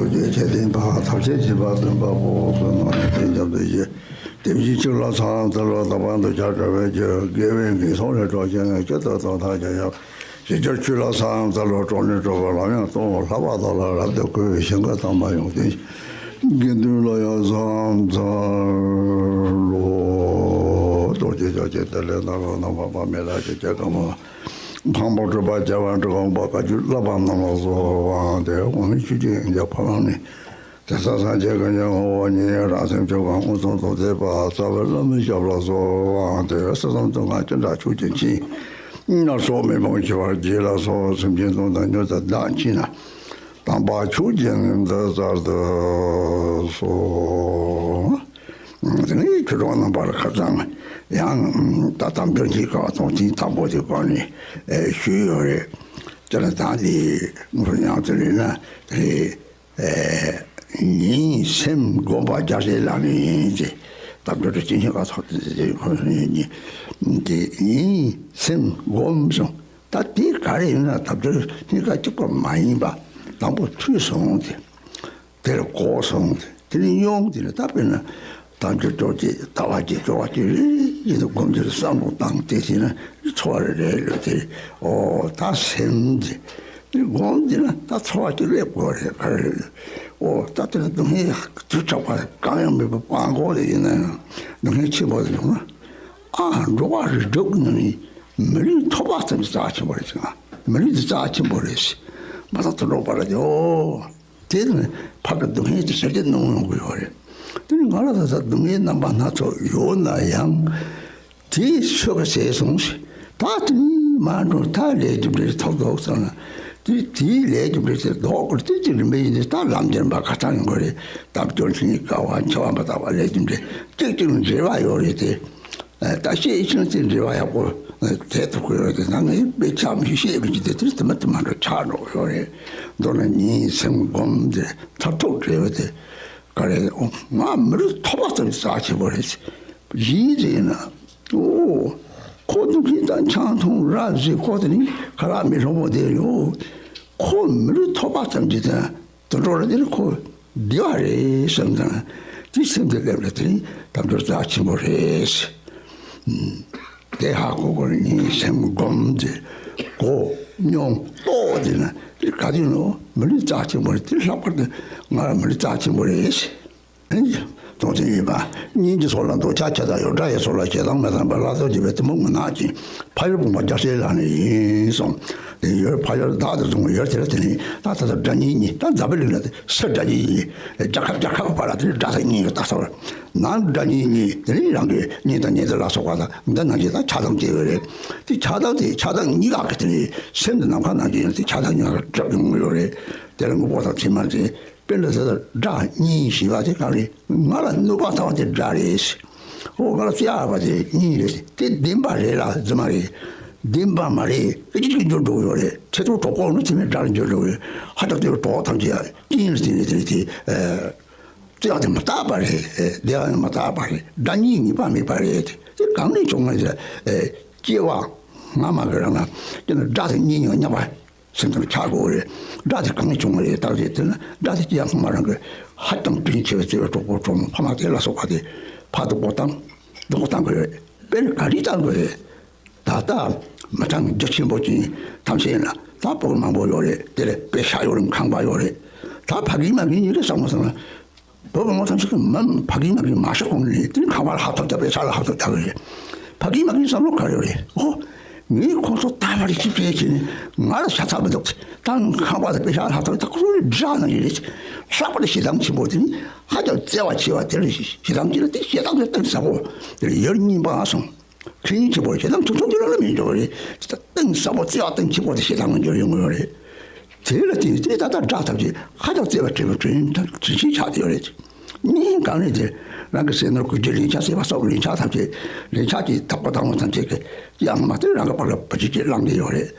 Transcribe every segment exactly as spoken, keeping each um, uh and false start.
རྒྱལ་བྱེད་བསྟན་པ་ཐབས་ཤེས་བྱེད་པ་སྟོན་པ་པོ་བསོད་ནམས་ལྡན་ཁྱབ་བདེ་གཤེགས། དེ་བཞིན་གཅིག་ལ་ཚངས་དང་ལོ་དང་པ་འདུ་བྱ་བྲལ་བའི་རྒྱུ། དགེ་བའི་འགན་སོང་ལས་གྲོལ་ཞིང་སྐྱིད་དུ་གཏོང་ཐབས་ཀྱང་ཡང་། ཞི་རྒྱས་ཆོས་ལ་ཚངས་དང་ལོ་གྲོགས་ནི་གྲོགས་པ་ལམ་ཡང་སྟོང་། ལྷག་པར་བདག་ལ་རབ་ཏུ་གུས་ཞིང་བསྐལ་དང་མ་ཡོང་དེ། དགེ་འདུན་ལ་ཡང་ཚངས་དང་ལོ་གཏོར་ཆེན་ཕྱག་ཆེན་དེ་ལས་ནང་ལོགས་ནང་པ་པ་མེ་ལ་ཞིག་བྱེད་གང་མ། འཕགས་པ་སྤྲུལ་པ་རྒྱལ་བ་འབྲི་གུང་པ་བཀའ་བརྒྱུད་བསླབ་པ་རྣམས་ལ་གསོལ་བ་འདེབས། འོག་མིན་ཆོས་ཀྱི་དབྱིངས་ཀྱི་ཕ་བླ་ནི། དེང་སང་སངས་རྒྱས་དཀོན་མཆོག་ངོ་བོ་ཉིད། རང་སེམས་ཆོས་གང་མངོན་སུམ་དུ་མཛད་པ། རྩ་བའི་བླ་མའི་ཞབས་ལ་གསོལ་བ་འདེབས། ས་གསུམ་སྡུག་བསྔལ་ཅི་འདྲ་ཆོས་ཀྱི་འཆིང་། ནར་སོགས་མེ་དཔུང་འཆི་བར་བགྱིད་ལ་སོགས། སེམས་ཅན་སྡུག་དང་མྱུར་དུ་བདག་འཆི་ན། དམ་པ་ཆོས་ཀྱི་དངོས་འདི་སྩལ་དུ་གསོལ། དེ་ནས་ཆོས་གྲོགས་རྣམ་པར་ཁ་སང་ཡང་ད་དམ་རྒྱུན་གྱི་སྐབས་དང་དེའི་དང་པོ་དེ་སྐོར་ནས་ཞུས་ཡོད་རེད། དེ་ལ་ད་འདི་ངོ་སྤྲོད་ཡང་དེ་ལས་ན་དེ་ཉིན་སེམས་སྒོམ་པ་རྒྱལ་སྲས་ལག་ལེན་ཡིན་ཏེ། དམ་ཆོས་དེ་ཅི་ཞིག་ག་ཐོག་དེ་དེ་ཁོ་ནས་ཉིན་དེ་ཉིན་སེམས་སྒོམ་སོང་། ད་དེ་ག་རེ་ཡིན་ན་དམ་ཆོས་གཉིས་ཀ་གཅིག་པ་མ་ཡིན་པ་དང་པོ་ཐོས་སོང་སྟེ། དེར་གོ་སོང་སྟེ། དེ་ནས་སྙོམས་དེ་ནས་ད་དཔེར་ན་དམ་ཆོས་སྐྱོར་བྱེད་ལྟ་བ་བྱེད་སྐྱོར་བ་བྱེད་རེ་ཡིན་དུ་སྒོམ་དེ་བསམ་བློ་བཏང་སྟེ་བྱས་ན་ཚོར་བ་རེ་རེ་ལོས་དེ། ཨོ་ད་སེམས་དེ་སྒོམ་དེ་ན་ད་ཚོར་བ་ཅིག་སླེབས་དགོས་རེད། ག་རེ་རེད། ཨོ་ད་དེ་ན་སྡུག་བསྔལ་དུས་ཆགས་པ་གང་ཡང་མེད་པའི་སྤང་སྒོ་དེ་ཡིན་ན་ཡང་སྡུག་བསྔལ་ཆེན་པོ་དེ་བྱུང་ན། ཨ་འགྲོ་བ་རིགས་དྲུག་གི་ནང་ནས་མི་ལུས་ཐོབ་པ་ཙམ་གྱི་རྩ་ཆེན་པོ་རེད་ཟེར། ང་མི་ལུས་དེ་རྩ་ཆེན་པོ་རེད་ཟེར། མ་ཐག་ཏུ་འགྲོ་བ་ལ་ཡོད། དེ་ནི་ཕ་གི་སྡུག་བསྔལ་དེ་ཟེར་གྱི་གནང་ཡོང་གི་ཡོད་རེད། དེ་ནི་ང་ལ་ད་ལྟ་སྡུག་བསྔལ་རྣམ་པ་སྣ་ཚོགས་ཡོད་ན་ཡང་། དེའི་ཆོས་ག་ཟེར་སོང་ཞིག་ད་དེ་ནི་མ་འགྲོ་ད་ལས་རྒྱུ་འབྲས་ཐོབ་ཐོབ་ཚང་ན། དེ་དེའི་ལས་རྒྱུ་འབྲས་དེ་ལྡོག་དགོས་དེ་དེ་རིམ་པས་ཡིན་དེ་ད་ལམ་འཇལ་བ་ཁ་ཚང་ཡོང་གི་རེད། དམ་སྐྱོར་མཁན་གྱི་དགའ་བ་འཆི་བ་མ་དག་པ་ལས་རྒྱུ་འབྲས་གཅིག་གཅིག་ལ་འབྲེལ་བ་ཡོད་རེད་དེ། ད་ཤེས་ཤིང་ཚེ་འབྲེལ་བ་ཡག་པོ་དེ་ཐུབ་ཀྱི་ཡོད་དེ་ན་ངས་དཔེ་ཆ་མི་ཤེས་མི་ཅི་དེ་དེ་དེ་མ་དེ་མ་འགྲོ་ཆགས་འགྲོ་ཡོད་རེད། མདོར་ན་ཉིན་སེམས་སྒོམ་དེ་མཐར་ཐུག་བྲལ་བ་དེ་ག་རེ། ང་མི་ལུས་ཐོབ་པ་ཙམ་གྱི་རྩ་ཆེན་པོ་རེད། ཡིན་ཟེར་ན། ཨོ། ཁོ་ནུ་ཁི་དང་ཆང་འཐུང་ར་བཟི་ཁོ་དེ་ནི་ཁ་ལག་མི་ལྷོང་བོ་དེ་ཡོད། ཁོ་མི་ལུས་ཐོབ་པ་ཙམ་གྱི་དེ་དུད་འགྲོ་ར་དེ་ནི་ཁོ་བདེ་བ་རེད་བསམ་དང་དེ་སེམས་དེ་སླེབས་ལ་དེ་ནི་དམ་ཆོས་རྩ་ཆེན་པོ་རེད། དེ་ཧ་གོ་གོ་ནི་སེམས་སྒོམ་དེ་གོ་སྙོམས་རྟོགས་དེ་ན་དེ་ག་དུས་ནོ་མི་ལུས་རྩ་ཆེན་པོ་རེད། དེ་ལྷག་པར་དུ་ང་ལ་མི་ལུས་རྩ་ཆེན་པོ་རེད། དོན་ཚན་གཉིས་པ། གཉེན་གྱི་ཚོགས་ལ་འདུ་བྱ་ཁྱབ་བསྒྲགས་ཡོད། དགྲ་ཡི་ཚོགས་ལ་ཞེ་སྡང་མི་བསམ་པར་ལྷག་བསམ་བྱེད་པའི་གཏི་མུག་མི་གནག་ཅིང་། ཕ་ཡུལ་ཕུང་པོ་རྒྱལ་སྲས་ལག་ལེན་ཡིན་གསུངས། དེ་ཡོད་ཕ་ཡུལ་བདག་ཏུ་བཟུང་བའི་ཡུལ་དེ་ལ་དེ་ནི་ད་ད་ལྟ་དགྲ་གཉེན་གཉིས། ད་འཛམ་བུའི་གླིང་ལ་དེ་སུ་དགྲ་གཉེན་གཉིས། རྒྱལ་ཁབ་རྒྱལ་ཁབ་བར་ལ་དེ་ནི་དགྲ་དང་གཉེན་གྱི་ལྟ་ཚུལ། ནང་དགྲ་གཉེན་གཉིས་དེ་ནི་རང་གི་གཉེན་དང་གཉེན་ཚན་ལ་སོགས་པ་དང་འདི་ནང་བཞིན་ད་ཆགས་སྡང་སྐྱེ་བ་རེད། དེ་ཆགས་སྡང་དེ་ཆགས་སྡང་གཉིས་ཀ་གི་དེ་ནི་སེམས་དེ་ནམ་མཁའ་ནང་བཞིན་དེ་ཆགས་སྡང་གཉིས་ཀ་གྲུབ་ཡོང་གི་ཡོད་རེད། དེ་ལ་དངོས་པོ་དང་ཕྱི་མ་དེ། དཔེར་ན་དེ་ལྟར་དགྲ་གཉེན་ཞེས་པ་དེ་གང་རེད། ང་ལ་གནོད་པ་བཏང་བ་དེ་དགྲ་རེད། འོ་ང་ལ་བརྩེ་བ་བ་དེ་གཉེན་རེད། དེ་བདེན་པ་རེད་ལ་རྫུན་མ་རེད། བདེན་པ་མ་རེད། སྐད་ཅིག་གིས་འགྱུར་འགྲོ་གི་ཡོད་རེད། ཁྲི་ཐོག་གྲོགས་པོ་ནི་དེ་མིན་དགྲ་ལ་འགྱུར་འགྲོ་གི་ཡོད། ཧ་ཅང་དེ་གྲོགས་ཐམས་ཅད་རྐྱེན་ལ་བརྟེན་ནས་དེ་ནི་དེ་བརྩེ་བ་དེ་མ་དག་པ་རེད། བདེ་བ་ནི་མ་དག་པ་རེད། དགྲ་གཉེན་ངེས་པ་མེད་པ་རེད། དེ་གང་ནས་བྱུང་ངེས་དེ་སྐྱེ་བ་སྔ་མ་གི་རང་ལ་དེ་ནི་དགྲ་དང་གཉེན་ཡང་མཉམ་པ། སེམས་ཁམས་ཆགས་དགོས་རེད། དགྲ་དེ་གང་ནས་བྱུང་བ་རེད། བརྟག་དཔྱད་བྱས་ན་དགྲ་དེ་སྐྱེ་ཡང་སྔོན་མ་རང་གི་ཧ་ཅང་དྲིན་ཆེ་བའི་བརྩེ་བའི་གྲོགས་པོ་གྲོགས་མོ་ཕ་མ་དེ་ལ་སོགས་པ་དེ་ཕར་སྡུག་པོ་བཏང་། སྡུག་པོ་བཏང་དགོས་རེད། དཔེར་ན་ག་རེ་བཏང་དགོས་རེད། ད་ལྟ་མི་གྲངས་རྒྱ་ཆེན་པོ་ཅིག་ཐམས་ཅད་ན་ད་བོད་མང་པོ་ཡོད་རེད། དེ་ལས་དཔེ་ཤ་ཡོད་རེད། ཁང་པ་ཡོད་རེད། ད་ཕ་གི་མ་གི་གཉིས་ཀའི་བསམ་བློ་བཏང་ན། བོད་པ་མང་ཚང་ཞིག་གིས་མ་ཕ་གི་མ་གི་མ་ཤོག་གོང་ནས་དེ་ནི་ཁང་པ་ལ་ཧབ་ཐོབ་རྒྱག་པའི་ཆ་ལ་ཧབ་ཐོབ་རྒྱག་གི་རེད། ཕ་གི་མ་གི་བསམ་བློ་ག་རེ་ཡོད་རེད། ཨོ། ངས་ཁོང་ཚོ་ད་བར་ཞིབ་དཔྱད་བྱས་ནས་ང་ལ་ཤ་ཚ་མི་འདུག་ད་ཁང་པ་དང་པེ་ཤ་ལ་ཧབ་ཐོབ་ད་ཁོ་ཚོ་ནི་དགྲ་ནང་བཞིན་རེད། ལྷག་པར་དུ་ཞེ་སྡང་ཆེན་པོ་དེ་ནི་ཧ་ཅང་བརྩེ་བ་ཆེ་བ་དེ་ལ་ཞེ་སྡང་ཆེ་ན་དེ་ཞེ་སྡང་དེ་གཏིང་ཟབ་པོ་དེ་ལ་ཡར་སྙིང་པ་སོང་། ཁེ་ཉིན་ཆེ་བོ་ཞེ་སྡང་ཐུང་ཐུང་གི་རང་ལ་མི་འགྱུར་བ་རེད། གཏིང་ཟབ་པོ་བརྩེ་བ་གཏིང་ཆེ་བོ་དེ་ཞེ་སྡང་ལ་འགྱུར་ཡོང་གི་ཡོད་རེད། དེ་ལ་བརྟེན་ནས་དེ་ད་ལྟ་དགྲ་ཐམས་ཅད་ཧ་ཅང་བརྩེ་བ་བྲལ་བའི་དྲིན་དྲིན་ཆེན་ཆགས་བསྡད་ཡོད་རེད། གཉིས་གང་རེད་དེ། རང་གི་སེམས་ནང་གུས་བརྩི་ལན་ཆགས་སྲེད་པ་སོགས་ལན་ཆགས་ཐམས་ཅད་ལན་ཆགས་ཀྱི་བདག་པོ་དང་པོ་ཐམས་ཅད་ཀྱི་ཡང་མ་ཐོན་རང་གི་བར་ལ་བུ་ཆུ་ཅིག་བླངས་བསྡད་ཡོད་རེད།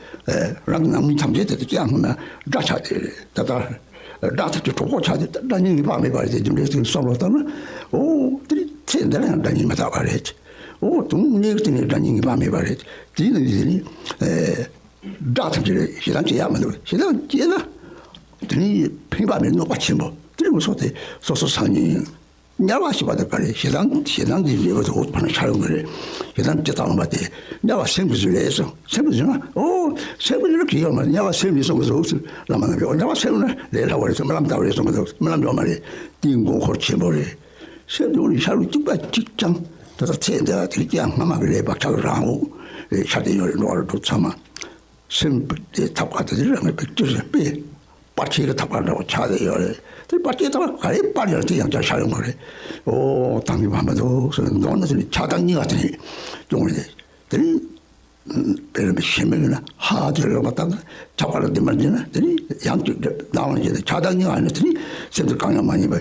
རང་གི་ནང་མི་ཐམས་ཅད་དེ་དེ་ཡང་དགྲ་ཆགས་བསྡད་ཡོད་རེད། ད་ལྟ་དགྲ་ཐམས་ཅད་གྲོགས་པོ་ཆགས་ཏེ་དགྲ་གཉེན་ངེས་པ་མེད་པ་རེད་དེ། རྒྱུ་འབྲས་ཚུལ་བསམ་བློ་བཏང་ན། ཨོ་དེ་རིང་ཚེ་འདི་ལ་ཡང་དགྲ་གཉེན་མི་རྟག་པ་རེད། ཨོ་དུང་གནས་ཀྱི་སྟེང་ནས་དགྲ་གཉེན་ངེས་པ་མེད་པ་རེད། དེའི་ནང་གི་དེ་ནི་ཨེ། དགྲ་ཐམས་ཅད་ཞེ་སྡང་སྐྱེ་ཡག་མི་འདུག་ཞེ་སྡང་སྐྱེས་ན། དེ་ནི་ཕན་པ་མེད་གནོད་པ་ཆེན་པོ། དེ་རིང་སོགས་དེ་སོ་སོ་སང་ཉིན། དམྱལ་བ་ཞེས་པ་དེ་ག་རེ། ཞེ་སྡང་ཞེ་སྡང་གི་འབྲས་བུ་དེ་འོག་ཕར་ན་ཤར་ཡོང་གི་རེད། ཞེ་སྡང་ཇི་ལྟར་འོངས་པ་དེ་དམྱལ་བ་སེམས་ཀྱིས་བཟོས་ལས་གསུངས། སེམས་ཀྱིས་བཟོས་ན། ཨོ། སེམས་ཀྱིས་བཟོས་ན་གི་ཡོད་མ་རེད། དམྱལ་བ་སེམས་ཀྱིས་གསུངས་གི་འདུག་ཟེར། བླ་མ་རྣམས་ཀྱིས། ཨོ། དམྱལ་བ་སེམས་ན་ལས་སླ་བོ་རེད་ཟེར། རྨི་ལམ་ལྟ་བུ་རེད་གསུངས་གི་འདུག། རྨི་ལམ་ཡོད་མ་རེད། དེའི་མགོ་འཁོར་ཆེན་པོ་རེད། སེམས་དེ་འོག་ནས་ཤར་ལུགས་གཅིག་པ་གཅིག་རྐྱང་། ད་ལྟ་ཚེ་འདི་དེ་རྐྱང་སྔ་མ་གི་ལས་བག་ཆགས་རང་འོག་ཤར་ཏེ་ཡོད་རེད། འགྲོ་བ་རིགས་དྲུག་ཚང་མ། སེམས་དེ་ཐབས་ཀ་དེ་དེ་རང་གི་བེད་སྤྱོད་རེད་པས། སྤར་ཆའི་གི་ཐབས་ཀ་འདྲ་བོ་ཆགས་བསྡད་ཡོད་རེད། དེ་སྤར་ཆའི་ཐབས་ཀ་ག་རེ་སྤར་ཡང་དེ་ཡང་བསྐྱར་ཤར་ཡོང་གི་རེད། ཨོ། བཏང་གི་བ་མ་འདུག་ཟེར་ནས་མདོར་ན་དེ་ནི་ཆགས་སྡང་གཉིས་ཀ་དེ་ནི་སྐྱོང་རེད། དེ་ནི་དཔེར་ན་ཞེན་མེད་ཡིན་ན་ཧ་དེ་རེད་པ། ད་ཆགས་པ་ལ་བདེན་པར་འཛིན་ན་དེ་ནི་ཡང་དེ་སྡང་བ་བྱས་ཏེ་ཆགས་སྡང་གཉིས་ཀ་ནི་དེ་ནི་སེམས་དེ་གང་ཡང་མ་ཡིན་པ་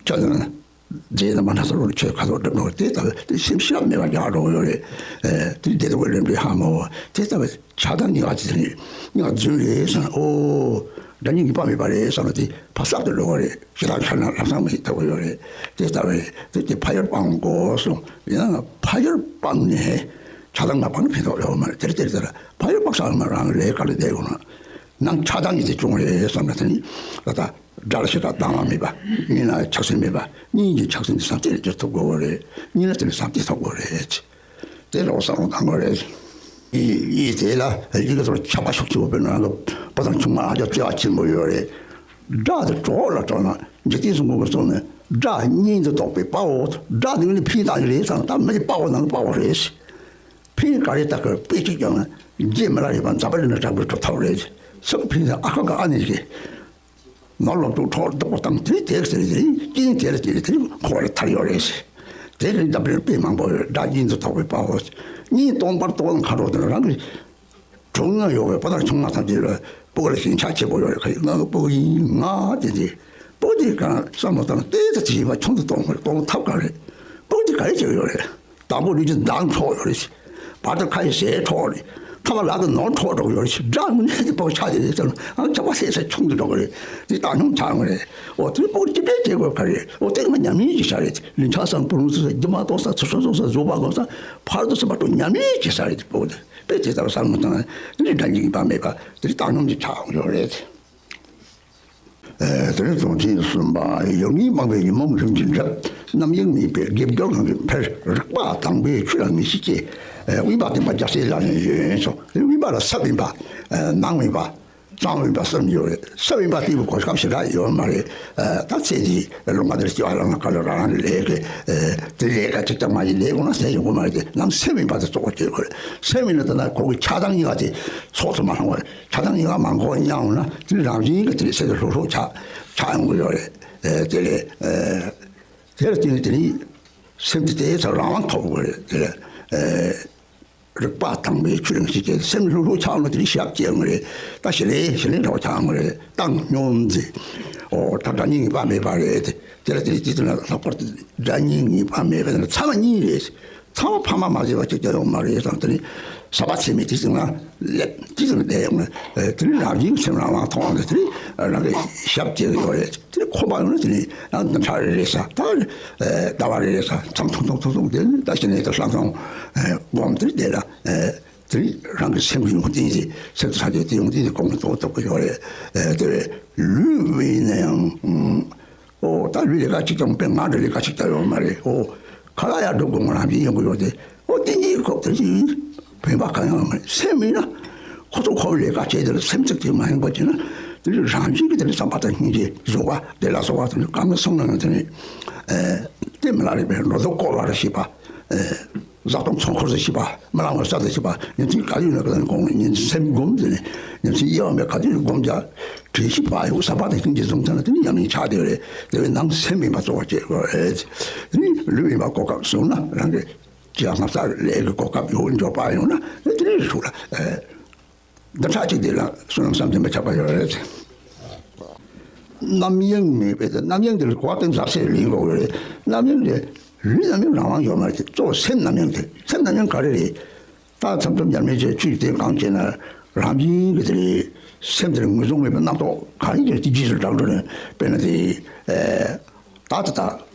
ཆགས་སྡང་ན། རྫས་རྣམ་པ་སྣ་ཚོགས་རོ་ཆོས་ཁ་དོག་འགྲེབ་འགྲོ་དེ་ལྟ་བུ་དེ་སེམས་ཤེས་རབ་མེད་པར་རྒྱག་འགྲོ་ཡོད་རེད། ཨེ། དེ་བདེ་སྡུག་གི་ལས་འབྲས་ཧ་མ་གོ་བ་དེ་ལྟ་བུ་ཆགས་སྡང་གཉིས་ཀ་ཅི་ཟེར་ནས་གཉིས་ཀ་རྫུན་རེད་ཟེར་ན། ཨོ། དགྲ་གཉེན་གཉིས་པ་མེད་པ་རེད་བསམ་ན་དེ་ཕར་གསར་དུ་འགྲོ་བ་རེད། ཞེ་སྡང་ཤར་ན་ལམ་སང་མི་ཐུབ་ཀྱི་ཡོད་རེད། དེ་ལྟ་བུ་དེ་དེ་ཕ་ཡུལ་སྤང་དགོས་གསུངས། ཡིན་ན་ཕ་ཡུལ་སྤངས་ནས་ཆགས་སྡང་མ་སྤངས་ན་ཕན་ཐོགས་ཡོད་མ་རེད། དེར་དེར་དེར་ཕ་ཡུལ་སྤངས་ས་མ་རང་ལས་ཀ་ལས་བསྡད་དགོས་ན། ནང་ཆགས་སྡང་གཉིས་དེ་སྐྱོང་རེད་བསམ་ན་དེ་ནི་ད་ལྟ། དགྲ་ལ་ཞེ་དྲག་སྡང་བ་མེད་པ། གཉེན་ལ་ཆགས་སེམས་མེད་པ། གཉེན་གྱི་ཆགས་སེམས་དེ་སང་སྟེ་ལ་སྐྱེ་ཐུབ་དགོས་རེད། གཉེན་ལ་དེ་ནི་སང་སྟེ་ཐུབ་དགོས་རེད། དེ་ལོག་བསམ་བློ་གཏང་དགོས་རེད། ཡིད་ཡིད་དེ་ལ་ཡིད་ཀྱི་ཚོར་ཆགས་པ་ཤུགས་ཆེ་བོ། དཔེར་ན་ང་ཚོ་བུ་དང་ཆུང་མ་ལ་ཡང་བརྩེ་བ་ཆེན་པོ་ཡོད་རེད། དགྲ་དེ་གྲོགས་ལ་གྲོགས་ན་འཇིག་རྟེན་གསུམ་མགོན་གྱི་གསུང་ནས་དགྲ་གཉེན་དུ་གཏོགས་པའི་དཔའ་བོ། དགྲ་དེ་ནི་ཕན་བཏགས་ཀྱི་རེད་བསམ། ད་མི་གི་དཔའ་བོ་ནང་གི་དཔའ་བོ་རེད། ཕན་ག་རེ་བཏགས་ཀྱི་དཔེ་གཅིག་ཀྱང་རྗེ་མི་ལ་རས་པ་མཛད་པ་རིགས་ན་དྲག་པོའི་གྲུབ་ཐོབ་རེད། སུ་གི་ཕན་ཟེར་ཨ་ཁུ་གི་ཨ་ནེ་ཞིག་ནོར་ལོངས་སྤྱོད་འཕྲོག་བདག་པོ་བཏང་དེ་དེ་ཟེར་དེ་རྐྱེན་དེ་ལ་དེ་ལ་དེ་འཁོར་བ་ལས་ཐར་ཡོད་རེད། དེ་ལས་འདབ་རེར་དཔེ་མང་པོ་ཡོད། དགྲ་གཉེན་དུ་གཏོགས་པའི་དཔའ་བོ། གཉེན་སྟོང་པར་རྟོགས་ན་མཁའ་འགྲོ་དེ་རང་གི་གྲོགས་ངན་ཡོད་པའི་བུ་དང་ཆུང་མ་ཐམས་ཅད་ལ་སྤུ་གུ་ལ་ཞེན་ཆགས་ཆེ་པོ་ཡོད་རེད། ཁ་ཡིག་ང་གི་སྤུ་གུ་ཡིན་ང་དེ་དེ་སྤུ་གུ་དེ་གང་བསམ་བློ་བཏང་ན་ཏོག་ཙམ་བྱིས་པ་ཆུང་དུ་གཏོང་དགོས་རེད། གཏོང་ཐབས་ག་རེད། སྤུ་གུ་དེ་ག་རེ་བྱེད་ཀྱི་ཡོད་རེད། དང་པོ་ལུས་ཀྱི་མདངས་འཕྲོག་ཡོད་རེད། བར་དུ་ཁ་ཡི་ཟས་འཕྲོག་རེད། ཐ་མ་ལག་གི་ནོར་འཕྲོག་འགྲོ་གི་ཡོད་རེད། དགྲ་དངོས་གནས་དེ་སྤུ་གུ་ཆགས་དེ་རེད་ཟེར་ན་ཨང་ཆགས་པ་སེ་སེ་ཆུང་དུ་འགྲོ་གི་རེད། དེ་བཏང་སྙོམས་ཆགས་ཡོང་གི་རེད། འོ་དེ་སྤུ་གུ་ཅི་འདྲའི་བྱེད་དགོས་ག་རེད། འོ་དེ་ང་ཉམས་ལེན་གྱི་བྱ་རེད། ལུས་ཆགས་སམ་སྤུ་རུང་ཚུགས་ས་སྒྱུ་མ་རྟོགས་ས་ཚུར་ཤོག་ཚུགས་ས་བཟོད་པ་སྒོམ་ས་ཕར་དུ་སེམས་པ་སྤྲོ་ཉམས་ལེན་གྱི་བྱ་རེད། དེ་སྤུ་གུ་དེ་དཔེ་དེ་ལྟར་བསམ་བློ་བཏང་ན་དེ་འདྲའི་དགྲ་གཉེན་གྱི་བག་མེད་པ་དེ་བཏང་སྙོམས་ཀྱི་ཆགས་ཡོང་གི་ཡོད་རེད། དེ་ནས་དོན་ཚན་གསུམ་པ། ཡོད་ངེས་སྤངས་པས་ཉོན་མོངས་རིམ་གྱིས་འགྲིབ། རྣམ་གཡེང་མེད་པས་དགེ་སྦྱོར་ངང་གིས་འཕེལ། རིག་པ་དྭངས་པས་ཆོས་ལ་ངེས་ཤེས་སྐྱེ། དབེན་པ་བསྟེན་པ་རྒྱལ་སྲས་ལག་ལེན་ཡིན་སོ། དབེན་པ་ལ་ས་དབེན་པ། ནང་དབེན་པ། གཙང་དབེན་པ་གསུམ་ཡོད་རེད། ས་དབེན་པ་བསྟེན་པའི་གོ་སྐབས་ཞེ་དྲག་ཡོད་མ་རེད། ད་ཚེ་འདིའི་ལོ་ལྔ་དེར་སྐྱེ་བ་ལ་ང་ག་ལ་རང་རང་གི་ལས་ཀྱི་དེ་ལས་ཀ་ཅིག་ཀྱང་མ་ཡིན་ལས་དགོས་ན་ཟས་ཡོང་གི་མ་རེད་དེ། ནང་སེམས་དབེན་པ་དེ་གཙོ་བོ་བྱེད་དགོས་རེད། སེམས་དབེན་ན་ད་ལྟ་གོ་གི་ཆགས་སྡང་གཉིས་ཀ་དེ་ཚོགས་སུ་མ་ལྷུང་བ་རེད། ཆགས་སྡང་གཉིས་ཀ་མ་འགོག་མཉམ་ཡོང་ན་དེ་རང་བཞིན་གྱིས་དེ་སེམས་དེ་ལྷུག་ལྷུག་ཆགས་ཆགས་ཡོང་གི་ཡོད་རེད། དེ་ལས་དེ་ལ་བརྟེན་ནས་དེ་ནི་སེམས་དེ་དེའི་ཚེ་རང་དབང་ཐོབ་དགོས་རེད། དེ་ལས་རིག་པ་དྭངས་པས་ཆོས་ལ་ངེས་ཤེས་སྐྱེ། སེམས་ལྷུག་ལྷུག་ཆགས་ན་དེ་ནི་ཞབས་སྐྱེ་ཡོང་གི་རེད། ད་ཞི་ལི་ཞི་ལི་འདྲ་བོ་ཆགས་ཡོང་གི་རེད། བཏང་སྙོམས་མཛད། ཨོ་ད་དགྲ་གཉེན་ངེས་པ་མེད་པ་རེད། དེ་ལ་དེ་ནི་དེ་དེ་ན་ལྷག་པར་དུ་དགྲ་གཉེན་ངེས་པ་མེད་པ་ཚང་མ་གཉིས་རེད། ཚང་མ་ཕ་མ་མ་བྱས་པ་ཅིག་ཀྱང་ཡོང་མ་རེད་དང་། དེ་ནི་ཟག་པ་ཚད་མེད་དེ་ཚང་མ་ལེབ་དེ་ཚང་མ་བསྡད་ཡོང་ནས་དེ་ནི་རང་བཞིན་སེམས་རང་དབང་ཐོག་ནས་དེ་ནི་རང་གི་ཞབས་སྐྱེ་གི་ཡོད་རེད། དེ་ནི་ཁོམ་པ་ཡོང་ན་དེ་ནི་ཡང་འདི་འཕྲལ་རེ་རེ་ས་ད་ཟླ་བ་རེ་རེ་ས་མཚམས་ཐུང་ཐུང་ཐུང་ཐུང་དེ་ནི་ད་ཕྱི་ནས་ད་ལྷ་མཚམས་སྒོམ་དེ་ནི་བསྡད་ལ་དེ་ནི་རང་གི་སེམས་ཀྱི་ཡོང་བསྟན་ཞིག་སེམས་ཀྱི་ས་ཆའི་དེ་ཡོང་བསྟན་ཞིག་གོང་དུ་གཏོང་ཐུབ་ཀྱི་ཡོད་རེད། དེ་བས་ལུས་དབེན་ན་ཡང་། ཨོ་ད་ལུས་ལས་ཀ་གཅིག་ཀྱང་དཔེ་ངག་གི་ལས་ཀ་གཅིག་ཀྱང་ཡོད་མ་རེད། ཨོ་ཁ་ལག་ཡར་སྒྲུབ་དགོས་ང་རང་བཞིན་ཡོང་གི་ཡོད་དེ། ཨོ་དེ་གཉིས་ཁོག་དེ་བཞིན་ཕན་པ་གང་ཡང་མེད། སེམས་མེད་ན་ཁོ་ཚོ་ཁོ་བའི་ལས་ཀ་བྱས་དེ་ལ་སེམས་ཚིག་དེ་མ་ཡེངས་པ་བྱས་ན་དེ་ནི་རང་བཞིན་གྱིས་དེ་ནི་བསམ་པ་དང་སྙིང་རྗེ་བཟོད་པ་དེ་ལ་སོགས་པ་དེ་ནི་གང་གི་གསུང་ན་ཡང་དེ་ནི་ཨེ་དེ་མི་ལ་རེ་བའི་ལོ་ཏོག་བཀོལ་བར་ཤེས་པ། ཨེ། བཟའ་བཏུང་ཚོང་འཁོར་ཟེར་ཤེས་པ། རྨི་ལམ་ངོ་ས་ཟེར་ཤེས་པ། ཉིན་མཚན་ག་དུས་ན་ག་དུས་ན་དགོངས་ནས་ཉིན་མཚན་སེམས་སྒོམ་ཟེར་ནས་ཉིན་མཚན་དབྱེ་བ་མེད་ག་དུས་ན་སྒོམ་བྱ། དྲན་ཤེས་པ་ཡོད་ཟབ་པ་དང་ཤིན་ཏུ་བཟུང་ཐལ་ན་དེ་ནི་ཉམས་ལེན་ཆགས་བསྡད་རེད། དེ་བས་ནང་སེམས་ཡིན་པ་གཙོ་བོ་བྱེད་དགོས་རེད། དེ་ནི་ལུས་ཡིན་པ་གོ་སྐབས་བཟུང་ན་རང་གི་ཅི་ཡང་སྔ་ས་ལས་ཀྱི་གོ་སྐབས་ཡོད་འབྱོར་པ་ཡོང་ན་དེ་ནི་རེ་ཞུ་ལ། འདི་ཕྲག་གཅིག་འདི་ལ་བསོད་ནམས་བསམ་གྱིས་མི་ཁྱབ་པ་ཡོད་རེད། རྣམ་གཡེང་མེད་པས་རྣམ་གཡེང་དེ་ལ་གོ་བ་གཏིང་ཟབ་ཟེར་ལེན་དགོས་རེད། རྣམ་གཡེང་དེ་ལུས་རྣམ་གཡེང་རང་དབང་ཡོད་མ་རེད། གཙོ་བོ་སེམས་རྣམ་གཡེང་དེ། སེམས་རྣམ་གཡེང་ག་རེ་རེད། ད་མཚམས་མཚམས་ཉམས་ལེན་བྱས་ཆུ་ཡི་དེ་གང་བྱས་ན་རང་བཞིན་གྱི་དེ་རེད། སེམས་དེར་ངོས་བཟུང་མེད་པའི་རྣམ་རྟོག་གང་ཡིན་དེ་རྗེས་སུ་འབྲང་འགྲོ་ནས་དཔེར་ན་དེ། ད་ད་ད་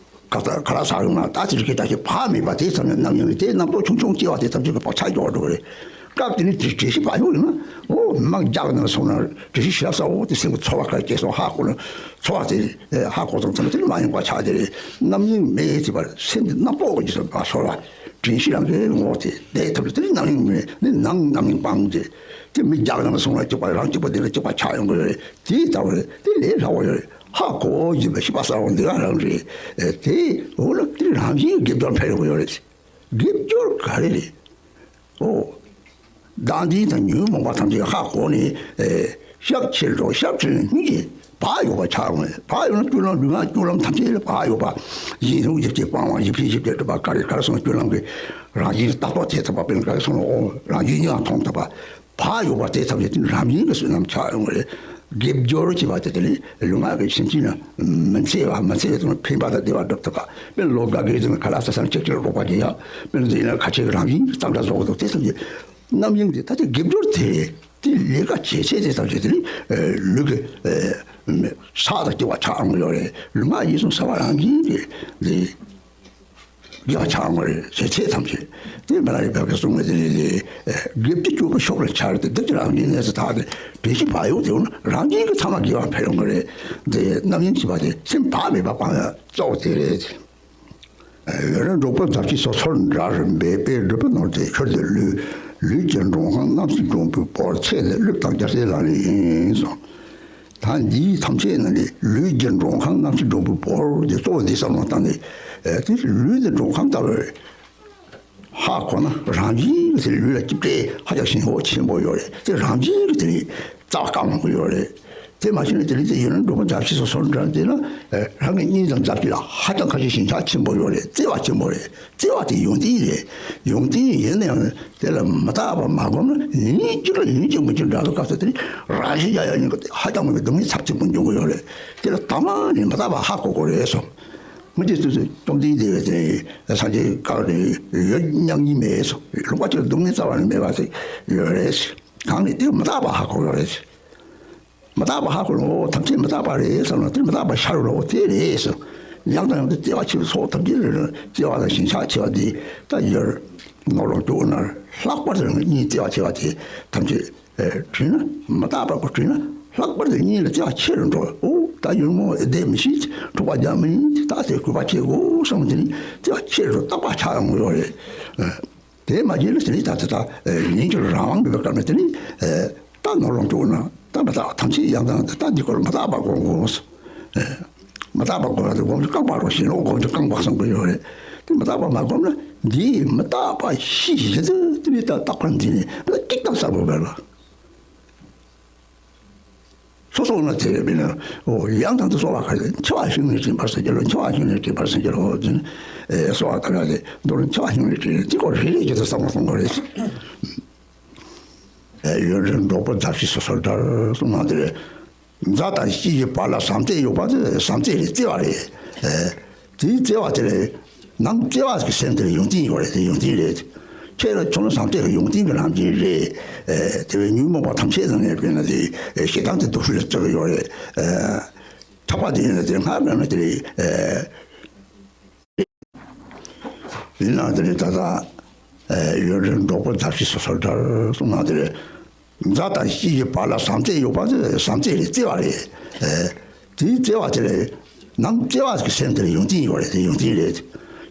ག་ད་ག་ལ་ཟ་ཡོང་ན་ད་ཅི་རིགས་ཀྱི་ད་ཅི་བག་མེད་པ་དེ་ཙམ་ནས་རྣམ་གཡེང་ནི་དེ་རྣམ་རྟོག་ཆུང་ཆུང་སྐྱེ་བ་དེ་ཐམས་ཅད་ཀྱི་བག་ཆགས་སྐྱེ་བ་འགྲོ་གི་རེད། སྐབས་དེ་ནི་དེ་དྲན་ཤེས་པ་ཡོད་ཡིན་ན་ཨོ་ མ་རྒྱག་ན་སོང་ན་དྲི་ཞིམ་ཞིམ་ཟ་འོ་དེ་སེམས་ཀྱི་ཚོར་བ་ག་སྐྱེས་སོང་ཧ་གོ་ན་ཚོར་བ་དེ་ཧ་གོ་སོང་ཚང་མ་དེ་མ་ཡིན་པ་ཆགས་དེ་རེད། རྣམ་གཡེང་མེད་ཅེས་པར་སེམས་དེ་རྣམ་རྟོག་གི་སོ་མ་ཚོར་བ་དྲི་ཞིམ་རང་གི་ངོ་དེ་བསྡད་ཐུབ་ལ་དེ་རྣམ་གཡེང་མེད་ནི་ནང་རྣམ་གཡེང་སྤང་དེ་དེ་མི་རྒྱག་ན་སོང་ན་གཅིག་པ་རང་གཅིག་པ་དེ་ལ་གཅིག་པ་ཆགས་ཡོང་གི་རེད། དེའི་ལྟ་བ་རེད། དེ་ལས་སླ་བོ་ཡོད་རེད། ཧ་གོ་ཡིན་པ་ཤི་པ་ས་འོ་འདི་ག་རང་རེད། དེ་འོ་ལ་དེ་རང་བཞིན་དགེ་སྦྱོར་འཕེལ་ཡོང་གི་ཡོད་རེད། དགེ་སྦྱོར་ག་རེ་རེད། ཨོ། བདག་འཛིན་དང་ཉོན་མོངས་པ་ཐམས་ཅད་ཧ་གོ་ནས། ཨེ། ཞབས་ཕྱིར་འགྲོ། ཞབས་ཕྱིར་ནས་སྙིང་རྗེ་བག་ཡོད་པ་ཆགས་འོང་། བག་ཡོད་ན་སྤྱོད་ལམ་ལུས་ངག་སྤྱོད་ལམ་ཐམས་ཅད་ལ་བག་ཡོད་པ། ཡིད་འོང་ཞིབ་ཅིང་སྤང་བ། ཡིད་ཕྱིན་ཞིབ་ཅིང་སྒྲུབ་པ། ག་རེ་ག་རེ་སོང་སྤྱོད་ལམ་གྱི་རང་བཞིན་ལྟ་རྟོག་བྱེད་ཐུབ་པ། དཔེར་ན་ག་རེ་སོང་ཨོ་རང་བཞིན་ཉིད་ལ་མཐོང་ཐུབ་པ། བག་ཡོད་པ་དེ་ཐམས་ཅད་དེ་རང་བཞིན་གྱི་བསོད་ནམས་ཆགས་ཡོང་བ་རེད། དགེ་སྦྱོར་ཅེས་པ་དེ་དེ་ནི་ལུས་ངག་གི་ཕྱིན་ཅི་ལ་མི་འཚེ་བ། མི་འཚེ་བའི་དོན་ཕན་པ་དང་བདེ་བ་སྒྲུབ་ཐུབ་པ། དཔེར་ན་ལོ་ག་གེ་དེ་ནི་ཁ་ལག་ཟ་ས་ན་ཅིག་ཅིག་རོགས་པ་བྱེད་ཡ། དཔེར་ན་དེ་ཡིན་ན་ཁ་ཆེ་གི་རང་བཞིན་གྱི་གཙང་སྦྲ་བཟོ་དགོས་འདུག་དེ་ཐམས་ཅད་རྣམ་གཡེང་དེ་ད་དེ་དགེ་སྦྱོར་དེ་དེ་ལས་ཀ་བྱེད་ཚད་དེ་ཐམས་ཅད་དེ་ནི་ལུས་ཀྱི་ས་དང་སྐྱེ་བ་ཆགས་འོང་ཡོད་རེད། ལུས་ངག་ཡིད་གསུམ་ཟ་བ་རང་བཞིན་གྱི་དེ། དགེ་བ་ཆགས་འོང་བ་རེད། ཟེར་ཚད་ཐམས་ཅད་དེ་མི་ལ་རིག་པའི་གསུང་མི་དེ་ལས་དེ་དགེ་བཅུ་སྤྱོད་པ་ཤོག་ལ་འཆར་ཏེ་བདག་གི་རང་བཞིན་གནས་སུ་དག་སྟེ་བདེ་གཤེགས་བག་ཡོད་དེ་འོང་ན་རང་བཞིན་གྱི་ཚང་མ་དགེ་བ་འཕེལ་ཡོང་གི་རེད། དེ་རྣམ་གཡེང་བྱེད་པ་དེ་སེམས་བག་མེད་པ་སྤང་ཡ་གཙོ་བོ་དེ་རེད། ཡུན་རིང་འགྲོགས་པའི་མཛའ་བཤེས་སོ་སོར་འདྲ་རེད། འབད་པས་སྒྲུབ་པའི་ནོར་དེ་ཁྱོད་ཀྱི་ལུས། ལུས་ཀྱི་མགྲོན་ཁང་རྣམ་ཤེས་འགྲོན་པུའི་བོར། ཚེ་ནི་གླུད་དང་རྒྱལ་སྲས་ལག་ལེན་ཡིན་གསུངས། ད་འདིའི་ཐམས་ཅད་ནི་ལུས་ཀྱི་མགྲོན་ཁང་རྣམ་ཤེས་འགྲོན་པུའི་བོར་དེ་གཙོ་བོ་འདི་བསམ་བློ་བཏང་ནས། ཨེ་དེ་ལུས་ཀྱི་མགྲོན་ཁང་ལྟ་བུ་ཧ་གོ་ན་རང་བཞིན་གྱིས་དེ་ལུས་ལ་སྐྱིད་པའི་ཧ་ཅང་ཞེན་ཁོག་ཆེན་པོ་ཡོད་རེད། དེ་རང་བཞིན་གྱིས་དེ་རྩ་བ་བཀག་འོང་གི་ཡོད་རེད། དེ་མ་ཤེས་ན་དེ་ལས་དེ་ཡུན་རིང་འགྲོགས་པའི་མཛའ་བཤེས་སོ་སོར་འདྲ་དེ་ན་ཨེ་རང་གི་གཉེན་དང་མཛའ་བཤེས་ལ་ཧ་ཅང་ཁ་ཞེ་ཞེན་ཆགས་ཆེན་པོ་ཡོད་རེད། བརྩེ་བ་ཆེན་པོ་རེད། བརྩེ་བ་དེ་ཡོན་ཏན་རེད། ཡོན་ཏན་ཡིན་ན་ཡང་། དེ་ལ་མི་རྟག་པ་མ་བསྒོམས་ན་ཉིན་གཅིག་ལ་ཡིན་གཅིག་མིན་གཅིག་འདྲ་དུ་སྐབས་སུ་དེ་ནི་རང་བཞིན་ཡ་ཡ་ཉིན་ག་དེ་ཧ་ཅང་མི་སྡུག་བསྔལ་ཚབས་ཆེན་པོ་འབྱུང་གི་ཡོད་རེད། དེ་ལ་དང་བླངས་ནས་མི་རྟག་པ་ཧ་གོ་དགོས་རེད་སོ། ངས་དེ་དུས་སུ་བཅོམ་ལྡན་འདས་ཀྱིས་དེ་སངས་རྒྱས་བཀའ་ནི་ཡོད་མྱང་ཉིད་མེད་སོ། ལུང་པ་ཅིག་ལ་སྡུག་བསྔལ་རྩ་བ་ནས་མེད་པ་ཞིག་ཡོད་རེད། གང་ནས་དེ་མི་རྟག་པ་ཧ་གོ་ཡོད་རེད། མི་རྟག་པ་ཧ་གོ་ལོ་ཐམས་ཅད་མི་རྟག་པ་རེད་བསམ་ན་དེ་མི་རྟག་པ་ཤར་རོ་དེ་རེད་ཟེར། ཡང་དང་ཡང་དུ་བརྩེ་བ་ཆེ་བའི་ཚོགས་ཐམས་ཅད་ལ་བརྩེ་བ་དང་ཞེན་ཆགས་ཆེ་བ་དེ་ད་ཡར་ནོར་ལོངས་སྤྱོད་ན་ལྷག་པར་དུ་གཉིས་བརྩེ་བ་ཆེ་བ་དེ་ཐམས་ཅད་བྲིས་ན་མི་རྟག་པ་གོ་བྲིས་ན་ལྷག་པར་དུ་གཉིས་ལ་བརྩེ་བ་ཆེ་རུ་འགྲོ། ཨོ་ད་ཡུལ་མོ་བསྡད་མི་ཤེས་འཁྲུག་པ་རྒྱག་མི་ཉན་ད་དེ་གུས་པ་ཆེ་དགོས་བསམ་དེ་ནི་བརྩེ་བ་ཆེ་རུ་རྟག་པ་ཆགས་ཡོང་གི་ཡོད་རེད། དེ་མ་བྱས་ན་དེ་ནི་ད་ལྟ་ད་ཉིན་གཅིག་ལ་རང་དབང་གི་བཀར་ནས་དེ་ནི་ད་ནོར་ལོངས་སྤྱོད་ན་ད་མི་རྟག་པ་ཐམས་ཅད་ཡང་དང་ད་འདི་སྐོར་མི་རྟག་པ་སྒོམ་དགོས། མི་རྟག་པ་སྒོམ་ཡ་དེ་སྒོམ་རྒྱུ་རྐང་པ་རོ་ཞེས་ནོ་སྒོམ་རྒྱུ་རྐང་པ་བསམ་གི་ཡོད་རེད། དེ་མི་རྟག་པ་མ་སྒོམ་ན་འདིས་མི་རྟག་པ་ཤེས་བཞིན་དུ་དེ་ནི་ད་རྟག་པར་འཛིན་ནས་མི་རྟག་ཅིག་ཏུ་གསལ་པོ་བས་ལ། སོ་སོ་ན་དེ་རེད་མིན་ན། ཨོ་ཡང་དང་དུ་གསོལ་བ་ཁ་ལས་འཆི་བ་ཞིང་ནས་དྲན་པར་སེམས་ཀྱི་ལོ། འཆི་བ་ཞིང་ནས་དྲན་པར་སེམས་ཀྱི་ལོ་ཟེར་ནས། ཨེ་གསོལ་བ་བཏབ་ཡ་དེ་མདོར་ན་འཆི་བ་ཞིང་ནས་དྲན་དེ་སྐོར་རེ་རེ་བྱས་ཏེ་བསམ་བློ་གཏོང་དགོས་རེད། ཨེ་ཡུན་རིང་འགྲོགས་པའི་མཛའ་བཤེས་སོ་སོར་འདྲ་གསུངས་གནང་དེ་རེད། མཛའ་དང་བཤེས་ཀྱི་བར་ལ་བྱམས་བརྩེ་ཡོད་པ་དེ་བྱམས་བརྩེ་རེད། བརྩེ་བ་རེད། ཨེ་དེའི་བརྩེ་བ་དེ་རེད། ནང་བརྩེ་བ་གི་སེམས་དེར་ཡོན་ཏན་ཡོད་རེད། དེ་ཡོན་ཏན་རེད། ཁྱེད་ལ་ཁྱོད་ལ་བྱམས་བརྩེ་གི་ཡོན་ཏན་གི་རང་བཞིན་རེད། ཨེ་དེ་བས་ཉོན་མོངས་པ་ཐམས་ཅད་ནང་ནས་དཔེར་ན་དེ་ཨེ་ཞེ་སྡང་དེ་སྡུག་ཤོས་ལ་བརྩི་གི་ཡོད་རེད། ཨེ་ཆགས་པ་དེ་ཡིན་ན་དེ་སྔར་ལ་ན་དེ་རེད། ཨེ་ཡིན་ན་དེ་རེད་ད་ལྟ་ཨེ་ཡུན་རིང་འགྲོགས་པའི་མཛའ་བཤེས་སོ་སོར་འདྲ་གསུངས་གནང་དེ་རེད། མཛའ་དང་བཤེས་ཀྱི་བར་ལ་བྱམས་བརྩེ་ཡོད་པ་དེ་བྱམས་བརྩེ་རེད། བརྩེ་བ་རེད། ཨེ་དེའི་བརྩེ་བ་དེ་ལས་ནང་བརྩེ་བ་གི་སེམས་དེར་ཡོན་ཏན་ཡོད་རེད། དེ་ཡོན་ཏན་རེད།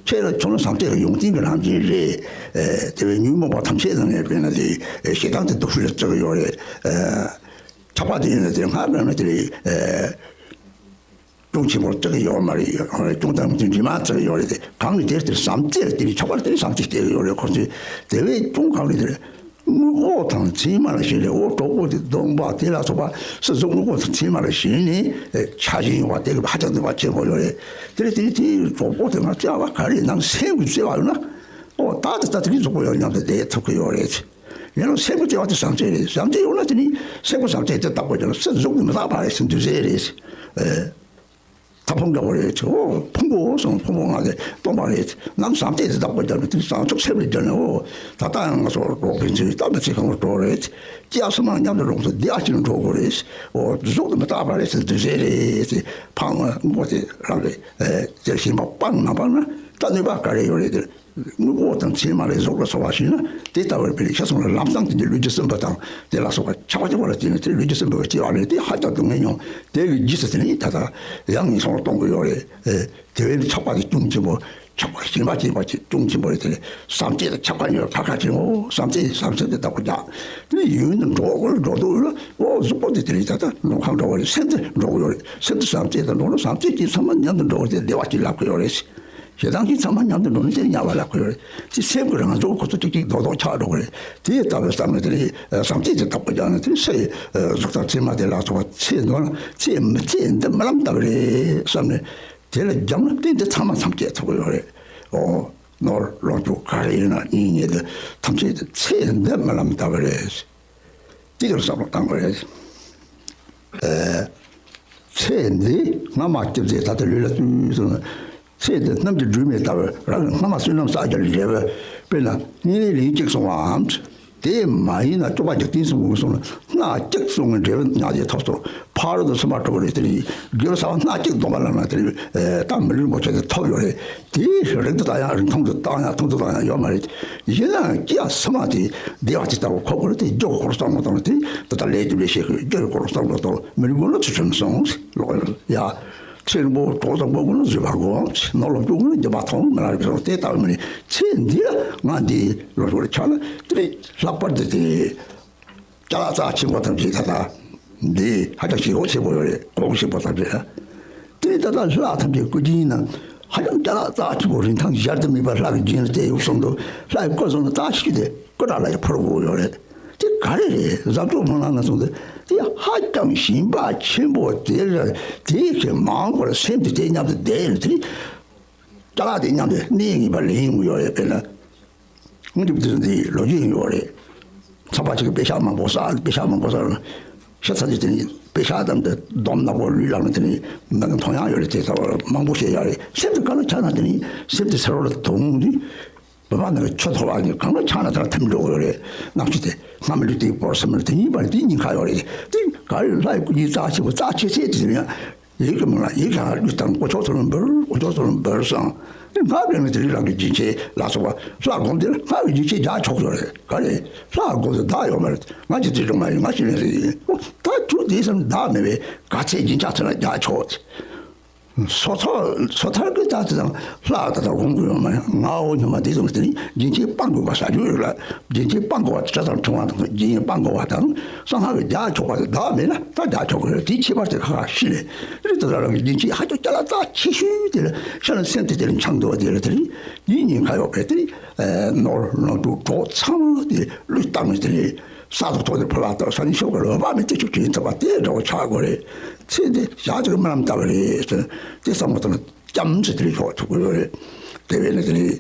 ཁྱེད་ལ་ཁྱོད་ལ་བྱམས་བརྩེ་གི་ཡོན་ཏན་གི་རང་བཞིན་རེད། ཨེ་དེ་བས་ཉོན་མོངས་པ་ཐམས་ཅད་ནང་ནས་དཔེར་ན་དེ་ཨེ་ཞེ་སྡང་དེ་སྡུག་ཤོས་ལ་བརྩི་གི་ཡོད་རེད། ཨེ་ཆགས་པ་དེ་ཡིན་ན་དེ་སྔར་ལ་ན་དེ་རེད། ཨེ་གྱོང་ཆེན་པོ་བརྩི་གི་ཡོད་མ་རེད། གྱོང་དང་དེ་འདྲི་མ་བརྩི་གི་ཡོད་རེད། དེ་གང་ནས་དེར་དེར་བྱམས་བརྩེ་དེ་ནི་ཆགས་པར་དེ་བྱམས་བརྩེ་སྐྱེ་གི་ཡོད་རེད། ཁོ་ཚོས་དེ་བས་ཀྱང་གང་ནས་དེར་དངུལ་ཕོགས་དང་མཚན་མ་ལ་ཞེན་ནས་འོ་གྲོགས་པོ་དེ་སྡོམ་པ་དེ་ལ་སོགས་པ་སུ་གཟུགས་དངུལ་ཕོགས་དང་མཚན་མ་ལ་ཞེན་ནས་ཆགས་ཞེན་ཡོང་བ་དེ་གི་ཧ་ཅང་ནུས་པ་ཆེན་པོ་ཡོད་རེད། དེ་ལས་དེ་ནི་དེའི་གྲོགས་པོ་དེ་ང་བརྩེ་བ་ག་རེ་ནང་སེམས་ཀྱི་བརྩེ་བ་ཡོད་ན་འོ་ད་དེ་ད་དེ་གི་གཟུགས་པོ་ཡང་མཉམ་དུ་བསྡད་ཐུབ་ཀྱི་ཡོད་རེད། ཡིན་རུང་སེམས་ཀྱི་བརྩེ་བ་དེ་བྱམས་བརྩེ་རེད། བྱམས་བརྩེ་ཡོད་ན་དེ་ནི་སེམས་ཀྱི་བྱམས་བརྩེ་དེ་བརྟག་པ་རྒྱབ་ན་སུ་གཟུགས་ནི་མི་རྟག་པ་རེད་ཟེར་འདུ་བྱེད་རེད། ཨེ། ད་ཕུང་འདྲ་བོ་རེད་ཆོ། ཕུང་པོ་སོང་ཕུང་པོ་ང་དེ་སྟོང་པ་རེད། ནང་བྱམས་བརྩེ་དེ་བརྟག་པ་རྒྱབ་ན་དེ་བྱང་ཆུབ་སེམས་ལ་སྦྱར་ནས་འོ། ད་ལྟ་ཡང་ང་ཚོ་རོགས་ཕན་ཚུན་ལྟ་མི་ཚེ་གང་འགྲོ་རེད། སྐྱེ་བ་སོ་མ་མཉམ་དུ་རོགས་སུ་བདེ་བ་ཅན་འགྲོ་དགོས་རེད། འོ་གཟུགས་ནི་མི་རྟག་པ་རེད་ཟེར་འདུ་བྱེད་རེད། ཕངས་པ་དངོས་པོ་དེ་རང་རེད། ཨེ། དེར་ཞེན་པ་སྤངས་མ་སྤངས་ན་ད་ནུས་པ་ག་རེ་ཡོད་རེད་དེར། དངོས་པོ་དང་མཚན་མ་ལ་གཟུགས་ལ་སོགས་པ་ཞིག་ན་དེ་ལྟ་བུར་འཕེལ་ཤ་ཚུགས་ལ་ལམ་སང་དེ་འདྲའི་ལུས་ཀྱི་སེམས་པ་དང་དེ་ལ་སོགས་པ་ཆགས་པ་ཆགས་པ་ལ་བརྟེན་ནས་དེ་ལུས་ཀྱི་སེམས་པ་སྐྱེ་བ་རེད། དེ་ཧ་ཅང་དུ་ངེས་མྱོང་། དེ་གི་རྗེས་སུ་དེ་ནས་ད་ལྟ་ཡང་ངན་སོང་ལ་གཏོང་གི་ཡོད་རེད། དེ་བས་ནི་ཆགས་པ་དེ་ཅུང་ཆེན་པོ། ཆགས་པ་ཞེན་པ་སྐྱེས་པ་ཅིག་ཅུང་ཆེན་པོ་རེད། དེ་ནས་བསམ་གཏན་དང་ཆགས་པ་གཉིས་ལ་ཁ་ཁ་ཆེན་པོ་བསམ་གཏན་བསམ་གཏན་དེ་བདག་པོ་རྒྱག་དེ་ཡུན་དུ་འགྲོ་དགོས་འགྲོ་འདུག་ལ། འོ་གཟུགས་པོ་དེ་དེ་རིང་ད་ལྟ་མནོ་ཁང་འགྲོ་བ་རེད། སེམས་དེ་འགྲོ་གི་ཡོད་རེད། སེམས་དེ་བསམ་གཏན་དང་འགྲོ་ན་བསམ་གཏན་གྱིས་ཚང་མ་མཉམ་དུ་འགྲོ་བ་དེ་བདེ་བ་ཅིག་ལབ་གི་ཡོད་རེད། ཞེ་སྡང་གིས་ཚང་མ་མཉམ་དུ་འགྲོ་ན་དེ་དམྱལ་བ་ལབ་གི་ཡོད་རེད། དེ་སེམས་ཀྱི་རང་གཟུགས་ཁོ་ཚོ་ཅིག་ཅིག་རྡོག་རྡོག་ཆགས་འགྲོ་གི་རེད། དེ་ལྟ་བུའི་བསམ་ན་དེ་ནི་བསམ་གཏན་དེ་བདག་པོ་རྒྱག་ན་དེ་ནི་སའི་གཟུགས་དང་མཚན་མ་དེ་ལ་སོགས་པ་ཚེ་འདོད་ན་ཚེ་མི་ཚེ་འདི་རྨི་ལམ་ལྟ་བུ་རེད་བསམ་ནས་དེ་ལ་བརྒྱབ་ན་རྟེན་དེ་ཚང་མ་མཚམས་བཅད་ཐུབ་ཀྱི་ཡོད་རེད། ཨོ། ནོར་ལོངས་སྤྱོད་ག་རེ་ཡིན་ན་གཉེན་ཉེ་དེ་ཐམས་ཅད་དེ་ཚེ་འདི་རྨི་ལམ་ལྟ་བུ་རེད། དེ་གར་བསམ་བློ་བཏང་དགོས་རེད། ཨེ། ཚེ་འདི་སྔ་མ་སྐྱེས་ཚེ་ད་ལྟ་ལུས་ལ་བཏུས་སོང་ན། ཚེ་འདི་གནམ་གྱི་སྦྲུལ་མེ་ལྟ་བུ་རང་གི་སྔ་མ་བསོད་ནམས་བསགས་རྒྱུ་ལ་འབྲས་བུ། དཔེར་ན་གཉིས་ལན་གཅིག་སོང་བའམ། དེ་མ་ཡིན་ན་བཅུ་པ་འཇིག་རྟེན་གསུམ་གྱི་སོང་ན་སྣ་གཅིག་སོང་བའི་འབྲས་བུ་ཉག་གཅིག་ཐོབ་སོང་། ཕ་རོལ་ཏུ་སུམ་པ་དྲུག་རེད། དེ་ནི་རྒྱུ་ཟ་བ་སྣ་གཅིག་སྡོམ་པ་ལ་ན་དེ་ནི་ད་མི་ལུས་མོ་ཆེ་དེ་ཐོབ་ཡོད་རེད། དེའི་རིང་དུ་བཏང་ཡང་རིང་ཐུང་དུ་བཏང་ཡང་ཐུང་དུ་བཏང་ཡང་ཡོད་མ་རེད། ཡིན་ནའང་སྐྱེ་བ་སྔ་མ་དེ་བདེ་བ་ཅིག་ལྟ་བུ་ཁོ་ཁོ་རེ་དེ་རྒྱུ་ཁོ་རང་བསམ་བློ་བཏང་ན་དེ་ད་ལྟ་ལས་ཀྱི་ལས་བྱེད་ཀྱི་རྒྱུ་ཁོ་རང་བསམ་བློ་བཏང་མི་རིགས་ཀུན་ལ་ཚུལ་ཁྲིམས་སྲུང་ལོག་ཡ། ཚེ་རིང་པོ་གྲོགས་བཟང་པོ་ཀུན་ལ་བཟོད་པ་སྒོམ། ནོར་ལོངས་སྤྱོད་ཀུན་ལ་འགྱུར་བ་ཐོབ་མི་ལ་རིགས་སོགས་དེ་ལྟ་བུ་མི་ནི་ཚེ་འདི་ལ་ང་འདི་ལོ་ཞོར་ཆགས་ན་དེ་ལས་ལྷག་པར་དུ་དེ། ཅ་ལག་རྩ་ཆེན་པོ་ཐམས་ཅད་ད་ལྟ་འདི་ཧ་ཅང་ཞེ་པོ་ཆེན་པོ་ཡོད་རེད། གོང་ཞེ་པོ་ཐམས་ཅད་ལ། དེ་ནི་ད་ལྟ་ལྷ་ཐམས་ཅད་སྐུ་སྦྱིན་ན་ཧ་ཅང་ཅ་ལག་རྩ་ཆེན་པོ་རིན་ཐང་གཞལ་དུ་མེད་པ་ལྷ་གི་སྦྱིན་ལ་བལྟས་ཡོད་གསུངས་འདུག་ལྷ་ཡི་སྐུ་གསུངས་ན་རྩ་ཆེ་དེ་སྐུ་དྲག་ལ་ཡང་ཕུལ་དགོས་ཡོད་རེད། དེ་ག་རེ་རེད་ཟབ་ཆོས་སྨོན་ལམ་ན་གསུངས་ཏེ་དེ་ཧ་ཅང་ཞེན་པ་ཆེན་པོ་དེ་རེད། དེ་གི་མང་པོར་སེམས་དེ་དེ་མཉམ་དུ་བསྡད་ཡོད་དེ། ཅ་ལག་དེ་མཉམ་དུ་གནས་ངེས་པ་ལེན་ཡོང་གི་ཡོད་རེད། དཔེར་ན། སྔོན་དུ་དེ་འདི་ལོ་རྒྱུས་ཡིན་ཡོད་རེད། ཚངས་པ་ཆེ་གི་པེ་ཤག་མང་པོ་བསགས། པེ་ཤག་མང་པོ་བསགས་ན། ཤ་ཚ་དེ་དེ་ནི་པེ་ཤག་དང་དེ་སྡོམ་ནག་པོ་ལུས་ལག་ན་དེ་ནི་མ་གི་མཐོང་ཡག་ཡོད་རེད། དེ་ཚ་བ་མང་པོ་བཤད་ཡག་རེད། སེམས་དེ་ག་ལ་ཆགས་ན་དེ་ནི་སེམས་དེ་ཚེ་རོགས་ལ་དོང་དུས། བུ་མ་ནང་གི་ཆུ་ཐོར་བ་ནི་གང་ལ་ཆགས་ན་དེ་ལ་ཐིམ་འགྲོ་གི་ཡོད་རེད། ནག་ཆུ་དེ་སྔ་མི་ལུས་དེའི་བོར་སེམས་ལ་དེ་ཉིད་པར་དེ་ཉིན་ཁ་ཡོད་རེད། དེ་ག་རེ་ལྷ་ཡི་སྐུ་སྦྱིན་རྩ་ཆེ་བོ་རྩ་ཆེ་ཚད་དེ་དེ་ཡང་། ཡིད་ཀྱི་མིང་ལ་ཡིད་ཀྱང་ལུས་དང་དཀོན་མཆོག་ཚུལ་ལ་འབུལ། དཀོན་མཆོག་ཚུལ་ལ་འབུལ་སོང་། དེ་ང་བས་ནི་དེ་རིང་རང་གི་སྦྱིན་ཆེད་ལ་སོགས་པ་ལྷ་སྒོམ་དེ་ལ་ང་གི་སྦྱིན་ཆེད་རྒྱག་ཆོག་ཡོད་རེད། ག་རེ་ལྷ་སྒོམ་དེ་བདག་ཡོད་མ་རེད། ང་གི་དེ་རུ་མ་ཡིན། ང་ཞིག་ལས་རེད་ཡིན། ད་ཁྱོད་དེ་སེམས་བདག་མེད་པས་ག་ཚད་སྦྱིན་ཆག་ཚེ་ན་རྒྱག་ཆོག་སོ་ཐར་སོ་ཐར་གྱི་ད་དེ་དང་ལྷ་ད་ལྟ་སྒོམ་དགོས་ཡོད་མ་རེད། ང་འོ་ཉོ་མ་དེ་དང་དེ་ནི་སྦྱིན་ཆེད་སྤང་དགོས་པ་བྱ་རྒྱུ་ཡོད་ལ། སྦྱིན་ཆེད་སྤང་དགོས་པ་དེ་ཚང་ཐུབ་པ་དང་སྦྱིན་སྤང་དགོས་པ་དང་སང་ཧ་གི་རྒྱག་ཆོག་པ་དེ་བདག་མེད་ན་ད་རྒྱག་ཆོག་གི་རེད། དེའི་ཁྱད་པར་དེ་ཁ་ཁ་ཤི་ལས་རི་ད་ལ་རང་གི་སྦྱིན་ཆེད་ཧ་ཅང་ཅ་ལག་རྩ་ཆེ་ཤོས་དེ་ལ་ཤ་ན་སེམས་དེ་དེ་ལ་འཆང་འདུག་པ་དེ་ལ་དེ་རིང་ཡིན་ཉིན་ཁ་ཡོད་པའི་དེ་རིང་ནོར་ལོངས་སྤྱོད་གྲོགས་ཚང་མ་དེ་བློས་བཏང་ནས་དེ་རིང་ས་ཐོག་ཐོག་དེ་ཕུ་བ་དང་ས་ནི་ཤོག་གི་ལོ་བ་མི་དེ་ཆུ་གྱིན་ཐུབ་པ་དེ་འདྲ་བོ་ཆགས་དགོས་རེད། ཚེ་འདི་ཞག་གཅིག་རྨི་ལམ་ལྟ་བུ་རེད་ཟེར་དེ་བསམ་བློ་བཏང་ན་སྐྱམ་ཚེ་དེ་རིང་ཞོག་ཐུབ་ཀྱི་ཡོད་རེད། དེ་བས་ན་དེ་རིང་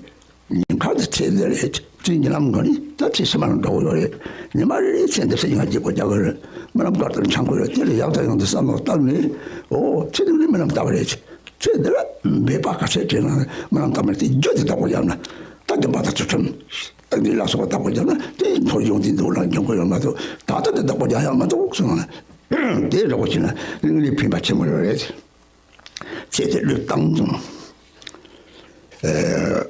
ཉིན་ཁ་དེ་ཚེ་འདི་རེད། དེ་ཉིན་ལམ་གང་རེད། ད་ཚེ་ཕྱི་མ་ལ་འགྲོ་གི་ཡོད་རེད། ཉི་མ་རེ་རེ་ཚེ་འདི་ཕྱི་ང་རྒྱལ་པོ་རྒྱག་གི་རེད། རྨི་ལམ་དཀར་དུ་འཆང་གི་རེད། དེ་ལ་ཡག་དང་ཡང་དུ་བསམ་བློ་བཏང་ནས་ཨོ་ཚེ་འདི་རིང་རྨི་ལམ་ལྟ་བུ་རེད། ཚེ་འདི་ལ་འབད་པ་ག་ཚད་བྱས་ན་རྨི་ལམ་ལྟ་བུ་རེད། དེ་རྒྱུ་དེ་བདག་པོ་རྒྱབ་ན་ད་བདེན་པ་དང་ཚུལ་ཁྲིམས་ཨ་ནི་ལ་སོགས་པ་བདག་པོ་རྒྱབ་ན་དེ་འཐོར་ཡོང་དུས་འདུག་ལ་འཇོན་གི་ཡོད་མ་གཏོགས་ད་ལྟ་དེ་བདག་པོ་རྒྱག་ཡག་མ་གཏོགས་གསུངས་ན་དེ་འདྲ་བོ་བྱས་ན་རིང་ལས་ཕན་པ་ཆེན་པོ་ཡོད་རེད། ཚེ་དེ་བློས་བཏང་སོང་། ཨེ།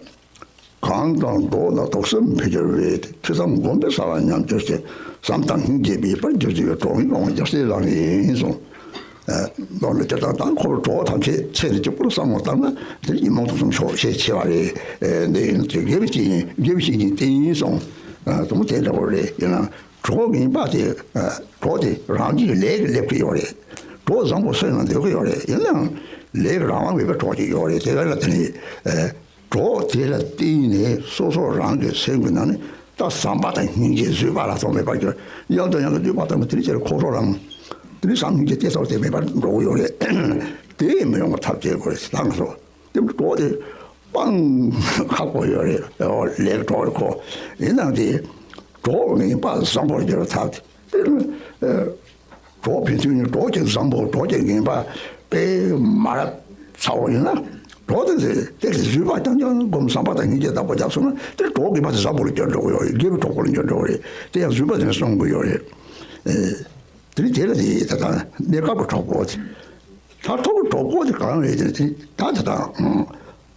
གང་དང་འགྲོགས་ན་དོགས་སེམས་འཕེལ་འགྱུར་བས། ཐོས་བསམ་སྒོམ་པས་བསགས་པ་ཉམས་འགྱུར་ཞིང་། བསམ་དང་སྙིང་རྗེ་མེད་པར་འགྱུར་ཞིང་། གྲོགས་ངན་སྤོང་བ་རྒྱལ་སྲས་ལག་ལེན་ཡིན་གསུངས། ཨེ། མདོར་ན་སྤྱིར་བཏང་དང་ཁོ་གྲོགས་ཐམས་ཅད་ཚེ་འདི་གཅིག་པུར་བསམ་བློ་བཏང་ན་དེ་ཉིན་མོ་ཐོག་གསུམ་ཤོག་ཞེས་ཆེ་བ་རེད། ཨེ། འདི་ཡིན་ཚེ་དགེ་བའི་བཤེས་གཉེན་དགེ་བའི་བཤེས་གཉེན་བསྟེན་ཡིན་གསུངས། ཨེ། དུ་མོ་དེ་འདྲ་བོ་རེད། ཡིན་ན། གྲོགས་ངན་པ་དེ། གྲོགས་དེ་རང་གིས་ལས་ཀྱི་སླེབས་ཀྱི་ཡོད་རེད། གྲོགས་བཟང་པོ་བསོད་ནམས་འདོད་ཀྱི་ཡོད་རེད། ཡིན་ནའང་ལས་ཀྱི་རང་དབང་མེད་པའི་གྲོགས་ཅིག་ཡོད་རེད། དེ་བས་ན་དེ་ནི་གྲོགས་དེ་ལ་བརྟེན་ནས་སོ་སོ་རང་གི་སེམས་ཀྱི་ནང་ནས་ད་བསམ་པ་དང་སྙིང་རྗེ་བཟོད་པ་ལ་སོགས་མེད་པར་གྱུར། ཡང་དང་ཡང་གི་འདོད་པ་དང་དེ་ནི་ཅེར་ཁོ་ཁྲོ་རང་དེ་ནི་བསམ་སྙིང་རྗེ་དེ་སོགས་དེ་མེད་པར་འགྲོ་གི་ཡོད་རེད། དེ་མི་ཡོང་བ་ཐབས་བྱེད་དགོས་རེད། ད་ང་ཚོ། དེ་གྲོགས་དེ་སྤང་ཁག་པོ་ཡོད་རེད། ཨོ་ལེགས་གྲོགས་རེད་ཁོ། ཡིན་ནའང་དེ་གྲོགས་ངན་པ་བཟང་པོར་འགྱུར་ཐབས་དེ་གྲོགས་ཕན་ཚུན་ནི་གྲོགས་ཀྱི་བཟང་པོ་གྲོགས་ཀྱི་ངན་པ་དཔེ་མ་རབ་ཚ་བོ་ཡིན་ན་གྲོགས་དེ་དེ་དེ་བཟོད་པ་རྐྱང་རྐྱང་སྒོམ་བསམ་པ་དང་སྙིང་རྗེ་བདག་པོ་རྒྱབ་སོང་ན་དེ་གྲོགས་ངན་པ་དེ་བཟང་པོར་འགྱུར་འགྲོ་གི་ཡོད་རེད། དགེ་བའི་གྲོགས་པོར་འགྱུར་འགྲོ་གི་རེད། དེ་ཡང་བཟོད་པ་དེ་ནས་སྲུང་དགོས་ཡོད་རེད། ཨེ། དེ་ནི་དེ་ལ་དེ་ད་ལྟ་གནས་སྐབས་ཀྱི་གྲོགས་པོ་དེ། ད་ཐོག་གི་གྲོགས་པོ་དེ་གང་རེད་དེ་དེ་ད་ད་ད་ཨང་།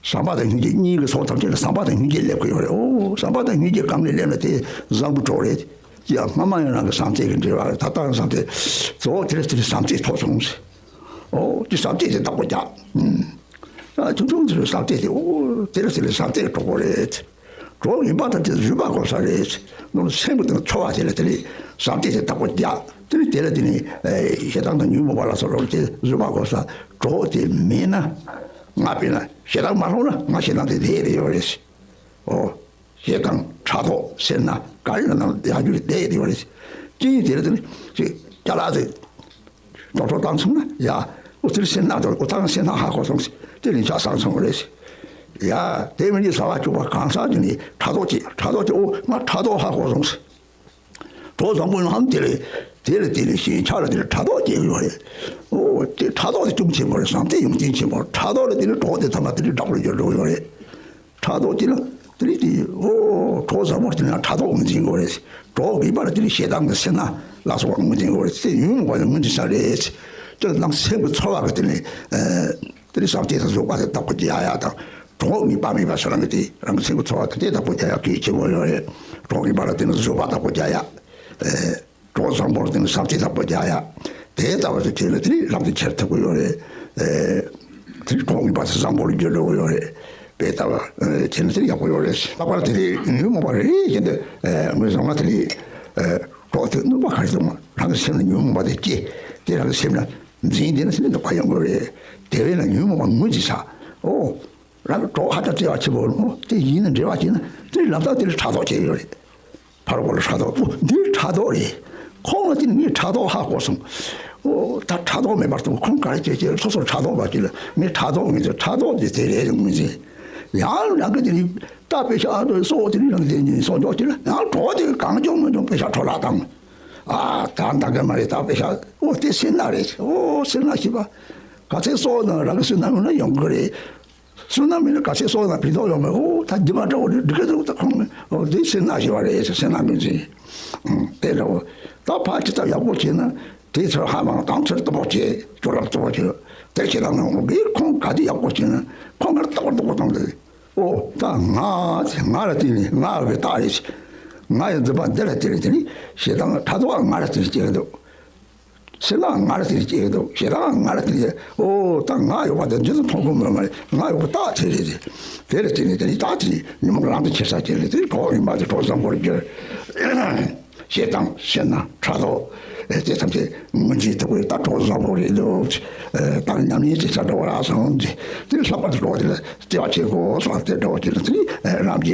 བསམ་པ་དང་སྙིང་རྗེ་གཉིས་ཀྱི་ཚོགས་ཐམས་ཅད་ལ་བསམ་པ་དང་སྙིང་རྗེ་སླེབས་ཀྱི་ཡོད་རེད། ཨོ་བསམ་པ་དང་སྙིང་རྗེ་གང་ནས་སླེབས་ན་དེ་བཟང་པོ་གྲོགས་རེད། ཅི་ཡང་སྔ་མ་ཡང་རང་གི་བསམ་ཚད་ཀྱི་འབྲེལ་བ་རེད། ད་ལྟ་ཡང་བསམ་ཚད་གཙོ་བོ་དེ་རེད། དེ་རེད་བསམ་ཚད་ཐོབ་སོང་ཟེར། ཨོ་དེ་བསམ་ཚད་དེ་བདག་པོ་རྒྱག་ཨ་ཆུང་ཆུང་དེ་རེད་བསམ་ཚད་དེ། ཨོ་དེ་རེད་དེ་རེད་བསམ་ཚད་གྲོགས་པོ་རེད། གྲོགས་ཡིན་པ་དང་དེ་བཟོད་པ་དགོས་ས་རེད། ནོར་སེམས་ཀྱི་དང་ཚོར་བ་དེ་ལ་དེ་ལས་བསམ་གཏན་དེ་བདག་པོ་རྒྱག་དེ་ལས་དེ་ལ་དེ་ནི་ཞེ་སྡང་དང་ཉོན་མོངས་པ་ལ་སོགས་རོགས་དེ་བཟོད་པ་དགོས་ས་གྲོགས་དེ་མེད་ན། ང་དཔེར་ན་ཞེ་སྡང་མ་སློང་ན་ང་ཞེ་སྡང་དེ་བསྡད་དེ་ཡོད་རེད། ཨོ། ཞེ་སྡང་ཕྲག་དོག་སེར་སྣ་ག་རེ་ལ་ནང་ཡག་རྒྱུ་རེད་བསྡད་དེ་ཡོད་རེད། ཅི་ཡིན་དེ་ལ་དེ་ནི་ཅི་ཅ་ལག་དེ། རྡོག་རྡོག་བཏང་སོང་ན་ཡ། ཨོ་དེར་སེར་སྣ་དང་ཨོ་ཐང་སེར་སྣ་ཧ་གོ་སོང་ཟེར། དེ་ལན་ཆགས་བཟང་སོང་རེད་ཟེར། ཡ། དེ་མིན་གྱི་བཟའ་བ་བཅུག་པ་གང་ཟག་དེ་ནི་ཕྲག་དོག་ཅིག་ཕྲག་དོག་ཅིག་ཨོ་ང་ཕྲག་དོག་ཧ་གོ་སོང་ཟེར། གྲོགས་བཟང་པོ་ཡང་ཧམ་དེ་རེད། དེ་ལ་དེ་ནི་ཞེན་ཆགས་ལ་དེ་ནི་ཕྲག་དོག་སྐྱེ་གི་ཡོད་རེད། ཨོ་དེ་ཕྲག་དོག་དེ་ཅུང་ཆེན་པོ་རེད། བསམ་གཏན་ཡོན་ཏན་ཆེན་པོ་རེད། ཕྲག་དོག་ལ་དེ་ནི་གྲོགས་དེ་ཐ་མ་དེ་ནི་དྲག་པོ་ལ་འགྱུར་འགྲོ་གི་ཡོད་རེད། ཕྲག་དོག་དེ་ལ་དེ་རིགས་དེ་ཨོ་གྲོགས་བཟང་པོ་དེ་ལ་ཕྲག་དོག་ངོས་འཛིན་དགོས་རེད། གྲོགས་ངན་པ་ལ་དེ་ལ་ཞེ་སྡང་དང་སེར་སྣ་ལ་སོགས་པ་ངོས་འཛིན་དགོས་རེད། དེ་ཉོན་མོངས་པ་ལ་ངོས་འཛིན་ས་རེད། དེ་ལ་ནང་སེམས་ཀྱི་ཚོར་བ་གི་དེ་ལ་དེ་ལ་བསམ་གཏན་དང་བཟོད་པ་དེ་བདག་པོ་རྒྱག་ཡ་དང་། གྲོགས་ངན་པ་མེད་པ་སོ་རང་གི་དེ་རང་གི་སེམས་ཀྱི་ཚོར་བ་དེ་དེ་བདག་པོ་རྒྱག་ཡ་གལ་ཆེན་པོ་ཡོད་རེད། གྲོགས་ངན་པ་ལ་དེ་ལ་བཟོད་པ་བདག་པོ་རྒྱག་ཡ། གྲོགས་བཟང་པོར་བརྟེན་ནས་བསམ་གཏན་བདག་པོ་རྒྱག་ཡ། དེ་ལྟ་བུ་ཞིག་བྱས་ན་དེ་ནི་ལམ་དུ་ཁྱེར་ཐུབ་ཀྱི་ཡོད་རེད། ཨེ། དེ་ནི་གྲོགས་ངན་པ་དེ་བཟང་པོར་འགྱུར་འགྲོ་གི་ཡོད་རེད། དེ་ལྟ་བུ་བྱས་ན་དེ་ནི་ཡག་པོ་ཡོད་རེད། ལྷག་པར་དེ་ནི་ཉོན་མོངས་པ་རེ་རེ་བཞིན་དུ་ངོས་བཟུང་ན་དེ་ནི་གྲོགས་དེ་གནོད་པ་ག་རེ་བྱུང་བ་རང་གི་སེམས་ལ་ཉོན་མོངས་པ་དེ་སྐྱེ། དེ་རང་གི་སེམས་ལ་འཛིན་དེ་ནི་སེམས་ལ་གནོད་པ་ཡོང་གི་ཡོད་རེད། དེ་བས་ན་ཉོན་མོངས་པ་ངོས་འཛིན་ས། ཨོ། རང་གི་གྲོགས་ཧ་ཅང་བརྩེ་བ་ཆེན་པོ་ཨོ་དེ་ཡིན་ན་འབྲེལ་བ་བྱས་ན་དེ་ནི་ལམ་སྟབས་དེ་ལ་ཕྲག་དོག་བྱས་ཡོད་རེད། ཕ་རོལ་པོ་ལ་ཕྲག་དོག་ཨོ་འདི་ཕྲག་དོག་རེད། ཁོང་ལ་དེ་ནི་ངས་ཕྲག་དོག་ཧ་གོ་སོང་། ཨོ་ད་ཕྲག་དོག་མེད་པར་གཏོང་ཁོང་ག་རེ་བྱེད་ཀྱི་སོ་སོར་ཕྲག་དོག་མ་བྱེད་ལ་ངས་ཕྲག་དོག་ངས་ཚོ་ཕྲག་དོག་དེ་དེ་རེད་ངོས་འཛིན། ཡང་རང་གི་དེ་ནི་ད་དཔེ་ཆ་ཨ་ཏོ་སོགས་དེ་ནི་རང་དེ་ཉིད་སོགས་འཇོག་བྱེད་ལ་ཡང་གྲོགས་དེ་གང་བྱུང་མི་བྱུང་དཔེ་ཆ་འཕྲོ་བརླག་བཏང་། ཨ་ད་ད་ག་མ་རེད་ད་དཔེ་ཆ་ཨོ་དེ་སེར་སྣ་རེད། ཨོ་སེར་སྣ་ཞེས་པ་ག་ཚད་སོགས་ན་རང་གི་སེར་སྣ་ཡོང་ན་ཡོང་གི་རེད། བསོད་ནམས་མེད་ན་ག་ཚད་གསོག་ན་ཕན་ཐོགས་ཡོང་མེད། ཨོ་ད་རྒྱུ་མ་འདྲ་བོ་རེད་འགྲིག་གི་འདུག་ད་ཁོང་ཨོ་དེ་སེར་སྣ་ཞེས་པ་རེད་ཟེར་སེར་སྣ་ངོས་འཛིན། ཨང་དེ་འདྲ་བོ་ད་ཕར་ཅི་ལྟར་ཡག་པོ་བྱས་ན་དེའི་ཚུར་ཧ་མ་དང་ཚུར་སྟོབས་པོ་བྱས་སྐྱོ་ལ་སྟོབས་པོ་བྱས་དེ་ཁྱེད་རང་ངོ་གིས་ཁོང་ག་དེ་ཡག་པོ་བྱས་ན་ཁོང་ང་ལྟ་བུ་ལྟ་བུ་བཏང་འདུག་ཨོ་ད་ང་ང་ལ་བརྟེན་ནས་ང་བའི་རྟགས་རེད། ང་ཡི་འཛིན་པ་འདི་ལ་བརྟེན་ནས་དེ་ནི་ཞེ་སྡང་ཕྲག་དོག་ང་ལ་བརྟེན་ནས་སྐྱེ་གི་འདུག་སེར་སྣ་ང་ལ་དེ་སྐྱེས་འདུག་ཞེ་སྡང་ང་ལ་དེ་ཨོ་ད་ང་ཡོད་པ་དེ་འདི་ཚོ་མཐོང་གི་མ་རེད། ང་ཡོད་པ་རྟགས་དེ་རེད། དེ་ལ་བརྟེན་ནས་དེ་ནི་རྟགས་དེ་ཉོན་མོངས་ལམ་དུ་ཁྱེར་ས་དེ་ལ་དེ་གྲོགས་ཡིན་པ་དེ་གྲོགས་བཟང་པོར་འགྱུར། ཞེ་སྡང་སེར་སྣ་ཕྲག་དོག་དེ་ཐམས་ཅད་ངོས་འཛིན་ཐུབ་པའི་ད་གྲོགས་བཟང་པོ་རེད་འདུག་ད་ཉམས་ལེན་དེ་ཆ་འདྲ་བ་རག་སོང་དེ་དེ་ལྷག་པར་དུ་གྲོགས་དེ་ལ་བརྩེ་བ་བྱེད་དགོས་སོགས་དེ་འདྲ་བ་དེ་ལ་དེ་ནི་རང་གི་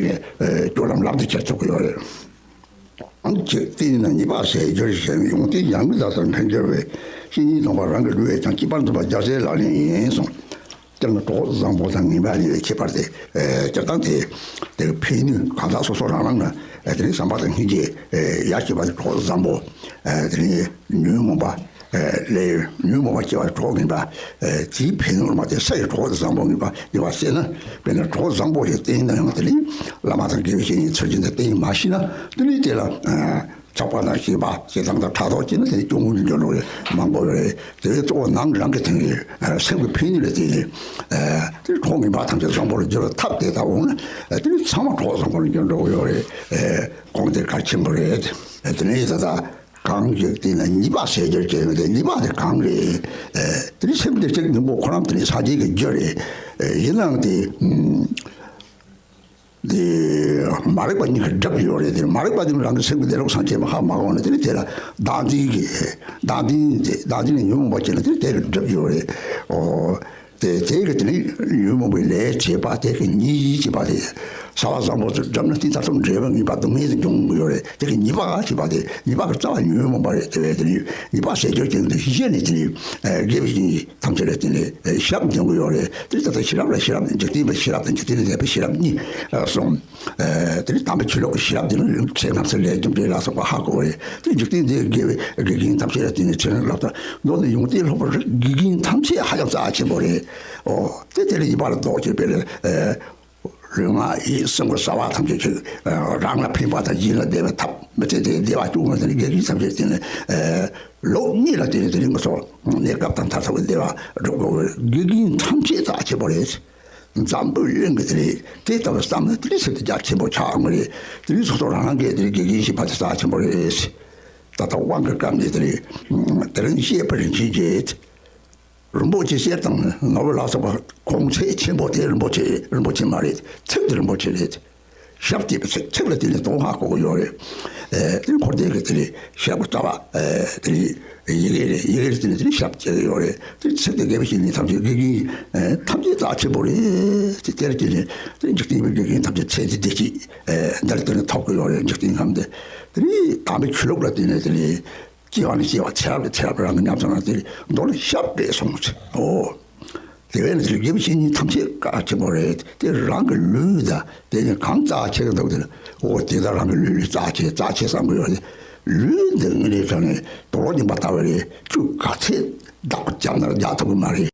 སྐྱོ་ལམ་ལམ་དུ་ཁྱེར་ཐུབ་ཀྱི་ཡོད་རེད། འཇིག་རྟེན་ན་ཉེས་པ་ཟད་འགྱུར་ཞེས་ཡོངས་ཏེ་ཡང་དག་ལྟར་འཕེལ་འགྱུར་བའི་བཤེས་གཉེན་སྟོན་པ་རང་གི་ལུས་པའི་ཀྱང་གཅིག་པར་འཛིན་པ་རྒྱལ་སྲས་ལག་ལེན་ཡིན་གསུངས། སྤྱིར་ན་གྲོགས་བཟང་པོ་དང་ངན་པ་གཉིས་ལས་ཁྱད་པར་ཏེ། སྤྱིར་བཏང་དེ་དེ་ཕན་ནུས་གང་ཟག་སོ་སོ་རང་རང་ལ་དེ་ནི་བསམ་པ་དང་སྙིང་རྗེ་ཡར་སྐྱེད་པ་དེ་གྲོགས་བཟང་པོ། དེ་ནི་ཉོན་མོངས་པ། ལས་ཉོན་མོངས་པ་སྐྱེ་བ་གྲོགས་ངན་པ། དེའི་ཕན་ཡོན་མ་དེ་ས་ཡི་གྲོགས་བཟང་པོ་ངན་པ་ངན་པ་ཟེར་ན་དཔེར་ན་གྲོགས་བཟང་པོ་ཞིག་བསྟེན་ན་ཡང་དེ་ནི་བླ་མ་དང་དགེ་བའི་བཤེས་གཉེན་ཚུལ་བཞིན་དུ་བསྟེན་མ་ཤེས་ན་དེ་ནི་དེ་ལ་ཆགས་པ་དང་ཞེན་པ་ཞེ་སྡང་དང་ཕྲག་དོག་སྐྱེས་ན་དེ་ནི་སྐྱོ་ངལ་འགྱུར་རོ་མང་པོ་རེད། དེ་བས་གཙོ་བོ་ནང་རང་གི་དེ་ནི་སེམས་ཀྱི་ཕན་ཡོན་ལ་བརྟེན་ནས་དེ་ནི་གྲོགས་ངན་པ་ཐམས་ཅད་བཟང་པོར་འགྱུར་བའི་ཐབས་དེ་ལྟ་འོང་ན་དེ་ནི་ཚང་མ་གྲོགས་བཟང་པོར་འགྱུར་འགྲོ་གི་ཡོད་རེད། གོང་དེ་གལ་ཆེན་པོ་རེད། དེ་ནས་ད་ལྟ། གང་ཞིག་དེ་ན་ཉེས་པ་ཟད་འགྱུར་བྱེད་ཡོད་དེ་ཉེས་པ་དེ་གང་རེད། དེ་ནི་སེམས་དེ་གཅིག་ནི་མོ་ཁོ་རང་དེ་ནི་ས་གཅིག་གི་རྒྱུ་རེད། ཡིན་ནའང་དེ། དེ་མ་རིག་པ་གཉིས་ཀྱིས་བསྒྲིབས་ཡོད་རེད། དེ་མ་རིག་པ་དེ་ནི་རང་གི་སེམས་ཀྱི་བདེ་ལོག་སངས་རྒྱས་པ་ཧ་མ་གོ་ནས་དེ་ནི་དེ་ལ་བདག་འཛིན་གྱི་བདག་འཛིན་དེ་བདག་འཛིན་ནི་ཉོན་མོངས་པ་སྐྱེས་ནས་དེ་ནི་དེ་གིས་བསྒྲིབས་ཡོད་རེད། ཨོ། དེ་དེ་གི་དེ་ནི་ཉོན་མོངས་པའི་ལས་བྱེད་པ་དེ་གི་ཉེས་བྱེད་པ་དེ་བྱ་བ་བཟང་པོ་ཚོ་བསྒྲུབས་ན་དེ་ལྟར་ཐོབ་འབྲས་བུ་ངེས་པ་སྡུག་བསྔལ་དུ་འབྱུང་གི་ཡོད་རེད། དེ་གི་ཉེས་པ་བྱེད་པ་དེ་ཉེས་པ་གི་རྩ་བ་ཉོན་མོངས་པ་རེད། དེ་བས་དེ་ནི་ཉེས་པ་ཟད་འགྱུར་གྱི་དེ་གཞི་ནས་དེ་ནི་དགེ་བའི་བཤེས་གཉེན་ཐམས་ཅད་ལ་དེ་ནི་ཤེས་རབ་འབྱུང་གི་ཡོད་རེད། དེ་ལྟར་ཤེས་རབ་ལ་ཤེས་རབ་འཇིག་རྟེན་པའི་ཤེས་རབ་དང་འཇིག་རྟེན་ལས་འདས་པའི་ཤེས་རབ་གཉིས་གསུངས། དེ་ནི་དམ་པའི་ཆོས་ལུགས་ཀྱི་ཤེས་རབ་དེ་ནི་ལུགས་ཆེན་རྣམ་གསུམ་ལས་རྒྱུ་འབྲས་ལ་སོགས་པ་ཧ་གོ་བས་དེ་འཇིག་རྟེན་འདིའི་དགེ་བའི་དགེ་རྒན་ཐམས་ཅད་ལ་དེ་ནི་ཚེ་རིང་ལ་དང་མདོར་ན་ཡོངས་ཏེ་སློབ་པར་དགེ་རྒན་ཐམས་ཅད་ཧ་ཅང་རྩ་ཆེན་པོ་རེད། ཨོ་དེ་དེ་ལ་ཡིད་པར་འདོགས་ཀྱི་དཔེ་ལ་ལུས་ངག་ཡིད་གསུམ་གྱི་བྱ་བ་ཐམས་ཅད་ཅིག་རང་ལ་ཕན་པ་དང་གཞན་ལ་བདེ་བའི་ཐབས་མི་ཚེ་དེ་བདེ་བ་བཅུག་ནས་དེ་ནི་དགེ་རྒན་ཐམས་ཅད་དེ་ནི་ལོ་གཉིས་ལ་དེ་ནི་དེ་རིང་གི་སོགས་གནས་སྐབས་དང་མཐར་ཐུག་གི་བདེ་བ་སྒྲུབ་དགོས་པས་དགེ་རྒན་ཐམས་ཅད་རྩ་ཆེན་པོ་རེད། འཛམ་བུ་གླིང་གི་དེ་རེད། དེ་ལྟ་བུ་བསམ་ན་དེ་རིང་ཚེ་འདི་རྒྱ་ཆེན་པོ་ཆགས་འོང་གི་རེད། དེ་རིང་སོ་སོ་རང་རང་གིས་དེ་རིང་དགེ་རྒན་ཞིག་ཕ་དེ་རྩ་ཆེན་པོ་རེད། ད་ལྟ་དབང་གི་སྐབས་ནས་དེ་རིང་དེ་རིང་བཤད་པ་རིན་ཆེན་རྒྱས། རིན་པོ་ཆེ་གསེར་དང་ནོར་བུ་ལ་སོགས་པ་གོང་ཚད་ཆེན་པོ་དེ་རིན་པོ་ཆེ་རིན་པོ་ཆེ་མ་རེད། ཚིག་དེ་རིན་པོ་ཆེ་རེད། ཞབས་བརྒྱད་པའི་ཚིག་ཚིག་ལ་བརྟེན་ནས་དོན་ཧ་གོ་གི་ཡོད་རེད། ཨེ་དེ་ནི་འཁོར་འདས་ཀྱི་དེ་ནི་ཞབས་ཀྱི་རྩ་བ། ཨེ་དེ་ནི་ཡི་གེ་རེད། ཡི་གེ་རེད། དེ་ནི་དེ་ནི་ཞབས་བརྒྱད་ཀྱི་ཡོད་རེད། དེ་ཚིག་དེ་དགེ་བའི་བཤེས་གཉེན་ཐམས་ཅད་དགེ་རྒན་ཨེ་ཐམས་ཅད་རྩ་ཆེན་པོ་རེད། དེ་དེར་བརྟེན་ནས་དེ་འཇིག་རྟེན་པའི་དགེ་རྒན་ཐམས་ཅད་ཚེ་འདི་བདེ་སྐྱིད་ཨེ་འདི་ལ་དེ་ནི་ཐོབ་ཀྱི་ཡོད་རེད། འཇིག་རྟེན་ཁམས་འདི་དེ་ནི་དམ་པའི་ཆོས་ལུགས་ལ་བརྟེན་ནས་དེ་ནི། སྐྱེ་བ་ནས་སྐྱེ་བ་ཚེ་རབས་ནས་ཚེ་རབས་རང་གི་ཉམས་སུ་བླངས་ཏེ་མདོ་ལ་ཞབས་བགྲད་སོང་ཟེར། ཨོ། དེ་བས་ན་དེ་དགེ་བའི་བཤེས་གཉེན་ཐམས་ཅད་བཀའ་ཆེན་པོ་རེད། དེ་རང་གི་ལུས་དང་དེ་ནི་གང་རྩ་ཆེ་གི་འདུག་དེ་ལ་ཨོ་དེ་དག་རང་གི་ལུས་ལུས་རྩ་ཆེ་རྩ་ཆེ་བསམ་གི་ཡོད་རེད། ལུས་འདི་དངོས་གནས་དྲང་ནས་དུག་ལོག་ཉམས་པ་ལྟ་བུ་རེད། ཆུ་ག་ཚད་བདག་པོ་བརྒྱབ་ན་རྒྱག་ཐུབ་གི་མ་རེད།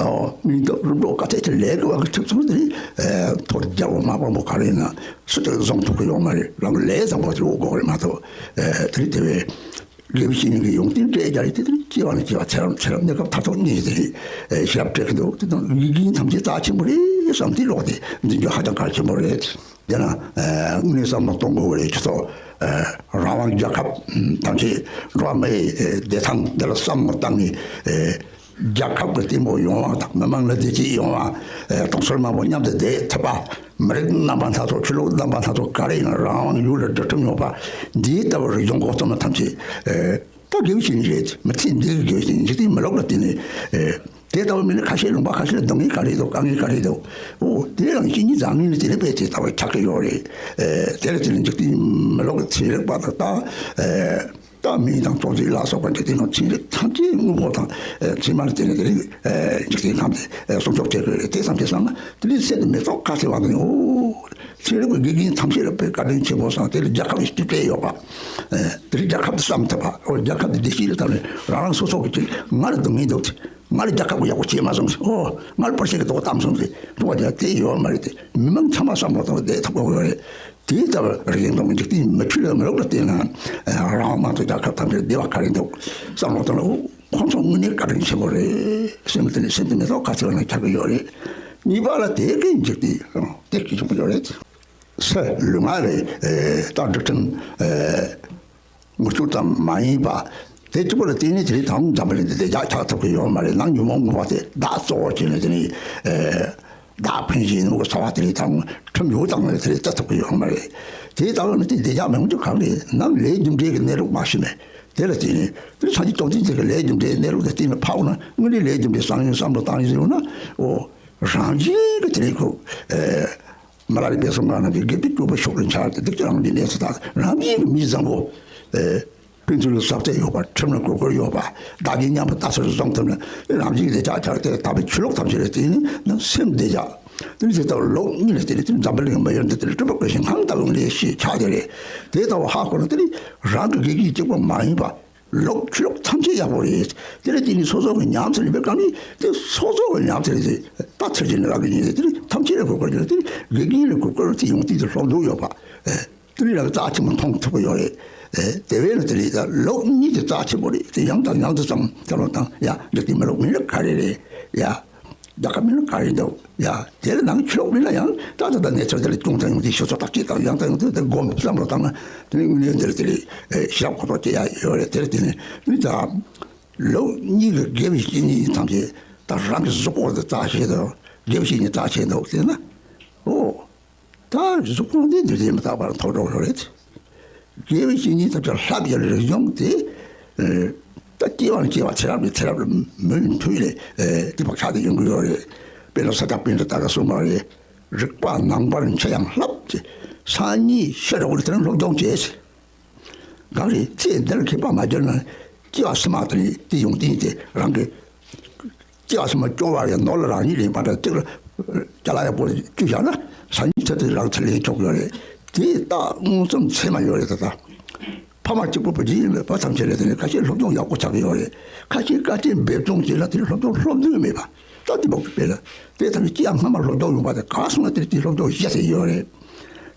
ཨོ། མིང་དང་རིམ་གྲོ་ག་ཚད་ཅིག་ལས་ཀྱི་བ་གི་ཁྲིད་ཚོང་དེ་ཨེ་ཐོ་རྒྱལ་བ་མ་སྤངས་པོ་ག་རེ་ཡིན་ན་སུ་དེ་བཟུང་ཐུབ་ཀྱི་ཡོད་མ་རེད། རང་གི་ལས་བཟང་པོ་ཞིག་འོ་དགོས་རེད་མ་གཏོགས། ཨེ་དེ་རིང་དེ་བས་དགེ་བའི་བཤེས་གཉེན་གྱི་ཡོན་ཏན་སྤྲད་རྒྱ་རེད། དེ་དེ་རིང་སྐྱེ་བ་ནས་སྐྱེ་བ་ཚེ་རབས་ཚེ་རབས་གནས་སྐབས་མཐར་ཐུག་གཉིས་དེ་རིང་ཨེ་ཞབས་བྲལ་གྱི་འདུག་དེ་དང་དགེ་རྒན་ཐམས་ཅད་རྩ་ཆེན་པོ་རེད་བསམ་དེ་ལོག་སྟེ་འཛིན་རྒྱུ་ཧ་ཅང་གལ་ཆེན་པོ་རེད། དེ་ན་ཨེ་དངོས་གནས་བསམ་བློ་གཏོང་དགོས་རེད། ཁྱེད་ཚོ་ཨེ་རང་དབང་རྒྱལ་ཁབ་ཐམས་ཅད་འགྲོ་བ་མིའི་ཨེ་བདེ་ཐང་འདི་ལ་བསམ་བློ་བཏང་ནས་ཨེ། རྒྱལ་ཁབ་ཀྱི་བརྟན་པོ་ཡོང་བ་དང་མི་དམངས་ལ་བདེ་སྐྱིད་ཡོང་བ། ཨེ་དུང་སོར་མང་པོ་མཉམ་དུ་བསྡད་ཐུབ་པ། མི་རིགས་རྣམ་པ་སྣ་ཚོགས་ཆོས་ལུགས་རྣམ་པ་སྣ་ཚོགས་ག་རེ་ཡིན་རང་དབང་ཡུལ་ལ་སྒྲིག་ཁྲིམས་ཡོད་པ། འདིའི་ལྟ་བུ་རིག་གཞུང་འགོ་རྩོམ་པ་ཐམས་ཅད་ཨེ་ད་དགེ་བའི་བཤེས་གཉེན་རེད། མི་ཚེ་འདིའི་དགེ་བའི་བཤེས་གཉེན་འཇིག་རྟེན་མི་ལུགས་ལ་བརྟེན་ནས་ཨེ་དེ་ལྟ་བུ་མིན་ན་ཁ་ཤས་ལུང་པ་ཁ་ཤས་ལ་སྡུག་བསྔལ་ག་རེ་འདུག་དཀའ་ངལ་ག་རེ་འདུག་ཨོ་དེ་རང་བཤེས་གཉེན་བཟང་ངན་ནི་དེ་ལ་དཔེ་དེ་ལྟ་བུ་ཆགས་ཀྱི་ཡོད་རེད། ཨེ་དེ་ལ་བརྟེན་ནས་འཇིག་རྟེན་མི་ལུགས་ཀྱི་ཚན་རིག་པ་དང་ད་ཨེ། ད་མིང་དང་ཙོག་ཙིག་ལ་སོགས་པ་འཇིག་རྟེན་ཁམས་ཚན་རིག་ཐམས་ཅད་དངོས་པོ་དང་ཚད་མར་བརྩིས་ནས་དེ་རིང་འཇིག་རྟེན་ཁམས་དེ་སྲུང་སྐྱོབ་བྱེད་དགོས་རེད། དེ་ཙམ་གྱིས་བསམ་ན་དེ་རིང་སེམས་མི་ཚོགས་དཀའ་ཚེགས་བ་དང་ཡོད། ཚན་རིག་པའི་དགེ་རྒན་ཐམས་ཅད་ལ་དཔེ་བཀའ་དྲིན་ཆེན་པོ་བསམ། དེ་ལ་རྒྱལ་ཁབ་ཀྱི་སྐྱིད་སྤྲད་ཡོད་པ། དེ་རིང་རྒྱལ་ཁབ་དེ་བསམ་ཐུབ་པ། ཨོ་རྒྱལ་ཁབ་དེ་བདེ་སྐྱིད་ལ་བཏང་ནས་རང་རང་སོ་སོ་གི་ཅིག་ང་ལ་སྡུག་བསྔལ་འདུག་ང་ལ་རྒྱལ་ཁབ་ཀྱི་ཡག་པོ་བྱས་མ་སོང་ཟེར། ཨོ་ང་ལ་པར་ཆས་ཀྱི་ཐོག་བཏང་སོང་ཟེར། འགྲོ་བ་རྒྱལ་དེ་ཡོད་མ་རེད་དེ། མི་མང་ཚང་མ་བསམ་བློ་བཏང་བ་བསྡད་ཐུབ་དགོས་རེད། དེའི་ལྟ་བུ་རིག་གཞུང་དང་འཇིག་རྟེན་མི་ཆོས་ལ་མི་རོགས་ལ་བརྟེན་ན་རང་དབང་མང་གཙོ་རྒྱལ་ཁབ་ཐམས་ཅད་བདེ་བ་ག་རེ་འདུག་བསམ་བློ་བཏང་ན་ཁོང་ཚོ་དངོས་གནས་བཀའ་དྲིན་ཆེན་པོ་རེད། སེམས་དེ་ནི་སེམས་དེ་མི་ཐོག་ཁ་ཚེ་བ་ན་ཆགས་ཀྱི་ཡོད་རེད། གཉིས་པ་ལ་དེ་གའི་འཇིག་རྟེན་དེ་གི་ཆེན་པོ་ཡོད་རེད། སེ་ལུས་ངག་རེད། ད་སྒྲིག་ཁྲིམས། དངུལ་ཆུ་ཙམ་མ་ཡིན་པ། དེ་གཅིག་པོ་ལ་བརྟེན་ནས་དེ་རིང་དང་འཛམ་བུ་གླིང་འདི་བདེ་འཇགས་ཆགས་ཐུབ་ཀྱི་ཡོད་མ་རེད། ནང་ཉོན་མོངས་མུན་པ་དེ་བདག་གཙོ་བོ་བྱས་ནས་དེ་ནི་བདག་ཕན་ཞིག་ནུ་གི་ཚ་བ་དེ་རིང་དང་ཁྲིམས་ཡོད་དང་ལས་དེ་རིང་བཙལ་ཐུབ་ཀྱི་ཡོད་མ་རེད། དེ་ལྟ་བུ་ནི་དེ་བདེ་འཇགས་མི་ཡོང་རྒྱུ་གང་རེད། ནང་ལས་རྒྱུ་འབྲས་ཀྱི་གནས་ལུགས་མ་ཤེས་ནས་དེ་ལ་བརྟེན་ནས་དེ་སངས་རྒྱས་བཅོམ་ལྡན་འདས་ཀྱི་ལས་རྒྱུ་འབྲས་གནས་ལུགས་དེ་བརྟེན་ནས་ཕབ་ན་དངོས་གནས་ལས་རྒྱུ་འབྲས་བསམ་ཡོང་བསམ་བློ་བཏང་ཡོང་ཟེར་ཡོང་ན་ཨོ། རང་བཞིན་གྱི་དེ་རིང་ཁོ། མི་ལ་རིག་པའི་གསུང་ངག་རྣམས་ཀྱི་དགེ་སྡིག་གཅོད་པའི་ཕྱོགས་ལ་འཆར་ཏེ་སྡིག་སྤྱོད་རང་གི་གནས་སུ་དག་རང་བཞིན་གྱི་མི་བཟང་པོ། ཨེ། ཕན་ཚུན་ལ་ཟབ་ཚད་ཡོད་པ་ཁྲིམས་ལ་གུས་བཀུར་ཡོད་པ་བདག་གིས་མཉམ་པར་ལྟ་ཚུལ་བཟང་ཐུབ་ན་རང་བཞིན་གྱི་བདེ་འཇགས་འཆར་ཏེ་དག་པའི་ཆོས་ལུགས་ཐམས་ཅད་ལ་བརྟེན་ནས་ནང་སེམས་བདེ་འཇགས། དེ་ནི་དེ་ལྟར་ལོག་གཉིས་ལ་བརྟེན་ནས་དེ་ནི་འཛམ་བུ་གླིང་མ་ཡོད་འདི་དེ་ལ་སྤྲུལ་པ་སྐུ་ཞིང་ཁམས་ལྟ་བུ་ལས་ཤེས་ཆགས་ཀྱི་རེད། དེ་ལྟ་བུ་ཧ་གོ་ན་དེ་ནི་རང་གི་དགེ་རྒན་གཅིག་པུ་མ་ཡིན་པ། ལོག་ཆོས་ལོག་ཐམས་ཅད་ཡག་པོ་རེད། དེ་ལ་བརྟེན་ནས་སོ་སོ་གི་ཉམས་ཚར་ཡིན་པའི་སྐབས་ནས་དེ་སོ་སོ་གི་ཉམས་ཚར་རེད། ད་ཚར་གྱི་ནི་རག་གི་ཡིན་རེད། དེ་ནི་ཐམས་ཅད་ལ་གུས་བཀུར་གྱི་རེད། དེ་ནི་དགེ་རྒན་ལ་གུས་བཀུར་དེ་ཡོང་དུས་དེ་སློབ་སྟོན་ཡོད་པ། ཨེ། དེ་ནི་རག་རྩ་ཆེན་པོ་མཐོང་ཐུབ་ཀྱི་ཡོད་རེད། ཨེ། དེ་བས་ན་དེ་ལས་ད་ལོག་གཉིས་དེ་རྩ་ཆེན་པོ་རེད། དེ་ཡང་དང་ཡང་དུ་ཙམ་ད་ལོ་དང་ཡ་འདི་དེ་མི་ལོག་མི་ལོག་ག་རེ་རེད་ཡ། རྒྱལ་ཁབ་མིན་ན་ག་རེ་འདུག་ཡ། དེ་ལ་ནང་ཆོས་ལོག་མིན་ན་ཡང་ད་ད་ད་གནས་ཚུལ་དེ་ལ་སྐྱོང་ཐང་ཡོང་དུས་ཞུ་ཚོགས་དག་ཅིག་དང་ཡང་དང་ཡང་དུ་དེ་སྒོམ་བསམ་བློ་བཏང་ན་དེ་ནི་དངོས་གནས་འདིར་དེ་ལས་ཞབས་ཁོ་ཐོག་སྐྱེ་ཡ་ཡོད་རེད། དེར་དེ་ནི་ནི་ད་ལོག་གཉིས་ཀྱི་དགེ་བའི་བཤེས་གཉེན་ཐམས་ཅད་ད་རང་གི་གཟུགས་པོ་དེ་རྩ་ཆེ་དང་དགེ་བའི་བཤེས་གཉེན་རྩ་ཆེ་འདུག་ཟེར་ན་ཨོ། ད་གཟུགས་པོ་འདི་འདི་ལས་མི་རྟག་པར་ཐོགས་འགྲོ་ཡོད་རེད། དགེ་བའི་བཤེས་གཉེན་ཐམས་ཅད་ལྷག་པའི་རིག་གཞུང་དེ། ད་སྐྱེ་བ་ནས་སྐྱེ་བ་ཚེ་རབས་ནས་ཚེ་རབས་ལ་མུ་མཐུད་ནས་སྡིག་པ་ཆགས་ཏེ་ཡོང་གི་ཡོད་རེད། དཔེར་ན་ས་སྐྱ་པཎྜི་ཏ་གིས་གསུངས་པ་རེད། རིག་པ་ནང་པར་འཆི་ཡང་བསླབ་ཅེས། སང་ཉིན་ཤི་འགྲོ་བ་དེ་ནི་སློབ་སྦྱོང་བྱེད། གང་རེད། ཚེ་འདིར་མཁས་པ་མ་གྱུར་ན་སྐྱེ་བ་ཕྱི་མ་དེ་ནི་དེ་ཡོང་དེ་ཡིན་ཏེ་རང་གི་སྐྱེ་བ་ཕྱི་མ་སྐྱོ་བ་ཡང་ནོར་ལ་རང་ཉིད་རེད་མ་འདྲ་གཅིག་ལ་ཅ་ལག་ཡག་པོ་བཅུ་བཞག་ན་སང་ཉིན་ཚེ་དེ་རང་ཚེ་ལེན་ཆོག་ཡོད་རེད། དེ་རྟགས་མངོན་སུམ་ཚད་མ་ཡོད་རེད། ད་ལྟ་ཕ་མ་གཅིག་པུ་བུ་གཅིག་ཡིན་པའི་བུ་ཐམས་ཅད་ལ་དེ་ནི་ཁ་ཤས་སློབ་སྦྱོང་ཡག་པོ་ཆགས་ཀྱི་ཡོད་རེད། ཁ་ཤས་དཀའ་སྤྱད་འབད་བརྩོན་བྱས་ལ་དེ་ནི་སློབ་སྦྱོང་སློབ་འདོད་མེད་པ། ད་དེ་འབོག་གི་དཔེ་ལ་དེ་ཐམས་ཅད་སྐྱེ་ཡག་སྔ་མ་སློབ་སྦྱོང་ཡོང་པ་དེ་ག་སོང་ན་དེ་དེ་སློབ་སྦྱོང་བཞི་ཟེར་ཡོད་རེད།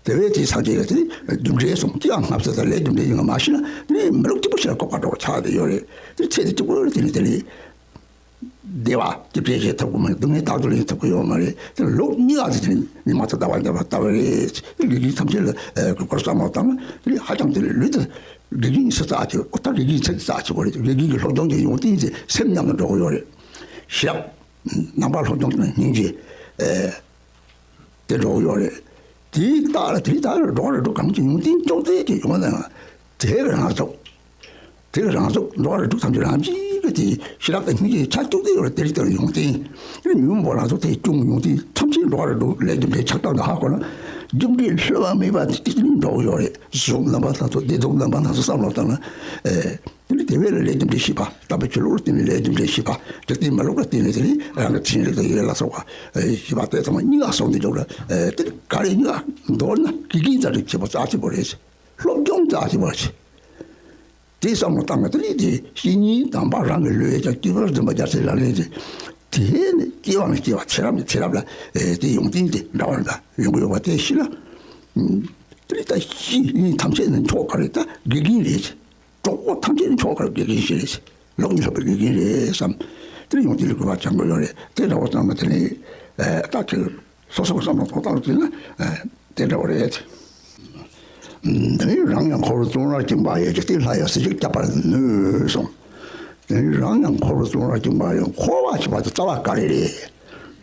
དེ་བས་དེ་སངས་རྒྱས་ལ་དེ་རྒྱུ་འབྲས་སོང་སྐྱེ་ཡག་སྔ་ཚེ་དང་ལས་རྒྱུ་འབྲས་ཡིན་ན་མ་ཤེས་ན་དེ་ནི་མི་ལུགས་གཅིག་པུ་ཞིག་ལ་ལྐོག་པ་འགྲོ་བ་ཆགས་བསྡད་ཡོད་རེད། དེ་ཚེ་དེ་གཅིག་པུ་ལ་དེ་ནི་དེ་ནི། བདེ་བ་སྐྱིད་པའི་ཞིག་ཐོབ་ཀྱི་མ་རེད། སྡུག་བསྔལ་རྟག་ཏུ་ལེན་ཐུབ་ཀྱི་ཡོད་མ་རེད། དེ་ལོག་གཉིས་ཀ་དེ་ནི་མ་ཐུབ་ལྟ་བ་འདྲ་བ་ལྟ་བ་རེད། དགེ་རྒན་ཐམས་ཅད་ལ་གོ་བསམ་བློ་བཏང་ན་དེ་ནི་ཧ་ཅང་དེ་ལས་ལུས་དེ་དགེ་རྒན་ཚེ་རྩ་ཆེ། ཨོ་ད་དགེ་རྒན་ཚེ་རྩ་ཆེ་བ་རེད། དགེ་རྒན་གྱི་སློབ་སྦྱོང་གི་ཡོང་སྟེང་དེ་སེམས་མཉམ་དུ་འགྲོ་གི་ཡོད་རེད། ཞབས་ནང་པ་སློབ་སྦྱོང་གི་སྙིང་རྗེ། དེ་འགྲོ་གི་ཡོད་རེད། དེའི་རྟགས་ལ་དེའི་རྟགས་ལ་འགྲོ་བ་རིགས་དྲུག་གང་ཅི་ཡོང་སྟེང་ཅོག་ཙེ་ཅིག་ཡོང་ན་ཡང་དེ་གི་རང་ཚུགས། དེ་གི་རང་ཚུགས་འགྲོ་བ་རིགས་དྲུག་ཐམས་ཅད་རང་བཞིན་གྱིས་དེ་ཤེས་རབ་དང་སྙིང་རྗེ་ཆ་ཅོག་ཙེ་ཡོད་རེད། དེ་རིགས་ལྟར་ཡོང་སྟེང་དེ་ནི་མི་མང་པོ་རང་ཚུགས་དེ་སྐྱོང་ཡོང་སྟེང་ཐམས་ཅད་འགྲོ་བ་རིགས་དྲུག་ལས་རྒྱུ་འབྲས་ཆགས་སྡང་དུ་ཧ་གོ་ན་རྒྱུ་འབྲས་བསླུ་བ་མེད་པ་དེ་དེ་ནི་འགྲོ་གི་ཡོད་རེད། གཟུགས་རྣམ་པར་སྣང་ཚུལ་བདེ་སྡུག་རྣམ་པར་སྣང་ཚུལ་བསམ་བློ་བཏང་ན། དེ་ནི་དེ་བས་ལ་ལས་རྒྱུ་འབྲས་ཤེས་པ། དམ་པའི་ཆོས་ལུགས་ལ་བརྟེན་ནས་ལས་རྒྱུ་འབྲས་ཤེས་པ། འཇིག་རྟེན་མ་ལུགས་ལ་བརྟེན་ནས་དེ་ནི་རང་གི་ཚན་རིག་དང་ཡུལ་ལ་སོགས་པ་ཤེས་པ་དེ་ཚང་མ་གཉིས་ཀ་ཟུང་དུ་འཇོག་ལ། དེ་ནི་ག་རེ་གཉིས་ཀ་མདོར་ན་དགེ་རྒན་རྩ་ཆེ་པོ་རྩ་ཆེ་པོ་རེད། སློབ་སྦྱོང་རྩ་ཆེ་པོ་རེད། དེ་བསམ་བློ་བཏང་ན་དེ་ནི་དེ་བཤེས་གཉེན་དམ་པ་རང་གི་བློས་ཀྱང་སྐྱེས་བུ་འཛིན་པ་རྒྱལ་སྲས་ལག་ལེན་དེ་དེ་ནི་སྐྱེ་བ་ནས་སྐྱེ་བ་ཚེ་རབས་ནས་ཚེ་རབས་ལ་དེ་ཡོང་སྟེང་དེ་འདྲ་བ་འདྲ་ཡོང་གི་ཡོད་པ་དེ་ཤེས་ན། དེ་ནི་ད་བཤེས་གཉེན་ཐམས་ཅད་ནི་མཆོག་ག་རེ་ད་དགེ་རྒན་རེད། གྲོགས་པོ་ཐམས་ཅད་མཆོག་ག་རེ་དགེ་རྒན་ཞིག་རེད། ལོག་ནས་ལྷག་པའི་དགེ་རྒན་རེད་བསམ། དེ་ནི་ཡོང་དེ་ལ་གུས་པ་བྱ་དགོས་ཡོད་རེད། དེ་འདྲ་བ་ཙམ་ན་དེ་ནི་ད་ཁྱེད་སོ་སོ་གི་བསམ་བློ་ཐོག་བཏང་ཟིན་ན་དེ་འདྲ་བ་རེད། འདི་ནི་རང་ཡང་འཁོར་བའི་བཙོན་རར་བཅིངས་པ་ཡི། འཇིག་རྟེན་ལྷ་ཡིས་ཟིལ་གྱིས་བརྐྱབ་པར་ནུས་གསུངས། འདི་ནི་རང་ཡང་འཁོར་བའི་བཙོན་རར་བཅིངས་པ་ཡི། འཁོར་བ་ཞེས་པ་དེ་རྩ་བ་ག་རེ་རེད།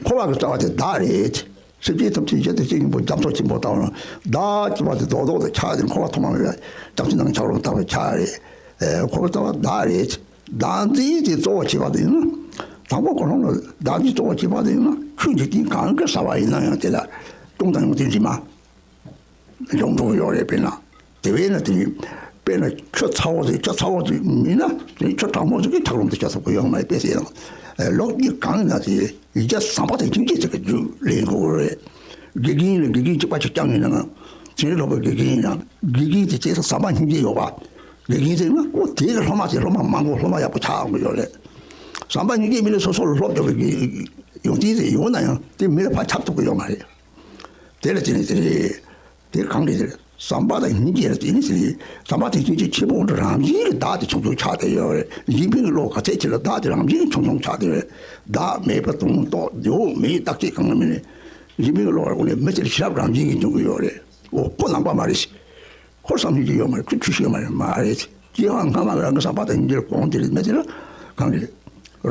འཁོར་བ་གི་རྩ་བ་དེ་བདག་རེད། སེམས་ཅན་ཐམས་ཅད་ཡིད་བཞིན་གཤེགས་སྙིང་པོ་རྒྱ་མཚོ་ཆེན་པོ་ལྟ་བུ་ན་བདག་ཅེས་པ་དེ་རྡོག་རྡོག་ཏུ་ཆགས་ཏེ་འཁོར་བ་ཐོག་མ་མེད་པའི་བྱང་ཆུབ་ནང་ཆགས་རུང་ལྟ་བུ་ཆགས་རེད། འཁོར་བའི་རྩ་བ་བདག་རེད། བདག་འཛིན་དེ་གཙོ་བོ་བྱེད་པ་དེ་ཡིན་ན། དང་པོ་ཁོ་རང་ལ་བདག་འཛིན་གཙོ་བོ་བྱེད་པ་དེ་ཡིན་ན་ཆོས་འཇིག་རྟེན་གང་གི་ཟ་བ་ཡིན་ན་ཡང་དེ་ལ་སྟོང་དང་ཡོན་ཏན་འཛིན་མ། ཡོང་འགྲོ་གི་ཡོད་རེད། དཔེར་ན། དེ་བས་ན་དེ་དཔེར་ན་ཆུ་ཚ་བོ་ཟིག་ཆུ་ཚ་བོ་ཟིག་མིན་ན་དེ་ཆུ་གྲང་མོ་ཟིག་གིས་འཁྱགས་རོམ་དུ་བྱ་ཐུབ་ཀྱི་ཡོད་མ་རེད། དཔེ་བྱས་ན་ལོག་གི་གང་ཡིན་ན་དེ་ཡིག་བརྒྱ་ཟམ་པ་དང་སྙིང་རྗེ་ཟེར་གི་རྒྱུ་ལེན་དགོས་རེད། དགེ་རྒན་ལ་དགེ་རྒན་གཅིག་པ་གཅིག་རྐྱང་ཡིན་ན་ཚན་རིག་སློབ་པའི་དགེ་རྒན་ཡིན་ན་དགེ་རྒན་དེ་བྱས་ཙང་ཟམ་པ་སྙིང་རྗེ་ཡོད་པ། དགེ་རྒན་ཟེར་ན་ཨོ་དེ་གི་སློབ་མ་དེ་སློབ་མ་མང་པོ་སློབ་མ་ཡག་པོ་ཆགས་ཡོང་གི་ཡོད་རེད། ཟམ་པ་སྙིང་རྗེ་མི་ལ་སོ་སོ་ལ་སློབ་སྦྱོང་གི་ཡོང་དུས་དེ་ཡོང་ན་ཡང་དེ་མི་ལ་ཕར་ཁྱབ་ཐུབ་ཀྱི་ཡོད་མ་རེད། དེ་ལ་བརྟེན་ནས་དེ་རེད། དེ་གང་རེད་དེ་རེད། ཟམ་པ་དང་སྙིང་རྗེ་ལ་བརྟེན་ནས་དེ་རེད། ཟམ་པ་དང་སྙིང་རྗེ་ཆེན་པོ་འདྲ་རང་བཞིན་གྱི་བདག་དེ་ཆུང་ཆུང་ཆགས་བསྡད་ཡོད་རེད། ཡིན་ཕིང་གི་བློ་ག་ཚད་ཆེ་ལ་བདག་དེ་རང་བཞིན་གྱི་ཆུང་ཆུང་ཆགས་བསྡད་ཡོད་རེད། བདག་མེད་པ་དོན་རྟོགས་འདི་འོ་མེད་རྟག་ཆད་གང་ལ་མེད་ནས། ཡིན་ཕིང་གི་བློ་བར་དགོངས་ནས་མི་དེར་ཤེས་རབ་རང་བཞིན་གྱིས་འབྱུང་གི་ཡོད་རེད། འོ་ཁོ་ནང་པ་མ་རེད། ཁོར་བསམ་ཤེས་ཀྱི་ཡོད་མ་རེད། ཁོས་ཆོས་ཤེས་ཡོད་མ་རེད། མ་རེད། སྐྱེ་བ་སྔ་མ་རང་གི་ཟམ་པ་དང་སྙིང་རྗེ་གོང་དེ་རེད། མེད་དེ་ལ་གང་རེད།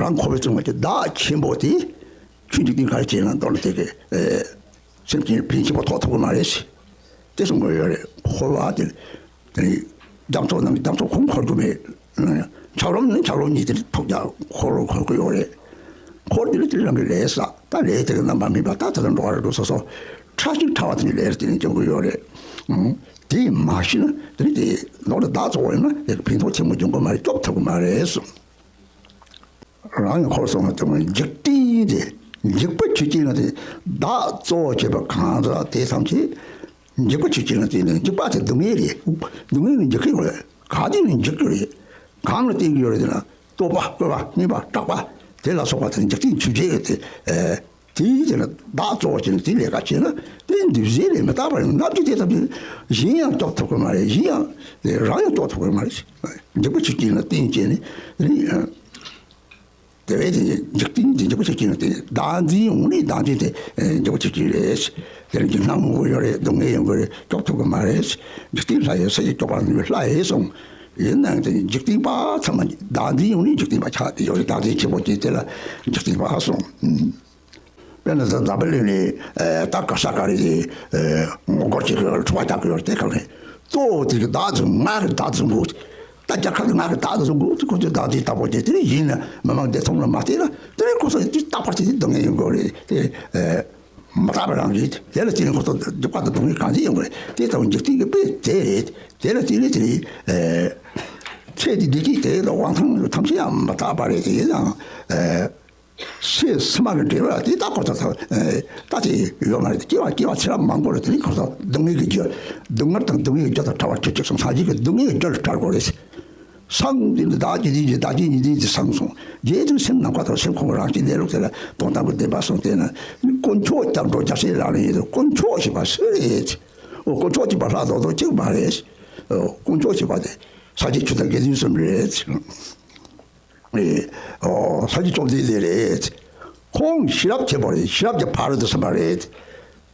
རང་འཁོར་བའི་བཙོན་མ་གྱི་བདག་ཆེན་པོ་དེ་ཆོས་འཇིག་རྟེན་ག་རེ་བྱས་ན་མདོར་ན་དེ་གི་སེམས་ཅན་ཕན་ཆེན་པོ་ཐོགས་ཐུབ་ཀྱི་མ་རེད། དེ་གསུང་གི་ཡོད་རེད། འཁོར་བ་དེ་དེ་རྒྱ་མཚོ་ནང་གི་རྒྱ་མཚོ་ཁོང་འཁོར་རྒྱུ་མེད། འཁྱགས་རོམ་ནི་འཁྱགས་རོམ་ཉིད་དེ་ཐུག་ཀྱང་འཁོར་རུ་འཁོར་གི་ཡོད་རེད། འཁོར་དེ་ལ་དེ་རང་གི་ལས་བསགས་ད་ལས་དེ་གི་རྣམ་པ་མིན་པ་ད་དེ་ལ་འགྲོ་བ་རེ་འགྲོ་སོ་སོ་ཕྲ་ཞིང་ཕྲ་བ་དེ་ནི་ལས་དེ་ནི་སྐྱོང་གི་ཡོད་རེད། དེ་མ་ཤེས་ན་དེ་ནི་དེ་ནོར་ལ་བདག་གཙོ་བོ་ཡིན་ན་དེ་གི་ཕན་ཐོགས་ཆེན་པོ་འབྱུང་གི་མ་རེད། སྐྱོབ་ཐུབ་ཀྱི་མ་རེད་གསུངས། རང་ཡང་འཁོར་སོང་བ་དེ་མ་འཇིག་རྟེན་དེ་འཇིག་པ་ཆོས་ཅན་ལ་དེ་བདག་གཙོ་བོ་བྱེད་པ་གང་ཟག་དེ་ཐམས་ཅད་འཇིག་པ་ཆོས་ཅན་ལ་བརྟེན་ནས་འཇིག་པ་དེ་སྡུག་བསྔལ་རེད། སྡུག་བསྔལ་ནི་འཇིག་གི་རེད། གང་དེ་ནི་འཇིག་གི་རེད། གང་ལ་བརྟེན་གྱི་ཡོད་རེད་ན་རྟོག་པ་སྐོར་བ་རྙེད་པ་སྐྲག་པ་དེ་ལ་སོགས་པ་དེ་འཇིག་རྟེན་ཆོས་ཅན་གྱི་དེ། དེའི་རྗེས་ལ་བདག་གཙོ་བོ་བྱས་ནས་དེའི་ལས་ཀ་བྱས་ན་དེ་འདུས་བྱས་ལས་མི་རྟག་པ་རེད། སྣབས་ཀྱི་དེ་ལྟ་བུ་གཞན་ཡང་སྐྱོབ་ཐུབ་ཀྱི་མ་རེད། གཞན་ཡང་རང་ཡང་སྐྱོབ་ཐུབ་ཀྱི་མ་རེད། འཇིག་པ་ཆོས་ཅན་ལ་བརྟེན་བྱས་ནས་རེད། དེ་བས་དེ་འཇིག་རྟེན་དེ་འཇིག་པ་ཆོས་ཅན་ལ་བརྟེན་བདག་འཛིན་འོང་ནས་བདག་འཛིན་དེ་འཇིག་པ་ཆོས་ཅན་རེད། དེ་ལ་འཇིགས་སྣང་ངོ་བོ་ཡོད་རེད། སྡུག་བསྔལ་ཡོང་གི་རེད། སྐྱོབ་ཐུབ་ཀྱི་མ་རེད། འཇིག་རྟེན་ལྷ་ཡིས་ཟིལ་གྱིས་སྐྱོབ་པར་ནུས་ལྷ་ཡིས་གསུངས། ཡིན་ནའང་དེ་འཇིག་རྟེན་པ་ཚང་མ་བདག་འཛིན་ཡོང་ནས་འཇིག་རྟེན་པ་ཆགས་བསྡད་ཡོད་རེད། བདག་འཛིན་ཆེན་པོ་ཅིག་དེ་ལ་འཇིག་རྟེན་པ་གསུངས། དཔེར་ན་འཛམ་བུ་གླིང་ནས་ད་ག་ས་ག་རེ་དེ་ངོ་རྒོལ་གྱི་འཁྲུག་པ་རྒྱག་གི་ཡོད་རེད། དེ་ག་ནས་གཙོ་བོ་དེ་གི་བདག་འཛིན་ང་གི་བདག་འཛིན་དགོས། ད་རྒྱལ་ཁབ་ལ་ང་གི་བདག་འཛིན་དགོས། དེ་ཁོ་ཚོའི་བདག་འཛིན་ལྟ་བུ་དེ་དེ་ནས་ཡིན་ན་མི་མང་བདེ་ཐང་ལ་མ་བལྟས་ན་དེ་ནས་ཁོ་ཚོ་དེ་རྟག་པར་དེ་སྡུག་བསྔལ་ཡོང་གི་རེད། དེ་མི་རྟག་པ་རང་རེད། དེ་ལ་བརྟེན་ནས་ཁོ་ཚོ་སྡུག་པ་དང་སྡུག་བསྔལ་གང་ཅི་ཡོང་གི་རེད། དེ་ལྟ་བུ་འཇིག་རྟེན་གྱི་དཔེ་དེ་རེད། དེ་ལ་བརྟེན་ནས་དེ་ནས་ཚེ་འདི་བདེ་སྐྱིད་དེ་དང་དབང་ཐང་ཐམས་ཅད་ཡང་མི་རྟག་པ་རེད། དེ་ཡིན་ནའང་། ཚེ་ཕྱི་མ་གི་འབྲེལ་བ་དེ་ད་ཁོ་ཐག་ཐག་ད་དེ་ཡོད་མ་རེད། སྐྱེ་བ་སྐྱེ་བ་ཚེ་རབས་མང་པོ་རེད། དེ་ནི་ཁོ་ཐག་སྡུག་བསྔལ་གྱི་རྒྱུ། སྡུག་བསྔལ་དང་སྡུག་བསྔལ་གྱི་རྒྱུ་དང་བྲལ་བར་གྱུར་ཅིག་གསུངས། སངས་རྒྱས་ཀྱི་སྡུག་བསྔལ་གྱི་རྒྱུ་ལ་བྲལ་དགོས་རེད། སངས་རྒྱས་ནི་བདག་བསྐྱེད་ཅིང་བདག་བསྐྱེད་ཉིད་ཅན་གྱི་སངས་གསུངས། རྗེ་བཙུན་སེམས་ནམ་མཁའ་དང་སེམས་ཁོང་རང་བཞིན་གནས་ལུགས་དེ་ལ་དོན་དམ་པའི་བདེན་པ་གསུངས། དེས་ན་དཀོན་མཆོག་སྐྱབས་འགྲོ་རྒྱལ་སྲས་ལག་ལེན་ཡིན་དུ་དཀོན་མཆོག་ཞེས་པ་སུ་རེད། འོ་དཀོན་མཆོག་ཅེས་པ་ལྷ་རྡོག་རྡོག་གཅིག་མ་རེད། འོ་དཀོན་མཆོག་ཅེས་པ་དེ་ས་སྐྱའི་ཆོས་དང་དགེ་འདུན་གསུམ་རེད། རེད། ཨོ། ལྷ་རྗེ་བཅོམ་ལྡན་འདས་རེད། ཁོང་ཤེས་རབ་ཆེན་པོ་རེད། ཤེས་རབ་ཀྱི་ཕ་རོལ་ཏུ་ཕྱིན་པ་རེད།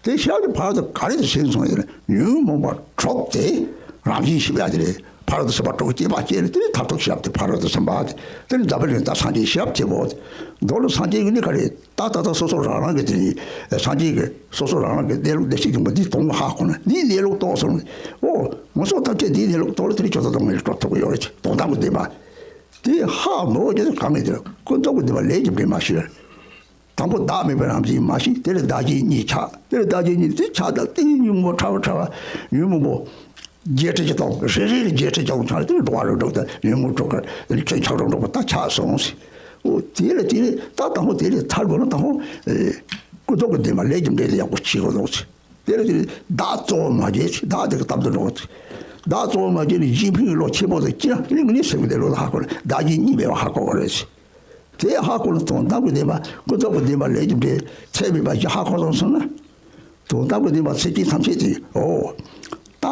དེ་ཤེས་རབ་ཀྱི་ཕ་རོལ་ཏུ་ག་རེ་ཞིག་སོང་ཡོད་ན། ཉོན་མོངས་པ་དྲུག་དེ་རང་བཞིན་ཤེས་པ་དེ་རེད། ཕ་རོལ་ཏུ་ཕྱིན་པ་དྲུག་སྐྱེས་པ་སྐྱེས་ནས། དེ་ནས་མཐར་ཐུག་ཤེས་རབ་ཀྱི་ཕ་རོལ་ཏུ་ཕྱིན་པ་དེ། དེ་ནས་འཛམ་བུའི་གླིང་ད་སངས་རྒྱས་ཤེས་རབ་ཆེན་པོ་དེ། མདོ་ལ་སངས་རྒྱས་ཀྱི་ནི་ག་རེ། ད་ད་ལྟ་སོ་སོ་རང་རང་གི་དེ་ནི་སངས་རྒྱས་ཀྱི་སོ་སོ་རང་རང་གི་གནས་ལུགས་བདེ་གཤེགས་སྙིང་པོ་འདི་དོན་ཧ་གོ་ན། འདིའི་གནས་ལུགས་རྟོགས་སོང་ནས། ཨོ། ངོ་སོ་ཐམས་ཅད་འདིའི་གནས་ལུགས་རྟོགས་ལ། དེ་ནས་ཆོས་ཐམས་ཅད་སྟོང་ཉིད་སྒྲུབ་ཐུབ་ཀྱི་ཡོད་རེད། དོན་དམ་གྱི་བདེན་པ། དེ་ཧ་མ་གོ་རྒྱུ་དེ་གང་ཡིན་དེ། ཀུན་རྫོབ་ཀྱི་བདེན་པ་ལས་ཀྱི་འབྲས་མ་ཤེས། དང་པོ་བདག་མེད་པའི་རང་བཞིན་མ་ཤེས། དེ་ལས་བདག་གཞན་གཉིས་ཆགས། དེ་ལས་བདག་གཞན་གཉིས་དེ་ཆགས་དང་། དེ་ཉོན་མོངས་ཕྲ་བ་ཕྲ་བ། ཉོན་མོངས་པོ་བརྒྱད་ཁྲི་བཞི་སྟོང་། རེ་རེ་ལ་བརྒྱད་ཁྲི་བརྒྱ་སྟོང་ཆགས། དེ་ལས་འགྲོ་བ་རིགས་དྲུག་དང་། ཉོན་མོངས་དྲུག་གི་དེ་ལས་ཁྱོད་ཆགས་སོགས་འགྲོ་བ་ད་ཆགས་སོང་ཟེར། ཨོ། དེ་ལས་དེ་ལས་ད་དང་པོ་དེ་ལས་ཐར་དགོས་ན། དང་པོ་ཨེ་ཀུན་རྫོབ་ཀྱི་བདེན་པ་ལས་ཀྱི་འབྲས་དེ་ཡག་པོ་ཤེས་དགོས་ཟེར། དེ་ལ་དེ་བདག་གཙོ་བོ་མ་བྱས། བདག་དེ་གི་སྟབས་དུ་འགྲོ། བདག་གཙོ་བོ་མ་བྱས་ནས་གཞན་ཕན་གྱི་བློ་ཆེན་པོ་དེ་སྐྱེས་ན། དེ་ནི་དངོས་གནས་སེམས་ཀྱི་བདེ་བློ་ལ་ཧ་གོ་ནས། བདག་གཞན་གཉིས་མེད་པ་ཧ་གོ་བ་རེད། དེ་ཧ་གོ་ན་དོན་དམ་གྱི་བདེན་པ། ཀུན་རྫོབ་ཀྱི་བདེན་པ་ལས་ཀྱི་འབྲས་ཚད་མེད་པ་བཞི་ཧ་གོ་སོང་ཟེར་ན། དོན་དམ་གྱི་བདེན་པ་ཚད་ཅན་ཐམས་ཅད་དེ། ཨོ། ད་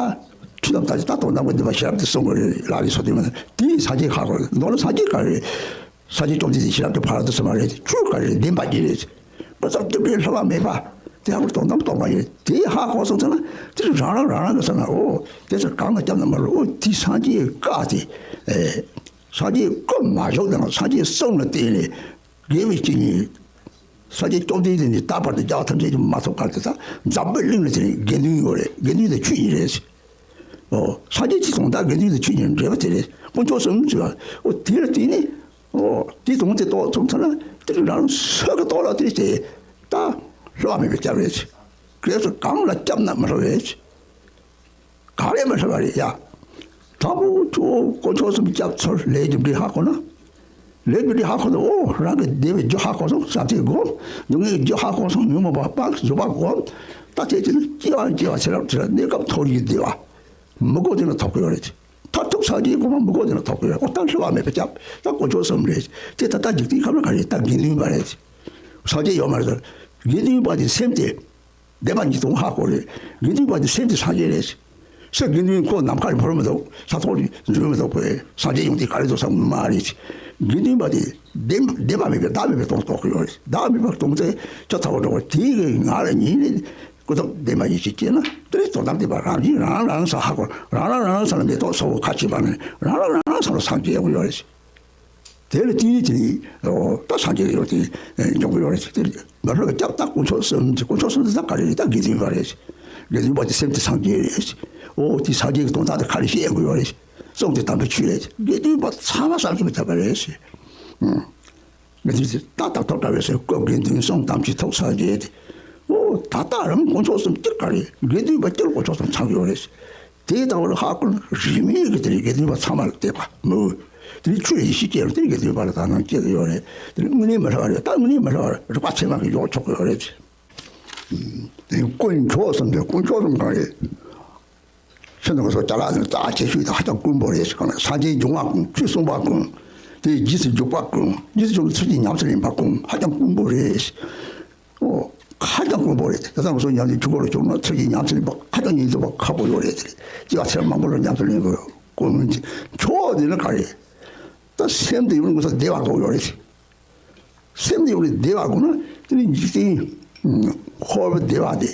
ཆོས་དང་ད་ད་དོན་དམ་གྱི་བདེན་པ་ཤེས་རབ་དེ་གསུང་གི་རེད། ལ་ལས་སོ་དེ་མ་དེ་སངས་རྒྱས་ཧ་གོ། མདོ་ལ་སངས་རྒྱས་ག་རེ། སངས་རྒྱས་བཅོམ་ལྡན་འདས་ཤེས་རབ་ཀྱི་ཕ་རོལ་ཏུ་ཕྱིན་པ་རེད། ཆོས་ག་རེ། བདེན་པ་གཅིག་རེད། ཀུན་རྫོབ་རྒྱུ་འབྲས་བསླུ་བ་མེད་པ་དེ་ཧ་གོ། དོན་དམ་རྟོགས་པ་ཡིན། དེ་ཧ་གོ་སོང་ཙང་ན། དེ་རང་རང་རང་རང་གི་ས་ན། ཨོ། དེ་ཚོ་གང་ལ་སྐྱབས་ན་མ་རུ། ཨོ། དེ་སངས་རྒྱས་བཀའ་དེ། ཨེ། སངས་རྒྱས་བཀའ་མ་བཞག་ན། སངས་རྒྱས་གསུང་ལ་བརྟེན་ནས་དགེ་བའི་བཤེས་གཉེན། སངས་རྒྱས་བཅོམ་ལྡན་འདས་ནི་ད་བར་དུ་རྒྱལ་བ་ཐམས་ཅད་ཀྱིས་མ་ཐོབ་གར་དེ། ད་འཛམ་བུའི་གླིང་ལ་དེ་ནི་དགེ་འདུན་ཡོད་རེད། དགེ་འདུན་དེ་ཆོས་ཉིད་རེད། ཨོ། སངས་རྒྱས་ཀྱི་དོན་དག་དགེ་འདུན་དང་ཆོས་ཉིད་འབྲེལ་བ་དེ་རེད། དཀོན་མཆོག་གསུམ་ཟེར་བ། ཨོ། དེ་ལ་བརྟེན་ནས། ཨོ། དེ་དོན་དེ་རྟོགས་ཐུབ་ཚར་ན། དེ་རང་སོ་གི་རྟོགས་ལ་དེ་དེ་ད་བསླུ་བ་མེད་པའི་སྐྱབས་རེད། གལ་སྲིད་གང་ལ་སྐྱབས་ན་མི་བསླུ་བས། ག་ལས་མི་བསླུ་བ་རེད་ཡ། དང་པོ་ཁྱོད་དཀོན་མཆོག་གསུམ་སྐྱབས་ཚོར། ལས་ཀྱི་འབྲས་ཧ་གོ་ན། ལས་ཀྱི་འབྲས་ཧ་གོ་ན། ཨོ། རང་གི་བདེ་བའི་རྒྱུ་ཧ་གོ་སོང་། བསམ་གཏན་སྒོམ། སྡུག་བསྔལ་གྱི་རྒྱུ་ཧ་གོ་སོང་། ཉོན་མོངས་པ་སྤངས། བཟོད་པ་སྒོམ། ད་དེ་དེ་ནི་སྐྱེ་བ་སྐྱེ་བ་ཚེ་རབས་ཚེ་རབས་གནས་སྐབས་མཐོ་རིས་བདེ་བ། མི་དགོས་དེ་ན་ཐོབ་ཀྱི་ཡོད་རེད། མཐར་ཐུག་སངས་རྒྱས་གོ་འཕང་མི་དགོས་དེ་ན་ཐོབ་ཀྱི་ཡོད། ཨོ། ད་བསླུ་བ་མེད་པའི་སྐྱབས། ད་དཀོན་མཆོག་གསུམ་རེད། དེ་ད་ལྟ་འཇིག་རྟེན་ཁམས་ལ་ག་རེ། ད་དགེ་འདུན་པ་རེད། སངས་རྒྱས་ཡོད་མ་རེད། དགེ་འདུན་པ་དེ་སེམས་དེ་བདེན་པ་གཉིས་དོན་ཧ་གོ་རེད། དགེ་འདུན་པ་དེ་སེམས་དེ་སངས་རྒྱས་རེད། སེམས་དགེ་འདུན་ཁོ་ནམ་མཁའ་ལ་འཕུར་མི་འདུག། ས་ཐོག་ལ་འཛུལ་མི་འདུག་པས། སངས་རྒྱས་ཡོང་དུས་ག་རེ་འདུག་བསམ་མ་རེད། དགེ་འདུན་པ་དེ་བདེན་བདེན་པ་མེད་པའི་བདག་མེད་པའི་དོན་རྟོགས་ཀྱི་ཡོད་རེད། བདག་མེད་པའི་དོན་དེ་ཆ་ཚང་བ་འགྲོ་བ། དེ་གི་ངང་ལ་ཉིད་ནས་ཀུན་རྫོབ་བདེན་པ་ཡིན་ཞེས་སྐྱེས་ན། དེ་ནི་དོན་དམ་བདེན་པ་རང་བཞིན་རང་རང་ས་ཧ་གོ། རང་རང་རང་རང་ས་ལ་མེ་ཏོག་ས་འོ་ཁ་ཕྱེ་བ་ནི། རང་རང་རང་རང་ས་ལ་སངས་རྒྱས་ཡོང་གི་ཡོད་རེད། དེ་ལ་བརྟེན་ནས་དེ་ནི། ཨོ། ད་སངས་རྒྱས་ཡོད་དེ་འབྱུང་གི་ཡོད་རེད། དེ་མི་སླུ་བའི་སྐྱབས། ད་དཀོན་མཆོག་གསུམ་དེ། དཀོན་མཆོག་གསུམ་དེ་ད་ག་རེ་རེད། ད་དགེ་འདུན་པ་རེད། དགེ་འདུན་པ་དེ་སེམས་དེ་སངས་རྒྱས་རེད། ཨོ། དེ་སངས་རྒྱས་ཀྱི་དོན་དག་དེ་ག་རེ་བཤད་དགོས་ཡོད་རེད། གསུང་དེ་དམ་པའི་ཆོས་རེད། དགེ་འདུན་པ་ཚང་མ་བསམ་གྱིས་མི་ཁྱབ་པ་རེད། ཨང་། དགེ་འདུན་དེ་ད་ད་ཐོག་འདྲ་བའི་སེ། སྐབས་དགེ་འདུན་གསུམ་དམ་ཚིག་ཐོབ་སངས་རྒྱས་ཏེ། ཨོ། ད་ལྟ་རང་དཀོན་མཆོག་གསུམ་སྤྱིར་ག་རེ། དགེ་འདུན་པ་སྤྱིར་དཀོན་མཆོག་གསུམ་ཚང་གི་ཡོད་རེད། དེའི་ལྟ་བ་ལ་ཧ་གོ་ན་རིས་མེད་ཀྱི་དེ་ནི་དགེ་འདུན་པ་ཚང་མ་ལ་བལྟས་པ་མོ། དེ་ནི་ཆོས་ཡེ་ཤེས་སྐྱེས་ལ་དེ་ནི་དགེ་འདུན་པ་ལ་དག་སྣང་སྐྱེ་གི་ཡོད་རེད། དེ་ནི་དངོས་གནས་མི་སླུ་བ་རེད། ད་དངོས་གནས་མི་སླུ་བ་རིག་པ་ཚད་མ་གི་ཡོག་ཆོག་གི་ཡོད་རེད། དེ་ནི་དཀོན་མཆོག་གསུམ་དེ། དཀོན་མཆོག་གསུམ་གང་རེད། ཕྱི་ནང་གི་སོགས་ཅ་ལག་ནི་རྩ་ཆེ་ཤོས་དང་ཧ་ཅང་དཀོན་པོ་རེད། གང་ལ་སངས་རྒྱས་འབྱུང་བ་ཀུན། ཆོས་གསུངས་པ་ཀུན། དེ་རྗེས་སུ་འཇུག་པ་ཀུན། རྗེས་སུ་འཇུག་པའི་ཚུལ་གྱིས་ཉམས་སུ་ལེན་པ་ཀུན་ཧ་ཅང་དཀོན་པོ་རེད། ཨོ། ཧ་ཅང་དཀོན་པོ་རེད། དེ་ཙམ་སོགས་ཉམས་ལེན་ཆོས་སྒོ་ལ་ཞུགས་ན། ཚུལ་གྱིས་ཉམས་སུ་ལེན་པ་ཧ་ཅང་ཉིན་རྟོག་པ་ཁག་པོ་ཡོད་རེད། དེ་སྐྱེ་བ་ཚེ་རབས་མང་པོ་ལ་ཉམས་སུ་ལེན་དགོས། ཀུན་མཆོག་དེ་ནི་ག་རེད། ད་སེམས་དེ་ཡོང་དགོས་ས་བདེ་བ་དགོས་ཡོད་རེད། སེམས་དེ་ཡོང་ནས་བདེ་བ་དགོས་ན། དེ་ནི་འཇིག་རྟེན་འཁོར་བའི་བདེ་བ་དེ།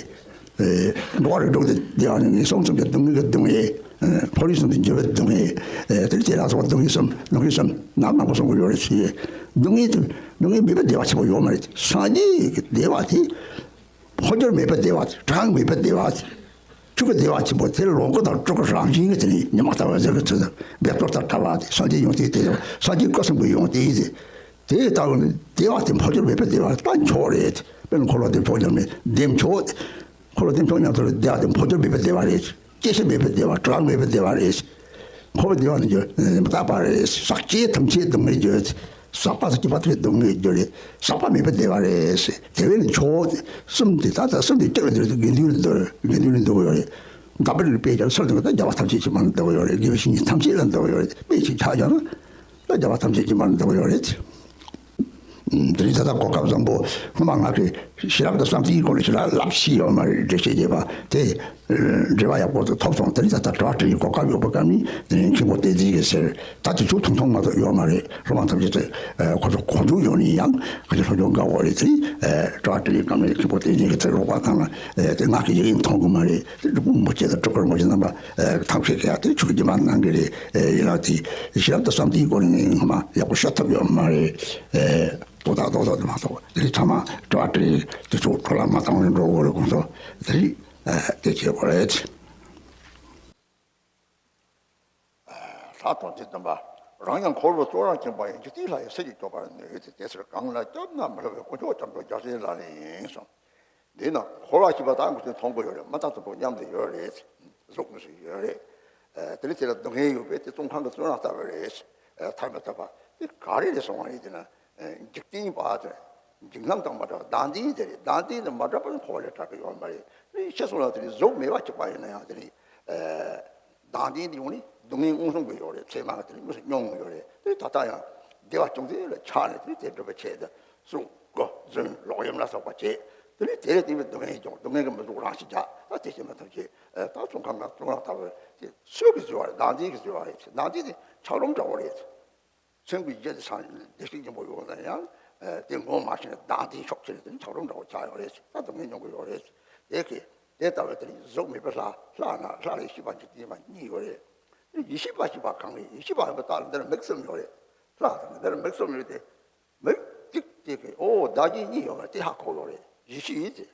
འགྲོ་བ་རིགས་དྲུག་གི་བདེ་བ་ནི། ངན་སོང་གསུམ་གྱི་སྡུག་བསྔལ་གྱི་སྡུག་བསྔལ། མཐོ་རིས་གསུམ་དུ་འགྱུར་བའི་སྡུག་བསྔལ། དེ་ནི་བྱེ་བྲག་སོགས་སྡུག་བསྔལ་གསུམ། སྡུག་བསྔལ་གསུམ་ནང་མང་པོ་གསུང་གི་ཡོད་རེད་ཟེར། སྡུག་བསྔལ་དེ། སྡུག་བསྔལ་མེད་པའི་བདེ་བ་ཆེན་པོ་ཡོད་མ་རེད། སངས་རྒྱས་ཀྱི་བདེ་བ་དེ། འཕོ་འགྱུར་མེད་པའི་བདེ་བ། གྲངས་མེད་པའི་བདེ་བ། ཆོས་ཀྱི་བདེ་བ་ཆེན་པོ་དེ་ལོངས་སྐུ་དང་སྤྲུལ་སྐུ་རང་བཞིན་གྱི་དེ་ནི་ཉི་མ་ལྟ་བུ་ཟེར་གྱི་ཚུལ་དུ་འབད་རྩོལ་དང་བྲལ་བ་དེ། སངས་རྒྱས་ཡོངས་དེ་དེ་སངས་རྒྱས་སྐུ་གསུམ་གྱི་ཡོངས་དེ་ཡིན་ཏེ། དེ་ལྟ་བུ་ནི་བདེ་བ་དེ་འཕོ་འགྱུར་མེད་པའི་བདེ་བ་ད་འཁྱོག་རེད། དཔེར་ན་འཁོར་བ་དེ་འཕོ་འགྱུར་མེད་བདེ་འཁྱོག་འཁོར་བ་དེ་འཁྱོག་མཉམ་དུ་བདེ་བ་དེ་འཕོ་འགྱུར་མེད་པའི་བདེ་བ་རེད། སྐྱེ་ཤི་མེད་པའི་བདེ་བ། གྲངས་མེད་པའི་བདེ་བ་རེད། འཁོར་བའི་བདེ་བ་ནི་རྒྱུ་མི་རྟག་པ་རེད། ཟག་བཅས་ཐམས་ཅད་སྡུག་བསྔལ་རྒྱུ། ཟག་པ་དང་སྐྱེས་པ་ཐམས་ཅད་སྡུག་བསྔལ་རྒྱུ་རེད། ཟག་པ་མེད་པའི་བདེ་བ་རེད། དེ་བས་ནི་འཁྱོག་གསུམ་དེ་ད་ལྟ་གསུམ་དེ་གཅིག་ལ་འདུས་ཏེ་དགེ་འདུན་ལ་འདུ། དགེ་འདུན་ལ་འདུ་དགོས་རེད། འདབ་པ་རིགས་པས་ཀྱང་སུ་ལ་འདུ་ག་ད་རྒྱལ་བ་ཐམས་ཅད་ཀྱི་དམག་ལ་འདུ་དགོས་རེད། དགེ་བའི་བཤེས་གཉེན་ཐམས་ཅད་ལ་འདུ་དགོས་རེད། དཔེ་ཅིག་ཆ་བཞག་ན། ད་རྒྱལ་བ་ཐམས་ཅད་ཀྱི་དམག་ལ་འདུ་དགོས་རེད། དེ་རིང་ད་ལྟ་གོ་སྐབས་བཟང་པོ། སྔོན་མ་ང་གིས་ ཤེས་རབ་དང་བསམ་གཏན་གྱི་སྒོ་ནས་ཤེས་རབ་རླབས་ཆེ་ཡོད་མ་རེད། འགྲེལ་བཤད་རྒྱས་པ་དེ་འགྲེལ་པ་ཡག་པོ་དེ་ཐོབ་སོང་། དེ་ནི་ད་ལྟ་དྲི་བ་དྲིས་ལན་གོ་སྐབས་ཡོད་པ་སྐབས་ནི་དེ་ནི་མཁན་པོ་བསྟན་འཛིན་གྱིས་ཟེར། ད་དེ་ཚོ་ཐུང་ཐུང་མ་གཏོགས་ཡོད་མ་རེད། སློབ་མ་ཐམས་ཅད་དེ་ཁོ་ཚོ་གོ་མཇུག་ཡོང་ནས་ཡང་ཁ་ཆེ་སློབ་སྦྱོང་དགའ་བོ་རེད། དེ་ནི་དྲི་བ་དྲིས་ལན་སྐབས་ནི་མཁན་པོ་བསྟན་འཛིན་གྱིས་དེ་རོགས་པ་དང་ལ་དེ་ངག་གི་ཡི་གེ་མཐོང་གི་མ་རེད། དེ་འབྲི་གུང་མོ་ཆེ་དང་སྤྲུལ་སྐུ་རིན་པོ་ཆེ་རྣམ་པ་ཐམས་ཅད་ཀྱིས་དེ་ཆུ་གི་རྒྱུ་མ་གནང་གི་རེད། ཡིན་ལ་དེ་ཤེས་རབ་དང་བསམ་གཏན་གྱི་སྒོ་ནས་ངོ་མ་ཡག་པོ་ཤོད་ཐུབ་ཡོད་མ་རེད། ཏོག་ཏག་ཏོག་ཏག་དེ་མ་གཏོགས་དེ་ཚང་མ་དྲི་བ་དྲིས་དེ་ཚོ་འཕྲོ་བརླག་མ་བཏང་བའི་འགྲོ་དགོས་རེད། ཁོང་ཚོ་དེ་རིགས་དེ་བྱེད་དགོས་རེད། ལྷ་དང་དེ་བསྟན་པ་རང་ཡང་འཁོར་བའི་གཙུག་རང་བྱེད་པ་ཡིན། འཇིག་རྟེན་ལྷ་ཡི་སྲས་ཀྱིས་སྐྱོབ་པར་ནུས་ཏེ། དེ་ཕྱིར་གང་ལ་སྐྱབས་ན་མི་སླུ་བའི། དཀོན་མཆོག་སྐྱབས་འགྲོ་རྒྱལ་སྲས་ལག་ལེན་ཡིན་གསུངས། འདི་ན་འཁོར་བ་ཞེས་པ་དག་ངོས་འཛིན་མཐོང་གི་ཡོད་རེད། མི་དང་དུ་བ་མཉམ་དུ་ཡོད་རེད། གཟུགས་ངོས་སུ་ཡོད་རེད། དེ་ནི་དེ་ལ་སྡུག་བསྔལ་ཡོད་པས་དེ་བཙོན་ཁང་གི་བཙོན་ར་ལྟ་བུ་རེད། ཐར་མི་ཐུབ་པ་དེ་ག་རེ་རེད་གསུང་བ་རེད། དེ་ན་འཇིག་རྟེན་པ་དེ་འཇིགས་སྣང་དང་མ་བྲལ་བ་བདག་འཛིན་དེ་རེད། བདག་འཛིན་དེ་མ་བྲལ་བར་འཁོར་བ་ལས་ཐར་གི་ཡོད་མ་རེད། དེ་ནི་ཤེས་སོང་ལ་དེ་ནི་གཟུགས་མེད་པ་གཅིག་པ་ཡིན་ན་ཡང་དེ་ནི་བདག་འཛིན་དེ་ཡོང་ནི་སྡུག་བསྔལ་མངོན་སུམ་གྱི་ཡོད་རེད། ཚེར་མ་དེ་ནི་དངོས་སུ་མྱོང་གི་ཡོད་རེད། དེ་ད་ལྟ་ཡང་བདེ་བ་ཅུང་ཟད་ལ་ཆགས་ནས་དེ་ནི་དེ་སྒྲུབ་པའི་ཆེད་དུ་གསུང་གོ་རྫུན་ལོག་གཡེམ་ལ་སོགས་པ་བྱེད། དེ་ནི་དེ་ལས་བརྟེན་པའི་སྡུག་བསྔལ་ཀྱང་སྡུག་བསྔལ་གྱི་མི་གཟུགས་རང་ཞིག་བྱ། ད་དེ་བྱེད་མ་ཐུབ་ཅེས་ད་ཚོང་ཁང་ནང་ཚོང་ར་ལྟ་བུ་དེ་སུ་གིས་བཟོས་པ་རེད། བདག་འཛིན་གྱིས་བཟོས་པ་རེད། བདག་འཛིན་དེ་ཆགས་རློམ་འདྲ་བོ་རེད། སེམས་ཀྱི་རྒྱུད་དེ་སངས་བདེ་གཤེགས་སྙིང་པོ་ཡོང་ན་ཡང་དེ་ངོ་མ་ཤེས་ན་བདག་འཛིན་ཕྱོགས་ཆེ་རེད། དེ་ནི་ཆགས་རློམ་འདྲ་བོ་ཆགས་ཡོད་རེད། ད་སྡུག་བསྔལ་མྱོང་གི་ཡོད་རེད། དེ་གི་དེ་ལྟ་བུ་དེ་ནི་གཟུགས་མེད་པའི་ལྷ། ལྷ་ན་ལྷ་ལ་ཡེ་ཤེས་པ་འཇིག་རྟེན་པ་གཉིས་ཡོད་རེད། ཡེ་ཤེས་པ་ཞེས་པ་གང་རེད། ཡེ་ཤེས་པ་ཡིན་པ་ལྟར་འདིར་མིག་གསུམ་ཡོད་རེད། ལྷ་དང་འདིར་མིག་གསུམ་ཡོད་དེ། མིག་གཅིག་དེ་གི་ཨོ་བདག་གཞན་གཉིས་ཡོད་པ་དེ་ཧ་གོ་ཡོད་རེད། ཡེ་ཤེས་ཡིན་ཏེ།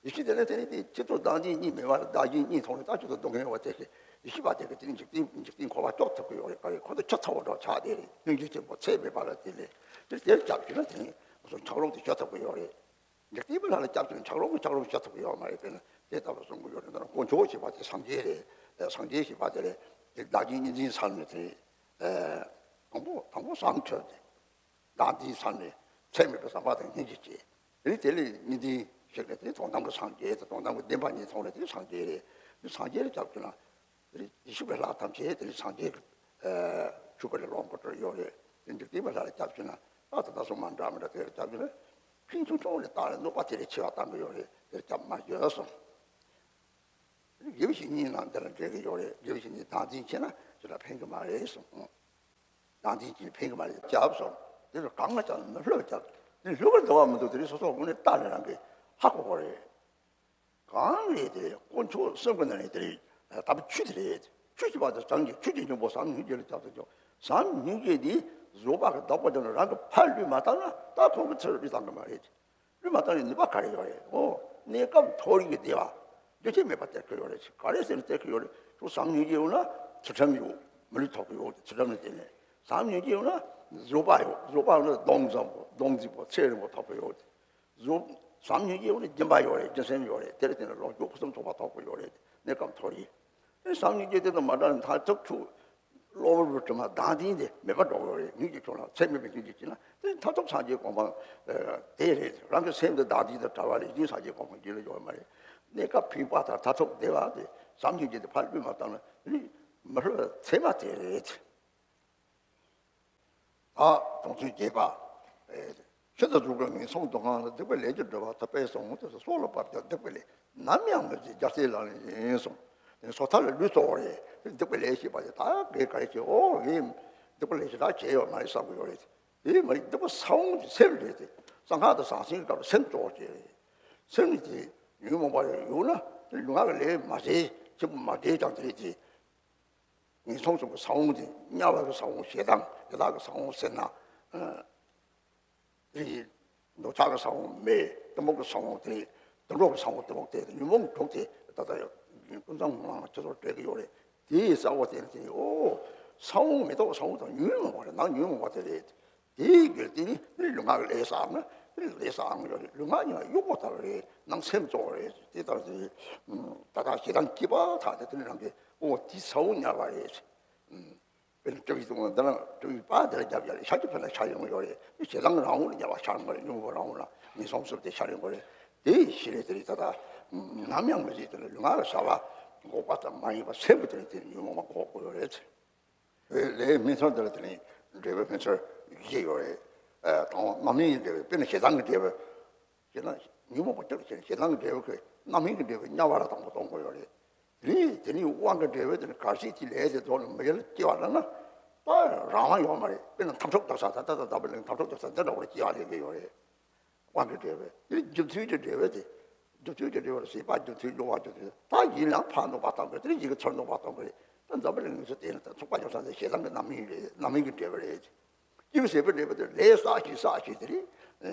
ཡེ་ཤེས་དེ་ནི་དེ་ནི་དེ་སྤྱི་ཚོགས་བདག་གཞན་གཉིས་མེད་པར་བདག་གཞན་གཉིས་མཐོང་བས་ད་སྤྱི་ཚོགས་སྡུག་བསྔལ་བ་དེ་གི་ཡེ་ཤེས་པ་དེ་གི་དེ་ནི་འཇིག་རྟེན་འཇིག་རྟེན་འཁོར་བ་སྐྱོབ་ཐུབ་ཀྱི་ཡོད་རེད། ག་རེ་ཁོ་ཚོ་ཆུ་ཚ་བོ་འདྲ་ཆགས་དེ་རེད། སྙིང་རྗེ་ཆེན་པོ་ཚད་མེད་པ་ལ་དེ་ལས་དེ་དེར་སྐྱབས་བཅོལ་ན་དེ་ནི་ང་ཚོ་ཆགས་རློམ་དེ་སྐྱོབ་ཐུབ་ཀྱི་ཡོད་རེད། འཇིག་རྟེན་པའི་ལྷ་ལ་སྐྱབས་བཅོལ་ན་ཆགས་རློམ་ཆགས་རློམ་སྐྱོབ་ཐུབ་ཀྱི་ཡོད་མ་རེད། དཔེར་ན་དེ་ལྟ་བུ་གསུང་གི་ཡོད་རེད། ད་དཀོན་མཆོག་ཞེས་པ་དེ་སངས་རྒྱས་རེད། སངས་རྒྱས་ཞེས་པ་དེ་རེད། དེ་བདག་གཞན་གཉིས་འཛིན་ས་ནས་དེ་དང་པོ་དང་པོ་བཟང་ཐོས་ཏེ། བདག་འཛིན་ས་ནས་ཚད་མེད་པའི་བསམ་པ་དང་སྙིང་རྗེ་སྐྱེས། དེ་ནས་དེ་ལས་གཉིས་འཛིན་ཞིག་ནས་དེ་དོན་དམ་གྱི་སངས་རྒྱས་དང་དོན་དམ་གྱི་བདེན་པ་གཉིས་མཐོང་ནས་དེ་སངས་རྒྱས་རེད། དེ་སངས་རྒྱས་ལ་སྐྱབས་བཅོལ་ན་དེ་ནས་ཡེ་ཤེས་པའི་ལྷ་ཐམས་ཅད་དེ་ནས་སངས་རྒྱས་ཀྱི་ཆོས་སྐུ་ལས་ལོངས་སྐུ་སྤྲུལ་ཡོད་རེད། དེ་འཇིག་རྟེན་པའི་ལྷ་ལ་སྐྱབས་བཅོལ་ན་ད་ད་ལྟ་སོང་མ་འདྲ་མི་འདྲ་དེ་ལ་སྐྱབས་བཅོལ་ན་ཕན་ཚུན་ཚོགས་ནས་བཏང་ནས་གནོད་པ་དེ་ལས་ཆེ་བ་བཏང་གི་ཡོད་རེད། དེ་སྐྱབས་མ་བཅོལ་གསུངས། དགེ་བའི་བཤེས་གཉེན་རྣམས་འདི་ལ་འབྲེལ་གྱི་ཡོད་རེད། དགེ་བའི་བཤེས་གཉེན་བདག་འཛིན་བྱས་ན་ཅི་ལ་ཕན་གྱི་མ་རེད་གསུངས། བདག་འཛིན་བྱས་ན་ཕན་གྱི་མ་རེད། སྐྱབས་སོ། དེ་ཚོ་གང་ལ་ཀྱང་མི་སླུ་བར་སྐྱབས། དེ་སླུ་བར་འདོད་པ་མི་འདུག་དེ་རིགས་སོ་སོ་དངོས་གནས་བལྟ་ནས་རང་གིས་ཧ་གོ་དགོས་རེད། གང་རེད་དེ་དཀོན་མཆོག་གསུམ་གྱི་ནང་ནས་དེ་རིགས་ལྟ་བུ་ཆོས་དེ་རེད། ཆོས་ཀྱི་བར་དུ་བྱང་གི་ཆོས་ཀྱི་སྙིང་པོ་ཟབ་མོ་སྙིང་རྗེ་ལ་སྐྱབས་སུ་འགྲོ། ཟབ་མོ་སྙིང་རྗེ་འདི་བཟོད་པ་གི་བདག་པོ་ཀྱང་རང་གི་ཕར་བློས་མ་བཏང་ན་ད་ཁོང་གི་ཚུར་བློས་བཏང་གི་མ་རེད། བློས་མ་བཏང་ནས་ནུས་པ་ག་རེ་ཡོད་རེད། ཨོ། གནས་སྐབས་མཐོ་རིས་ཀྱི་བདེ་བ་རྒྱུན་ཆད་མེད་པར་སྟེར་གྱི་ཡོད་རེད། ག་རེ་ཟེར་ནས་སྟེར་གྱི་ཡོད་རེད། ཁྱོད་ཟབ་མོ་སྙིང་རྗེ་ཡོད་ན་ཚུལ་ཁྲིམས་ཡོད། མི་ལུས་ཐོབ་ཀྱི་ཡོད། ཚུལ་ཁྲིམས་ནི་དེ་ནས་ཟབ་མོ་སྙིང་རྗེ་ཡོད་ན་བཟོད་པ་ཡོད། བཟོད་པ་ཡོད་ན་གདོང་འཛིན་པོ་གདོང་འཛིན་པོ་ཚེ་རིང་པོ་ཐོབ་ཀྱི་ཡོད། བཟོད་ཟབ་མོ་སྙིང་རྗེ་ཡོད་ན་སྦྱིན་པ་ཡོད་རེད། སྦྱིན་སེམས་ཡོད་རེད། དེ་ལ་བརྟེན་ནས་ལོངས་སྤྱོད་ཕུན་སུམ་ཚོགས་པ་ཐོབ་ཀྱི་ཡོད་རེད། གནས་སྐབས་མཐོ་རིས། དེ་ཟབ་མོ་སྙིང་རྗེ་དེ་དང་མ་འདྲ་ནས་མཐར་ཐུག་ཆུ་གློ་བུར་དུ་མ་བདག་འཛིན་དེ་མེད་པར་འགྲོ་གི་རེད། སྙིང་རྗེ་ཁྱོད་ལ་ཚད་མེད་པའི་སྙིང་རྗེ་བྱས་ན་དེ་མཐར་ཐུག་སངས་རྒྱས་གོ་འཕང་དེ་རེད། རང་གི་སེམས་དེ་བདག་འཛིན་དང་བྲལ་བ་ལས་གཞན་སངས་རྒྱས་གོ་འཕང་རྒྱུན་ལ་ཡོད་མ་རེད། གནས་སྐབས་ཕན་པ་དང་མཐར་ཐུག་བདེ་བ་དེ་ཟབ་མོ་སྙིང་རྗེ་དེ་ཕར་བློས་མ་བཏང་ན་མི་སླུ་བའི་ཚད་མ་དེ་རེད། ད་དོན་ཚན་བརྒྱད་པ། ཤིན་ཏུ་རྫོགས་པའི་ངན་སོང་སྡུག་བསྔལ་ལ། སྡིག་པའི་ལས་ཀྱིས་བསྒྲིབས་པ་ཐུབ་པས་གསུངས། དེ་སོགས་ལ་བབ་ཀྱང་སྡིག་པའི་ལས་ནམ་ཡང་མི་བྱེད་རྒྱལ་སྲས་ལག་ལེན་ཡིན་གསུངས། དེ་ནི་སོ་ཐར་ལ་ལུས་གཙོ་བོ་རེད། དེ་སྡིག་པའི་ལས་ཞེས་པ་དེ་ད་གས་ག་རེ་བྱེད། ཨོ་ངས་སྡིག་པའི་ལས་ཞེ་དྲག་བྱས་ཡོད་མ་རེད་བསམ་གྱི་ཡོད་རེད། དེ་མ་རེད། སྡིག་པ་ས་བོན་གྱི་སེམས་རེད་དེ། གསང་སྔགས་དང་ཟང་ཟིང་གི་སྐབས་ལ་སེམས་གཙོ་བོ་བྱས་རེད། སེམས་ནི་དེ་ཉོན་མོངས་པ་ཡོད་ན་དེ་ལུས་ངག་གི་ལས་མ་བྱས་ཆེན་པོ་མ་བྱས་ཀྱང་དེ་རེད་དེ། ངན་སོང་གསུམ་གྱི་ས་བོན་དེ་དམྱལ་བ་གི་ས་བོན་ཞེ་སྡང་དེ་དག་གི་ས་བོན་ཟེར་ན། ཨ། དེ་འདོད་ཆགས་ཀྱི་ས་བོན་མེ། གཏི་མུག་གི་ས་བོན་དེ། དུད་འགྲོ་གི་ས་བོན་གཏི་མུག་དེ་ཉོན་མོངས་དྲུག་དེ་ད་ལྟ་ཡང་ཀུན་བཟང་ངོ་ལ་ཅི་ཚོར་སྤྲད་ཀྱི་ཡོད་རེད། དེའི་ས་བོན་དེ་དེ་ཨོ། ས་བོན་མེ་ཏོག་ས་བོན་དང་ཉོན་མོངས་པ་རེད། ནང་ཉོན་མོངས་པ་དེ་རེད། དེའི་རྒྱུ་དེ་ནི་ལུས་ངག་གི་ལས་བསགས་ན་ལས་བསགས་ཡོད་རེད། ལུས་ངག་ཉོན་གཡོག་པོ་ལྟ་བུ་རེད། ནང་སེམས་གཙོ་བོ་རེད། དེ་ལྟར་དེ་ད་ལྟ་ཞེ་སྡང་སྐྱེས་པ་ཐག་དེ་དེ་ནི་རང་གི་ཨོ་དེའི་ས་བོན་ཉར་བ་རེད། དཔེར་ན་སྤྲེའུ་ཡི་གདོང་ལ་འདི་ལ་སྤྲེའུ་ཡི་པ་འདི་ལ་རྒྱབ་རྒྱབ་ལ་ཤ་གི་ཕན་ལ་ཤར་ཡོང་གི་ཡོད་རེད། ཞེ་སྡང་རང་འོག་ལ་ཉར་བ་ཤར་ཡོང་གི་རེད། ཉོན་མོངས་རང་འོག་ལ་ངན་སོང་གསུམ་དེ་ཤར་ཡོང་གི་རེད། དེ་ཡི་ཤེས་རེད། དེ་རེད། ད་ལྟ་ནམ་ཡང་མི་བྱེད། དེ་ལ་ལུས་ངག་གི་བྱ་བ་འགོག་པ་དང་མ་ཡིན་པ་སེམས་ཀྱི་དེ་ལ་དེ་ཉོན་མོངས་པ་འགོག་དགོས་ཡོད་རེད། ལས་ལས་སྨིན་མཚམས་དེ་ལ་དེ་ནི་འབྲས་བུ་སྨིན་ཚུལ་བཞི་ཡོད་རེད། ཨ། དང་པོ་རྣམ་སྨིན་གྱི་འབྲས་བུ། དཔེར་ན་ཞེ་སྡང་གི་འབྲས་བུ། ཞེ་སྡང་ཉོན་མོངས་པ་སྐྱོ་ཞེ་ཞེ་སྡང་གི་འབྲས་བུ་གི་རྣམ་སྨིན་གྱི་འབྲས་བུ་དམྱལ་བ་ལ་དང་པོ་གཏོང་དགོས་ཡོད་རེད། དེ་ནས་དེ་ནས་དབང་གི་འབྲས་བུ་དེ་ནི་གར་སྲིད་ཀྱི་ལས་དེ་རྫོགས་ནས་མི་ཡུལ་སྐྱེ་བ་ལ་ན་ད་རང་དབང་ཡོད་མ་རེད། དཔེར་ན་འཐབ་འཁྲུག་རྡོག་ས་ད་ད་ད་ད་བ་ལ་འཐབ་འཁྲུག་རྡོག་ས་འདི་འདྲ་བོ་ལ་སྐྱེ་བ་ལས་ཀྱི་ཡོད་རེད། དབང་གི་འབྲས་བུ་དེ་ནི་རྒྱུ་མཐུན་གྱི་འབྲས་བུ་དེ། རྒྱུ་མཐུན་གྱི་འབྲས་བུ་ལ་སྲིད་པ་རྒྱུ་མཐུན་གྱི་དབང་རྒྱུ་མཐུན་ད་ཡིན་ན་ཕར་འདོགས་པ་གཏོང་དགོས། དེ་ནི་ཡི་གེ་ཚུར་འདོགས་པ་གཏོང་དགོས་རེད། ད་འཛམ་བུ་གླིང་ངོས་སུ་བལྟས་ན་ད་ཚོགས་པ་ཡོད་ས་དེ་ཞེ་སྡང་གི་རྣམ་སྨིན་རེད། རྣམ་སྨིན་གྱི་འབྲས་བུ་རེད། སྐྱེས་བུ་ཟད་པའི་འབྲས་བུ་དེ་ལས་བསགས་ཤིང་བསགས་ཤིང་དེ་ནི་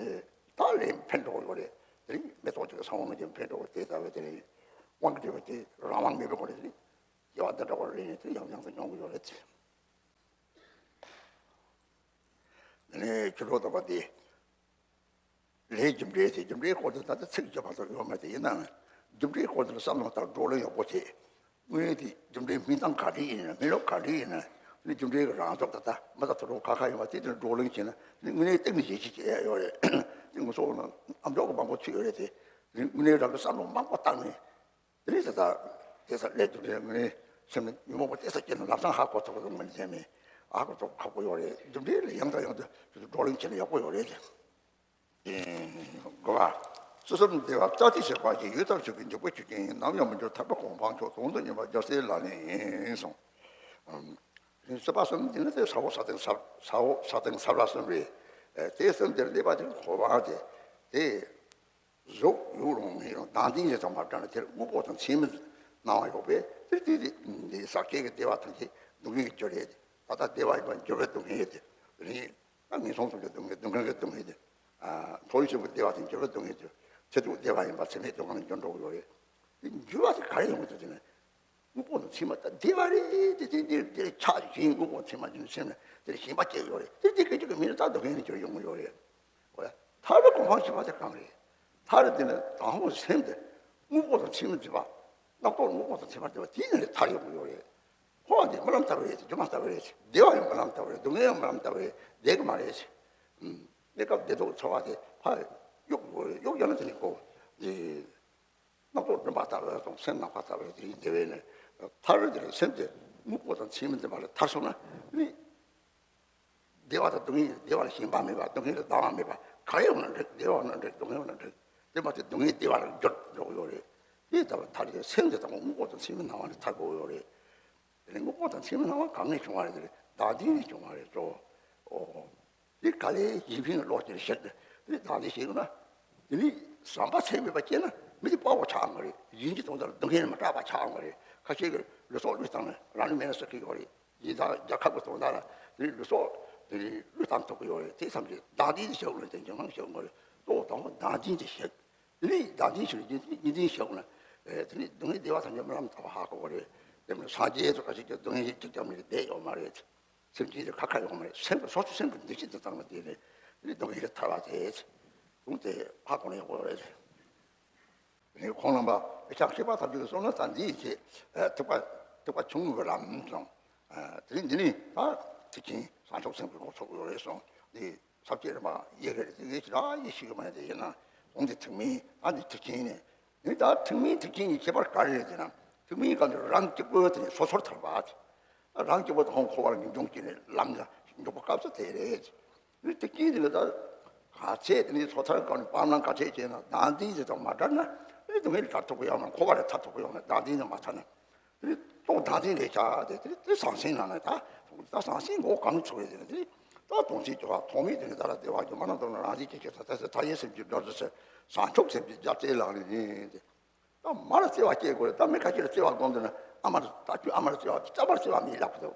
ད་ལས་འཕེལ་འགྲོ་གི་ཡོད་རེད། དེ་ནི་མེ་ཏོག་ཅིག་གི་ས་བོན་ནང་བཞིན་འཕེལ་འགྲོ་གི་དེ་ལྟ་བུ་དེ་ནི་དབང་གི་འབྲས་བུ་དེ་རང་དབང་མེད་པའི་སྒོ་ནས་དེ་ནི་སྐྱེ་བ་འདི་འདྲ་བ་རེ་རེ་དེ་ཡང་ཡང་དུ་མྱོང་གི་ཡོད་རེད། དེ་ནས་ཆོས་གྲོགས་དམ་པ་དེ། ལས་རྒྱུ་འབྲས་དེ་རྒྱུ་འབྲས་སྐོར་དུ་ད་ལྟ་ཚིག་བརྗོད་པ་ཙམ་ཡོད་མ་རེད། ཡིན་ནའང་རྒྱུ་འབྲས་སྐོར་དུ་བསམ་བློ་དང་བགྲོ་གླེང་ཡག་པོ་བྱེད། དངོས་ཡོད་དེ་རྒྱུ་འབྲས་སྨིན་སྟངས་ག་འདྲ་ཡིན་ན་མི་ལོ་ག་འདྲ་ཡིན་ན་ནི་རྒྱུ་འབྲས་ཀྱི་རང་ཚུགས་ད་ལྟ་མི་ད་དུ་རོགས་ཁ་ཁ་ཡིན་པ་དེ་དེར་བགྲོ་གླེང་བྱས་ན་ནི་དངོས་གནས་སྟེང་ནས་ཞེ་ཞེ་བྱེད་ཡ་ཡོད་རེད། དེ་ངུ་སོགས་ལ་ཨམ་ཅོག་གི་མང་པོ་ཚུད་ཡོད་རེད་དེ། དངོས་གནས་རང་གི་བསམ་བློ་མང་པོ་བཏང་ནས། དེ་རིང་ད་ལྟ་དེ་ས་ལས་དུ་དེ་ངས་སེམས་ནས་ཉོན་མོངས་པ་དེ་ས་སྐྱེས་ན་ལམ་སང་ཧ་གོ་ཐུབ་པ་དང་མི་ཚད་མེད་ཨ་གོ་ཐུབ་ཁག་པོ་ཡོད་རེད། རྒྱུ་འབྲས་ལ་ཡང་དང་ཡང་དུ་བགྲོ་གླེང་བྱེད་ན་ཡག་པོ་ཡོད་རེད། དགོས་པ། སོ་སོར་འདུལ་བ་རྩ་གཏིང་བྱེད་པ་ཞིག་ཡུད་ཙམ་ཞིག་གི་འཇུག་པའི་ཆོས་ཅན། ནམ་ཡང་མི་འགྱུར་ཐར་པའི་གོ་འཕང་མཆོག་དོན་དུ་གཉེར་བ་རྒྱལ་སྲས་ལག་ལེན་ཡིན་གསུངས། སྲིད་པ་གསུམ་འདི་ནི་དེ་ས་འོག་ས་སྟེང་ས་ས་འོག་ས་སྟེང་ས་བླ་གསུམ་རེད། དེ་གསུམ་དེར་གནས་པ་དེ་གོ་འཕང་དེ་དེ། གཟུགས་ཡུལ་རུང་མི་རུང་བདག་འཛིན་ཞེས་དང་མ་བྲལ་ན་དེར་དངོས་པོ་དང་མཚན་མའི་སྣང་བ་ཡོད་པས་དེ་དེ་དེ་འདི་ས་སྐྱེ་གི་བདེ་བ་ཐམས་ཅད་སྡུག་བསྔལ་གྱི་རྒྱུ་རེད། ད་ལྟ་བདེ་བ་ཡིན་པར་འགྱུར་བའི་སྡུག་བསྔལ་དེ་རེད། ད་ངན་སོང་གསུམ་གྱི་སྡུག་བསྔལ་སྡུག་བསྔལ་གྱི་སྡུག་བསྔལ་དེ། མཐོ་རིས་གསུམ་གྱི་བདེ་བ་དང་འགྱུར་བའི་སྡུག་བསྔལ་དེ། ཚེ་སྡུག་བདེ་བ་ཡིན་པར་ཚེ་སྨད་སྡུག་བསྔལ་འགྱུར་འགྲོ་གི་ཡོད་རེད། དེ་འགྱུར་བ་དེ་ག་རེ་ཡོང་གི་འདུག་ཟེར་ན། དངོས་པོ་དང་མཚན་མ་ད་བདེ་བ་རེད་དེ་དེ་དེ་དེ་ཆགས་ཞེན་དངོས་པོ་མཚན་མ་ཅན་སེམས་ལ་དེར་ཞེན་པ་སྐྱེ་ཡོད་རེད། དེ་དེ་སྐད་ཅིག་གི་མི་ལ་ད་སྡུག་བསྔལ་ནི་འགྱུར་ཡོང་གི་ཡོད་རེད། འོ་ཡ། ཐར་པའི་གོ་འཕང་ཞེས་པ་དེ་གང་རེད། ཐར་དེ་ནི་དང་པོ་སེམས་དེ་དངོས་པོ་དང་མཚན་མ་འདྲེས་པ། རྣམ་རྟོག་དངོས་པོ་དང་མཚན་མ་འདྲེས་པ་དེའི་ནང་ནས་ཐར་ཡོང་གི་ཡོད་རེད། འཁོར་བ་འདི་རྨི་ལམ་ལྟ་བུ་རེད། སྒྱུ་མ་ལྟ་བུ་རེད། བདེ་བ་ཡང་རྨི་ལམ་ལྟ་བུ་རེད། སྡུག་བསྔལ་ཡང་རྨི་ལམ་ལྟ་བུ་རེད། བདེ་གི་མ་རེད། གནས་སྐབས་བདེ་སྡུག་ཚོར་བ་དེ་ཕར་གཡུག་གཡུག་ཡོང་ན་དེ་ནི་ཁོ་འདི། རྣམ་རྟོག་སྒྲིམ་པ་ལྟ་བུ་དང་སེམས་ནམ་མཁའ་ལྟ་བུ་དེ་ཡིན་དེ་བས་ནི། ཐར་བའི་དེ་ལ་སེམས་དེ་དངོས་པོ་དང་མཚན་མ་འདྲེས་པ་ལས་ཐར་སོང་ན་ནི། བདེ་བ་དང་སྡུག་བསྔལ་བདེ་བ་ལ་ཞེན་པ་མེད་པ་སྡུག་བསྔལ་ལ་སྡང་བ་མེད་པ་ག་རེ་ཡོང་ན་འགྲིག་བདེ་བ་ཡོང་ན་འགྲིག་སྡུག་བསྔལ་ཡོང་ན་འགྲིག་དེ་མ་ཐག་སྡུག་བསྔལ་བདེ་བ་ལ་འགྱུར་འགྲོ་གི་ཡོད་རེད། དེ་ལྟ་བུ་ཐར་ཏེ་སེམས་དེ་དང་དངོས་པོ་དང་མཚན་མའི་སྣང་བ་ལས་ཐར་དགོས་ཡོད་རེད། དེ་ནས་དངོས་པོ་དང་མཚན་མའི་སྣང་བ་གང་ནས་བྱུང་བ་རེད། དེ་བདག་འཛིན་ནས་བྱུང་བ་རེད་ཅོ། ཨོ། དེ་ག་ལས་ཡིན་ཕིང་བློ་ཅིག་ཞིག་དེ་བདག་འཛིན་ཞིག་ན། དེ་ནི་བསམ་པ་ཚད་མེད་པ་སྐྱེས་ན་མི་དེ་དཔའ་བོ་ཆགས་ཡོང་གི་རེད། ཡིན་གྱི་དོན་དག་ལ་སྡུག་བསྔལ་མི་སྐྲག་པ་ཆགས་ཡོང་གི་རེད། ཁ་ཤས་ཀྱིས་ལུས་སྲོག་བློས་བཏང་ནས་རང་ལུས་མེར་བསྲེགས་ཀྱི་ཡོད་རེད། ཡིན་ད་རྒྱལ་ཁབ་ཀྱི་དོན་དག་ལ་དེ་ནི་ལུས་སྲོག་དེ་ནི་བློས་བཏང་ཐུབ་ཀྱི་ཡོད་རེད། དེ་ཐམས་ཅད་བདག་འཛིན་དེ་བྱེད་དགོས་རེད། དེ་ཉོན་མོངས་བྱེད་དགོས་རེད། གཙོ་བོ་དང་པོ་བདག་འཛིན་དེ་བྱེད། དེ་ནས་བདག་འཛིན་ཞིག་ལ་རྒྱུན་འཛིན་བྱེད་དགོས་ན། དེ་ནས་སྡུག་བསྔལ་བདེ་བ་ཐམས་ཅད་རྨི་ལམ་ལྟ་བུ་ཧ་གོ་བ་རེད། དེ་མིན་སངས་རྒྱས་སུ་ག་ཞིག་ཀྱང་སྡུག་བསྔལ་ཞིག་ཅིག་ཀྱང་མི་བདེ་ཡོད་མ་རེད། སེམས་ཅན་དེ་ཁ་ཁ་ཡོང་མ་རེད། སེམས་ཀྱི་སོ་སོ་སེམས་ཀྱི་འདུ་ཤེས་དེ་བཏང་ན་དེ་ནས་དེ་ནས་སྡུག་བསྔལ་ལས་ཐར་བ་དེ་དུང་དེ་ཧ་གོ་ན་ཡག་པོ་རེད། དེ་ནས་ཁོང་རྣམ་པ་ཕྱག་ཤེས་པ་ཐམས་ཅད་ཀྱི་བསོད་ནམས་དང་འདི་ཡིན་ཞེས་ཐེག་པ་ཐེག་པ་ཆུང་ངུའི་ལམ་གསུངས། དེ་ནས་འདི་ནི་ད་ཐེག་ཆེན་བྱང་ཆུབ་སེམས་ཀྱི་འགོ་ཚུགས་ཡོད་རེད་གསུངས། འདི་ས་བཅད་རིམ་པ་ཡི་གེ་རེ་ཟིང་ངེ་ཞིག་ར་ཡེ་ཤེས་ཀྱི་མ་ཡིན་ཏེ་ཡིན་ན་གོང་དེ་ཐེག་དམན་ཨ་ནི་ཐེག་ཆེན་ནས་ནི་ད་ཐེག་དམན་ཐེག་ཆེན་གཉིས་ཁྱད་པར་ག་རེ་རེད་ཟེར་ན། ཐེག་དམན་སྐབས་ནི་རང་གཅིག་པོ་དེ་ནི་སོ་སོར་ཐར་པ་དེ། རང་གཅིག་པོ་དང་འཁོར་བར་ངེས་འབྱུང་སྐྱེས་ནས་ལམ་ལ་འཇུག་པ་སྐབས་སུ་དེ་རེད། ནི་ཐེག་ཆེན་དེ་ནི་ད་ག་ཚད་དེ་ནི་སོ་ཐར་སྐབས་ནི་སྤང་བླང་ག་ཚད་བྱས་ན་བདག་འཛིན་དེ་དང་མ་བྲལ་ན་ནི་སྡུག་བསྔལ་ཐར་ཐུབ་ཀྱི་ཡོད་ན་འཁོར་བ་ལས་ཐར་ཐུབ་ཀྱི་ཡོད་ན་བདག་འཛིན་དེ་མ་ཐར་ན། དེ་ནི་རྟོག་བདག་འཛིན་ལས་བྱ་སྟེ་དེ་ནི་དེ་ཟང་ཟིང་ལ་ནི་ད་ད་ཟང་ཟིང་ངོ་གང་ཚོད་རེད། དེ་ནི་ད་དོན་ཚིག་སྦྱོར་བ་ཐོག་མའི་དེ་ནི་ད་ལ་བདེ་བ་སྒྱུ་མ་རྣམ་རྟོག་ན་རང་བཞིན་གྱི་ཆོས་ཐ་དད་སེ་མཐའ་ཡས་སེམས་ཀྱི་སྒྲ་རྫི་སེ་བྱང་ཆུབ་སེམས་ཀྱི་རྒྱལ་སྲས་ལག་ལེན་ཡིན་ཏེ། ད་མ་ལ་བརྩེ་བ་སྐྱེ་དགོས་རེད། ད་མི་ཁ་ཤས་ལ་བརྩེ་བ་སྒོམ་འདུག་ན་ཨ་མ་ལ་ད་ཁྱོད་ཨ་མ་ལ་བརྩེ་བ་རྩ་བར་བརྩེ་བ་མི་ལབ་ཀྱི་འདུག་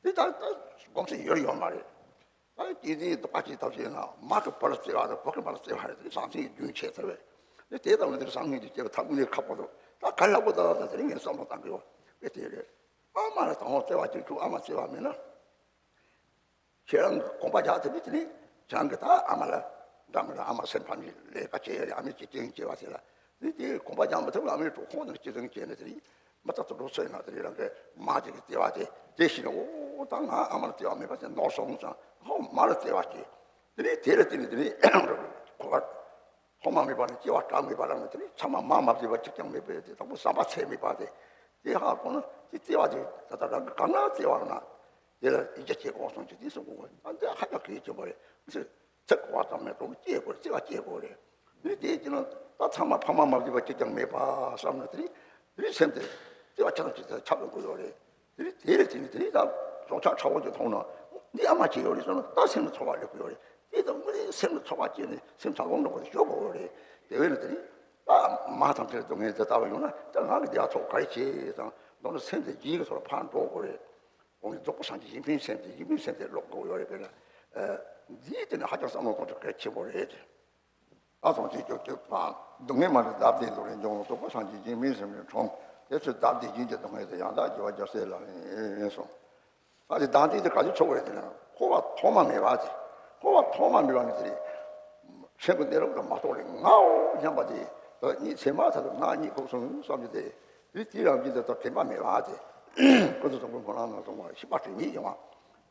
དེ་ད་ད་སྒོམ་སེ་ཡོད་ཡོད་མ་རེད། ད་སྐྱེས་ཆེན་རྡོག་པ་གཅིག་ཐབས་ཤེས་ན་མ་གི་བུ་ལ་བརྩེ་བ་དང་བུ་གི་མ་ལ་བརྩེ་བ་རེད། དེ་བཟང་སེམས་རྒྱུན་ཆད་ཚར་བས། དེ་དེ་ལྟ་བུ་དེར་བཟང་ངན་གྱི་སྐྱེ་བ་ཐབས་ངན་ཁག་པོ་འདུག་ད་ག་ལ་བོ་ད་ད་དེ་རིང་ངས་བསམ་བློ་བཏང་གི་ཡོད་པས་དེ་རེད། ཨ་མ་ལ་དང་པོ་བརྩེ་བ་གཅིག་བྱུང་ཨ་མ་བརྩེ་བ་མེད་ན། ཁྱེད་རང་གི་དགོངས་པ་རྒྱག་ཐུབ་པའི་དེ་ནི་ཁྱེད་རང་གི་ད་ཨ་མ་ལ་འདྲ་མི་འདྲ་ཨ་མ་སེམས་ཕམ་གྱི་ལས་ཀ་བྱེད་ཡ་ཨ་མས་ཅི་སྟོན་བྱེད་པ་དེ་ལ་ནི་དེ་དགོངས་པ་རྒྱག་མི་ཐུབ་ལ་ཨ་མའི་གྲོགས་ཁོག་ནང་ཅི་སྟོན་བྱེད་ནས་དེ་ནི་མི་ལྟ་ཐུབ་འགྲོ་སོང་ན་དེ་ནི་རང་གི་མ་དེ་གི་ལྟེ་བ་དེ་དེ་བཞིན་ཨོ་ད་ང་ཨ་མ་ལ་ལྟེ་བ་མེད་པ་དེ་ནོར་སོང་ཙང་ཧོ་མ་ལ་ལྟེ་བ་གི་དེ་ནི་དེ་ལ་དེ་ནི་དེ་ནི་ཁོ་པ། ཐོག་མ་མེད་པ་ནས་སྐྱེ་བ་གྲངས་མེད་པ་རང་ནས་དེ་ནི་ཚང་མ་མ་མ་བརྗེད་པ་གཅིག་ཀྱང་མེད་པས་དེ་དང་པོ་བསམ་པ་ཚད་མེད་པ་དེ། དེ་ཧ་གོ་ན་དེ་བརྩེ་བ་དེ་ད་ལྟ་རང་གི་གང་ན་བརྩེ་བ་ན་དེ་ལ་ཡིད་ཆེས་བྱེད་དགོས་སོང་ཅི་དེ་གསུང་དགོས་ཨ་འདི་ཧ་ཅང་གལ་ཆེན་པོ་རེད། ཚིག་ཚིག་བ་ཙམ་མེད་དུ་སྐྱེ་དགོས་རེད། བརྩེ་བ་སྐྱེ་དགོས་རེད། དེ་དེའི་དཀྱིལ་ན་ད་ཚང་མ་ཕ་མ་མ་བསྡུས་པ་གཅིག་ཀྱང་མེད་པ་བསམ་ན། དེ་རིང་དེ་རིང་སེམས་དེ་བརྩེ་བ་ཆེ་ཙམ་ཅིག་ཁྱབ་ཡོང་གི་ཡོད་རེད། དེ་རིང་དེ་རེད། དེ་ནི་དེ་རིང་ད་རྫོགས་ཆགས་ཕྲ་བོ་ཅིག་མཐོང་ན། འདི་ཨ་མ་ཅིག་ཡོད་རེད་བསམ་ན་ད་སེམས་ལ་ཚོར་བ་སླེབས་ཀྱི་ཡོད་རེད། དེ་ལྟ་བུ་རེད། སེམས་ལ་ཚོར་བ་སྐྱེས་ནས་སེམས་ཐག་ལོང་འགྲོ་བ་དེ་ཞོག་དགོས་ཡོད་རེད། དེ་བས་ན་དེ་རིང་ད་མ་ཐམས་ཅད་སྡུག་བསྔལ་དེ་ལྟ་བ་ཡོང་ན། ད་ང་གི་བདེ་བ་ཐོབ་ག་རེ་བྱེད་བསམ། མདོར་ན་སེམས་དེ་ཡིད་ཀྱི་ཐོག་ལ་ཕར་འགྲོ་དགོས་རེད། འོ་ནི་རྫོགས་པ་སངས་རྒྱས་ཡིན་ཕན་སེམས་དེ། ཡིན་ཕན་སེམས་དེ་ཀློག་དགོས་ཡོད་རེད། དཔེར་ན། ཨ། འདིའི་སྟེང་ནས་ཧ་ཅང་བསམ་བློ་གཏོང་ཆོག་གལ་ཆེན་པོ་རེད། ཨ། ཐམས་ཅད་སྐྱོབ་སྐྱོབ་པ། སྡུག་བསྔལ་མ་ལུས་བདག་བདེ་འདོད་ལས་འབྱུང་། རྫོགས་པ་སངས་རྒྱས་ཡིན་ཕན་སེམས་ལས་འཁྲུངས། དེ་ཚེ་བདག་བདེ་སྦྱིན་གྱི་སྡུག་བསྔལ་དེ། ཡང་དག་རྒྱལ་བ་རྒྱལ་སྲས་ལག་ལེན་ཡིན་གསུངས། ཨ་ནི་བདག་བདེ་དེ་ག་ཚོད་ཆོག་རེད་ཟེར་ན། འཁོར་བ་ཐོག་མ་མེད་པ་དེ། འཁོར་བ་ཐོག་མ་མེད་པ་ནི་དེ་རེད། སེམས་ཀྱི་གནས་ལུགས་དང་མ་རྟོགས་རེད། ངའོ་སྙམ་པ་དེ། ད་གཉིད་སད་མ་ཐག་ཏུ་ང་གཉིད་ཁུག་སོང་བསམ་རྒྱུ་དེ། དེ་དེ་རང་བཞིན་དུ་ད་དྲན་པ་མེད་པ་དེ། ཀུན་རྫོབ་སྟོང་པའི་ཁོ་རང་ནང་སོང་བ་ཤེས་པ་དྲན་མེད་ཡོང་བ།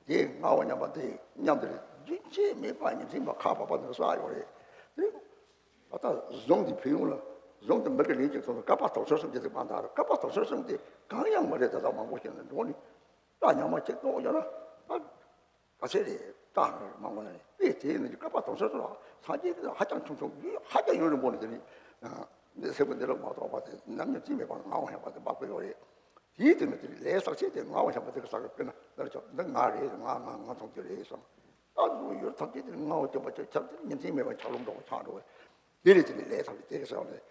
དེ་ངའོ་སྙམ་པ་དེ་སྙམ་དེ་རེད། རྒྱུན་ཆད་མེད་པ་ཉིན་མཚན་མ་ཁ་བབས་པ་ནས་བསགས་ཡོད་རེད། དེ་ད་ལྟ་གཟུངས་འདི་ཕུལ་ཡོང་ལ། གཟུངས་འདི་མི་དགེ་ལན་གཅིག་སོང་ན། བསྐལ་པ་དོག་སོལ་གསུམ་གྱི་ཚིག་མ་འདའ་ར། བསྐལ་པ་དོག་སོལ་གསུམ་དེ་གང་ཡང་མ་རེད། ད་ལྟ་མང་པོ་ཞིག་ནས་འགྲོ་ནི། ད་ཉག་མ་གཅིག་གཏོང་ཡོད་ན་ད་ག་ཚད་རེད། ད་མང་པོ་ནས་དཔེ་དེ་ནི་བསྐལ་པ་དོག་སོལ་སོང་ལ། སངས་རྒྱས་ཀྱི་ཧ་ཅང་ཆུང་ཆུང་། ཡུན་ཧ་ཅང་ཡུན་རིང་པོ་ནས་དེ་ནི་འདི་སེམས་ཀྱི་གནས་ལུགས་མ་རྟོགས་པ་དེ། ནམ་ཉིན་རྩིས་མེད་པར་ངའོ་སྙམ་པ་དེ་འབབ་ཀྱི་ཡོད་རེད། དེའི་སྟེང་ནས་དེ་ནི་ལས་བསགས་ཚད་དེ་ངའོ་སྙམ་པ་དེ་ག་ས་ག་དཔེར་ན་ལར་ཆོག་འདི་ང་རེད། ང་ང་ང་མཐོང་རྒྱུ་རེད་བསམ། ད་གཟུགས་ཡོད་ཐམས་ཅད་དེ་ངའོ་སྐྱོབ་པ་ཆོག་ཆགས་དེ་ཉིན་མཚན་མེད་པར་ཆགས་ལོང་འགྲོ་བ་ཆགས་འགྲོ་བས། དེ་རེད། དེ་ནི་ལས་ཐམས་ཅད་དེ་རེད་བསམ་ནས།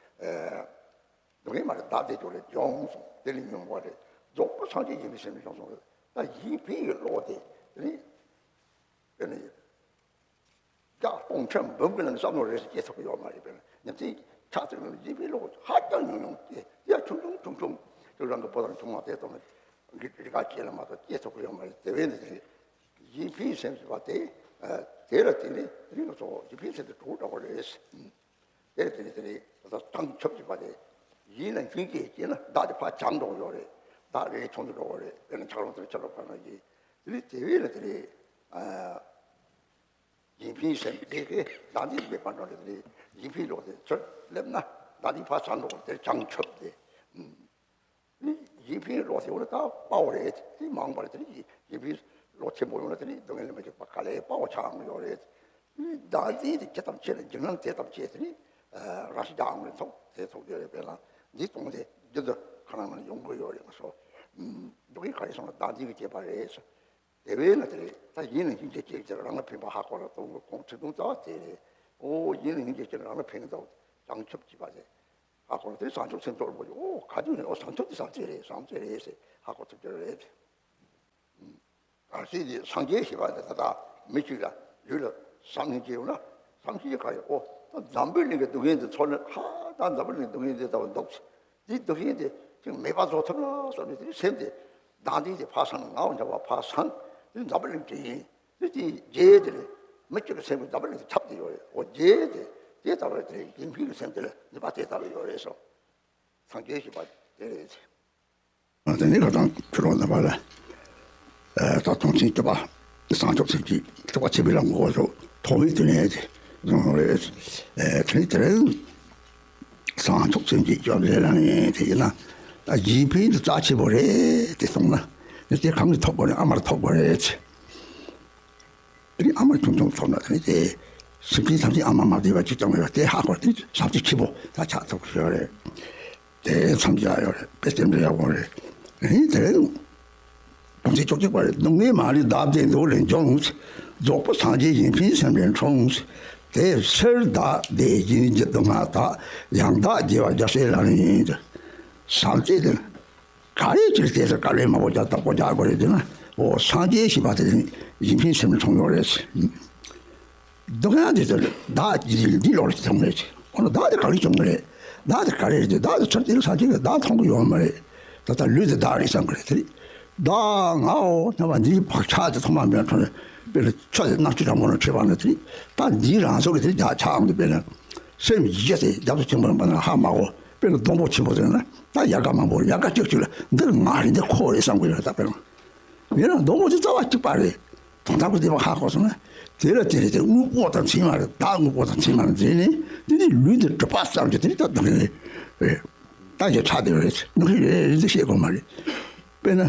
སྡུག་བསྔལ་མ་ལུས་བདག་བདེ་འདོད་ལས་འབྱུང་གསུངས། དེ་ལས་ཉུང་བ་རེད། རྫོགས་པ་སངས་རྒྱས་ཡིན་ཕན་སེམས་ལས་འཁྲུངས་གསུངས། ད་ཡིན་ཕན་གྱི་བློ་དེ་དེ་ནི་དཔེར་ན་བརྒྱ་སྟོང་ཕྲག་འབུམ་གྱི་ནང་བསམ་བློ་རེ་ཞིག་སྐྱེ་ཐུབ་ཀྱི་ཡོད་མ་རེད། དཔེར་ན་ཉིན་མཚན་ཆགས་ཚུལ་ནང་ཡིན་ཕན་བློ་ཧ་ཅང་ཉུང་ཉུང་སྐྱེ། ཡ་ཆུང་ཆུང་ཆུང་ཆུང་དེ་རང་གི་བུ་དང་ཆུང་མ་དེ་ཚོ་ནི་རིག་པ་སྐྱེ་ལ་མ་གཏོགས་སྐྱེ་ཐུབ་ཀྱི་ཡོད་མ་རེད། དེ་བས་ནི་དེ་ཡིན་ཕན་སེམས་ཟེར་བ་དེ། ཨ། དེ་ལ་དེ་ནི་རིང་ལ་སོགས་ཡིན་ཕན་སེམས་དེ་གྲོགས་འདྲ་བོ་རེད། དེ་དེ་དེ་ད་བྱང་ཆུབ་ཅེས་པ་དེ་ཡིན་ན་རྒྱུན་སྐྱེ་སྐྱེས་ན་བདག་དེ་ཕར་བྱང་འགྲོ་ཡོད་རེད། བདག་རེ་ཆུང་དུ་འགྲོ་བ་རེད། དཔེར་ན་ཆགས་ལོང་དེ་ཆགས་ལོང་ག་ན་ཡིན། དེ་ནི་དེ་བས་ན་དེ་རེད། ཨ། ཡིན་ཕན་སེམས་དེ་གི་བདག་འཛིན་མེད་པར་འགྲོ་རེད། དེ་ཡིན་ཕན་ལོག་དེ་ཚུར་སླེབས་ན་བདག་འཛིན་ཕར་བྱང་འགྲོ་བ་དེ་བྱང་ཆུབ་དེ། ཡིན་ཕན་བློ་ཟེར་བ་ལ་ད་དཔའ་བོ་རེད། དེ་མང་བ་རེད། དེ་ནི་ཡིན་ཕན་བློ་ཆེན་པོ་ཡོང་ན་དེ་ནི་སྡུག་བསྔལ་ལས་མི་སྐྱོབ་པ་ག་ལས་དཔའ་བོ་ཆགས་ཡོང་གི་ཡོད་རེད། དེ་ནི་བདག་འཛིན་དེ་ཇི་ཙམ་ཆེ་ན་འཇིགས་སྣང་དེ་ཙམ་ཆེ། དེ་ནི་རང་ཤི་རྒྱག་ཡོང་རེད། ཐོག་དེ་ཐོག་ཡོད་རེད། དཔེར་ན་འདི་གཏོང་དེ་རྒྱུ་དུ་ཁ་ནང་ན་ཡོང་གི་ཡོད་རེད། ང་ཚོ་སྡུག་བསྔལ་ག་རེ་སོང་ན་བདག་འཛིན་གྱིས་སྐྱེས་པ་རེད། དེ་བས་ན་དེ་རེད། ད་ཡིན་ན་སྙིང་རྗེ་སྐྱེས་ཏེ་རང་ལ་ཕན་པ་ཧ་གོ་ལ་གཏོང་གི་གོང་ཚིག་དུང་རྩ་བ་དེ་རེད། ཨོ་ཡིན་ན་སྙིང་རྗེ་སྐྱེས་ན་རང་ལ་ཕན་གི་འདུག་བྱང་ཆུབ་ཅེས་པ་དེ། ཨ་ཁོ་དེ་བྱང་ཆུབ་སེམས་རྟོགས་པོ། ཨོ་ག་དུས་ནས་ཨོ་བྱང་ཆུབ་དེ་བྱང་ཆུབ་རེད། བྱང་ཆུབ་རེད་ཟེར་ཧ་གོ་ཐུབ་ཀྱི་རེད། གལ་སྲིད་དེ་སངས་རྒྱས་ཞེས་པ་དེ་ད་ལྟ་མི་གཅིག་ལ་ལུས་ལ་བསམ་ནས་སྐྱེ་ཡོང་ན། སངས་རྒྱས་ག་ཡོད། ཨོ་ད་འཛམ་བུ་གླིང་གི་སྡུག་བསྔལ་དེ་ཚོར་ནས། ཧ་ད་འཛམ་བུ་གླིང་སྡུག་བསྔལ་དེ་ལྟ་བུ་འདུག་དེ་སྡུག་བསྔལ་དེ་ཅིག་མེད་པ་བཟོ་ཐུབ་ན་བསམ་ནས། དེ་སེམས་དེ་བདག་འཛིན་དེ་ཕར་སངས། ངའོ་སྙམ་པ་ཕར་སངས། དེ་འཛམ་བུ་གླིང་དེ་ཡིན། དེ་དེའི་རྗེས་དེ་ནི་མི་གཅིག་གི་སེམས་ཀྱི་འཛམ་བུ་གླིང་དུ་ཁྱབ་བསྡད་ཡོད་རེད། འོ་རྗེས་དེ་དེ་ལྟ་བུ་དེ་ཡིན་ཕན་གྱི་སེམས་དེ་ལ་ནུས་པ་དེ་ལྟ་བུ་ཡོད་རེད་སོ། སངས་རྒྱས་ཞེས་པ་དེ་རེད། དེ་ནས་ཁ་སང་ཕྱི་ལོགས་ནང་པ་ལ་ད་མཐོང་ཆེན་སྤྲུལ་པ་བྱང་ཆུབ་སེམས་ཀྱི་སྤྲུལ་པ་ཆེན་པོའི་ལམ་འགོག་སོགས་ཐོག་མའི་དུས་ནས་དེ་རེད། དེ་ནས་དེ་རིང་བྱང་ཆུབ་སེམས་ཀྱི་སྐྱོབ་འཛིན་ལ་ངས་དེ་ཡིན་ན་ད་ཡིན་ཕན་དེ་རྩ་ཆེ་བོ་རེད། དེ་སོང་ན་དེ་གང་གིས་ཐོབ་དགོས་རེད། ཨ་མར་ཐོབ་དགོས་རེད། དེ་ནི་ཨ་མ་ཆུང་ཆུང་ཐོབ་ན་དེ་ནི་དེ་སེམས་ཅན་ཐམས་ཅད་ཨ་མ་མ་བསྡད་པ་ཅིག་ཀྱང་མེད་པ་དེ་ཧ་གོ་དེ་ཞབས་ཕྱི་ཆེ་པོ་ད་ཆགས་ཐུབ་ཀྱི་ཡོད་རེད། དེ་མཚམས་སྦྱར་ཡོད་རེད། དཔེ་དེ་འདྲ་ཡག་པོ་རེད། དེ་ནི་དེ་རིང་དོན་ཚན་བཅུ་གཅིག་པ་རེད། སྡུག་བསྔལ་མ་ལུས་བདག་བདེ་འདོད་ལས་འབྱུང་། རྫོགས་པ་སངས་རྒྱས་ཡིན་ཕན་སེམས་ལས་འཁྲུངས། དེ་ཕྱིར་བདག་བདེ་སྦྱིན་གྱི་སྡུག་བསྔལ་དག། ཡང་དག་རྒྱལ་བ་རྒྱལ་སྲས་ལག་ལེན་ཡིན། བྱམས་བརྩེ་དེ། ག་རེ་ཅིག་དེ་ཚོ་དཀའ་ལས་མང་པོ་རྒྱག་སྟག་པོ་རྒྱག་དགོས་རེད་ཟེར་ན། འོ་སངས་རྒྱས་ཞེས་པ་དེ་ཡིན་ཕན་སེམས་ལས་འཁྲུངས་ཡོད་རེད། སྡུག་བསྔལ་དེ་ཚོ་བདག་འདི་འདི་ལོག་ལ་མཐོང་རེད། འོ་ན་བདག་དེ་ག་རེ་བྱུང་གི་རེད། བདག་དེ་ག་རེ་རེད། བདག་དེ་ཚུར་དེ་ལ་སངས་རྒྱས་ཀྱིས་བདག་མཐོང་གི་ཡོད་མ་རེད། ད་ལྟ་ལུས་དེ་བདག་རེད་བསམ་གི་རེད། དེ་རེད། བདག་ངའོ་སྙམ་པ་འདིའི་བག་ཆགས་དེ་ཐོག་མ་མེད་པར་འཁྲུངས་ནས། དཔེར་ན་ཆུ་དེ་གནམ་ཆུ་གྲང་མོ་ལ་འཁྲུལ་བ་ན་དེ་རེད། ད་འདིའི་རང་སོ་གི་དེ་རྒྱག་ཆགས་འོང་དུས་དཔེར་ན་སེམས་ཡིད་དེ་རྒྱ་མཚོ་ཆེན་པོ་ལ་མ་ན་ཧ་མ་གོ། དཔེར་ན་སྡོང་པོ་ཆེན་པོ་ཟེར་ན། ད་ཡལ་ག་མང་པོ་ཡལ་ག་གཅིག་གཅིག་ལ་འདི་ང་རེད། འདི་ཁོ་རེད་བསམ་གི་ཡོད། ད་དཔེར་ན་ཡིན་ན་སྡོང་པོ་དེ་རྩ་བ་གཅིག་པ་རེད། དོན་དག་པོ་དེ་མ་ཧ་གོ་སོང་ན། དེ་ལ་དེ་རེད། དེ་དངོས་པོ་དང་མཚན་མ་རེད། བདག་དངོས་པོ་དང་མཚན་མ་རེད་ཟེར་ནས་དེ་ནི་ལུས་འདི་གྲུབ་པ་ཙམ་གྱིས་དེ་རེད། ད་དོན་རེད། རེད། ད་ཡོད་ཆགས་དེ་རེད། དངོས་རེད་རེད་ཟེར་བཤད་དགོས་མ་རེད། དཔེར་ན་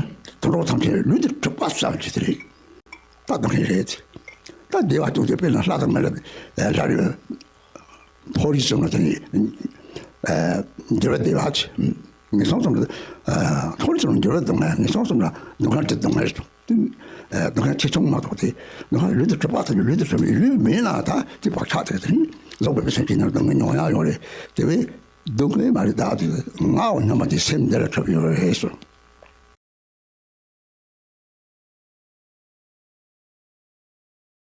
དོན་གྲུབ་ཐམས་ཅད་ལུས་འདི་གྲུབ་པ་ཙམ་གྱིས་དེ་རེད། ད་དོན་རེད། ད་བདེ་བ་ཅུང་ཟད་དཔེར་ན་ལྷ་དང་མི་ལ་ལ་རེད། མཐོ་རིས་ཙམ་ལ་དེ་ནི་འགྱུར་བ་འདི་ལ་ངན་སོང་ཙམ་ལ་མཐོ་རིས་ཙམ་ལ་འགྱུར་བ་གཏོང་ངེས། ངན་སོང་ཙམ་ལ་སྡུག་བསྔལ་དེ་གཏོང་ངེས་རེད། སྡུག་བསྔལ་ཆེ་ཆུང་མ་གཏོགས་ཏེ་སྡུག་བསྔལ་ལུས་དང་གྲུབ་པ་དང་ལུས་དང་གྲུབ་པའི་ལུས་མིན་ལ་ད་དེ་བག་ཆགས་དེ་དེ་ནི་རྫོགས་པའི་སེམས་ཀྱི་ནང་སྡུག་བསྔལ་མྱོང་ཡག་ཡོད་རེད། དེ་བས་སྡུག་བསྔལ་མ་རེད། བདག་དེ་ངའོ་སྙམ་པ་དེ་སེམས་འདི་ལ་གྲུབ་ཡོད་རེད་ཟེར།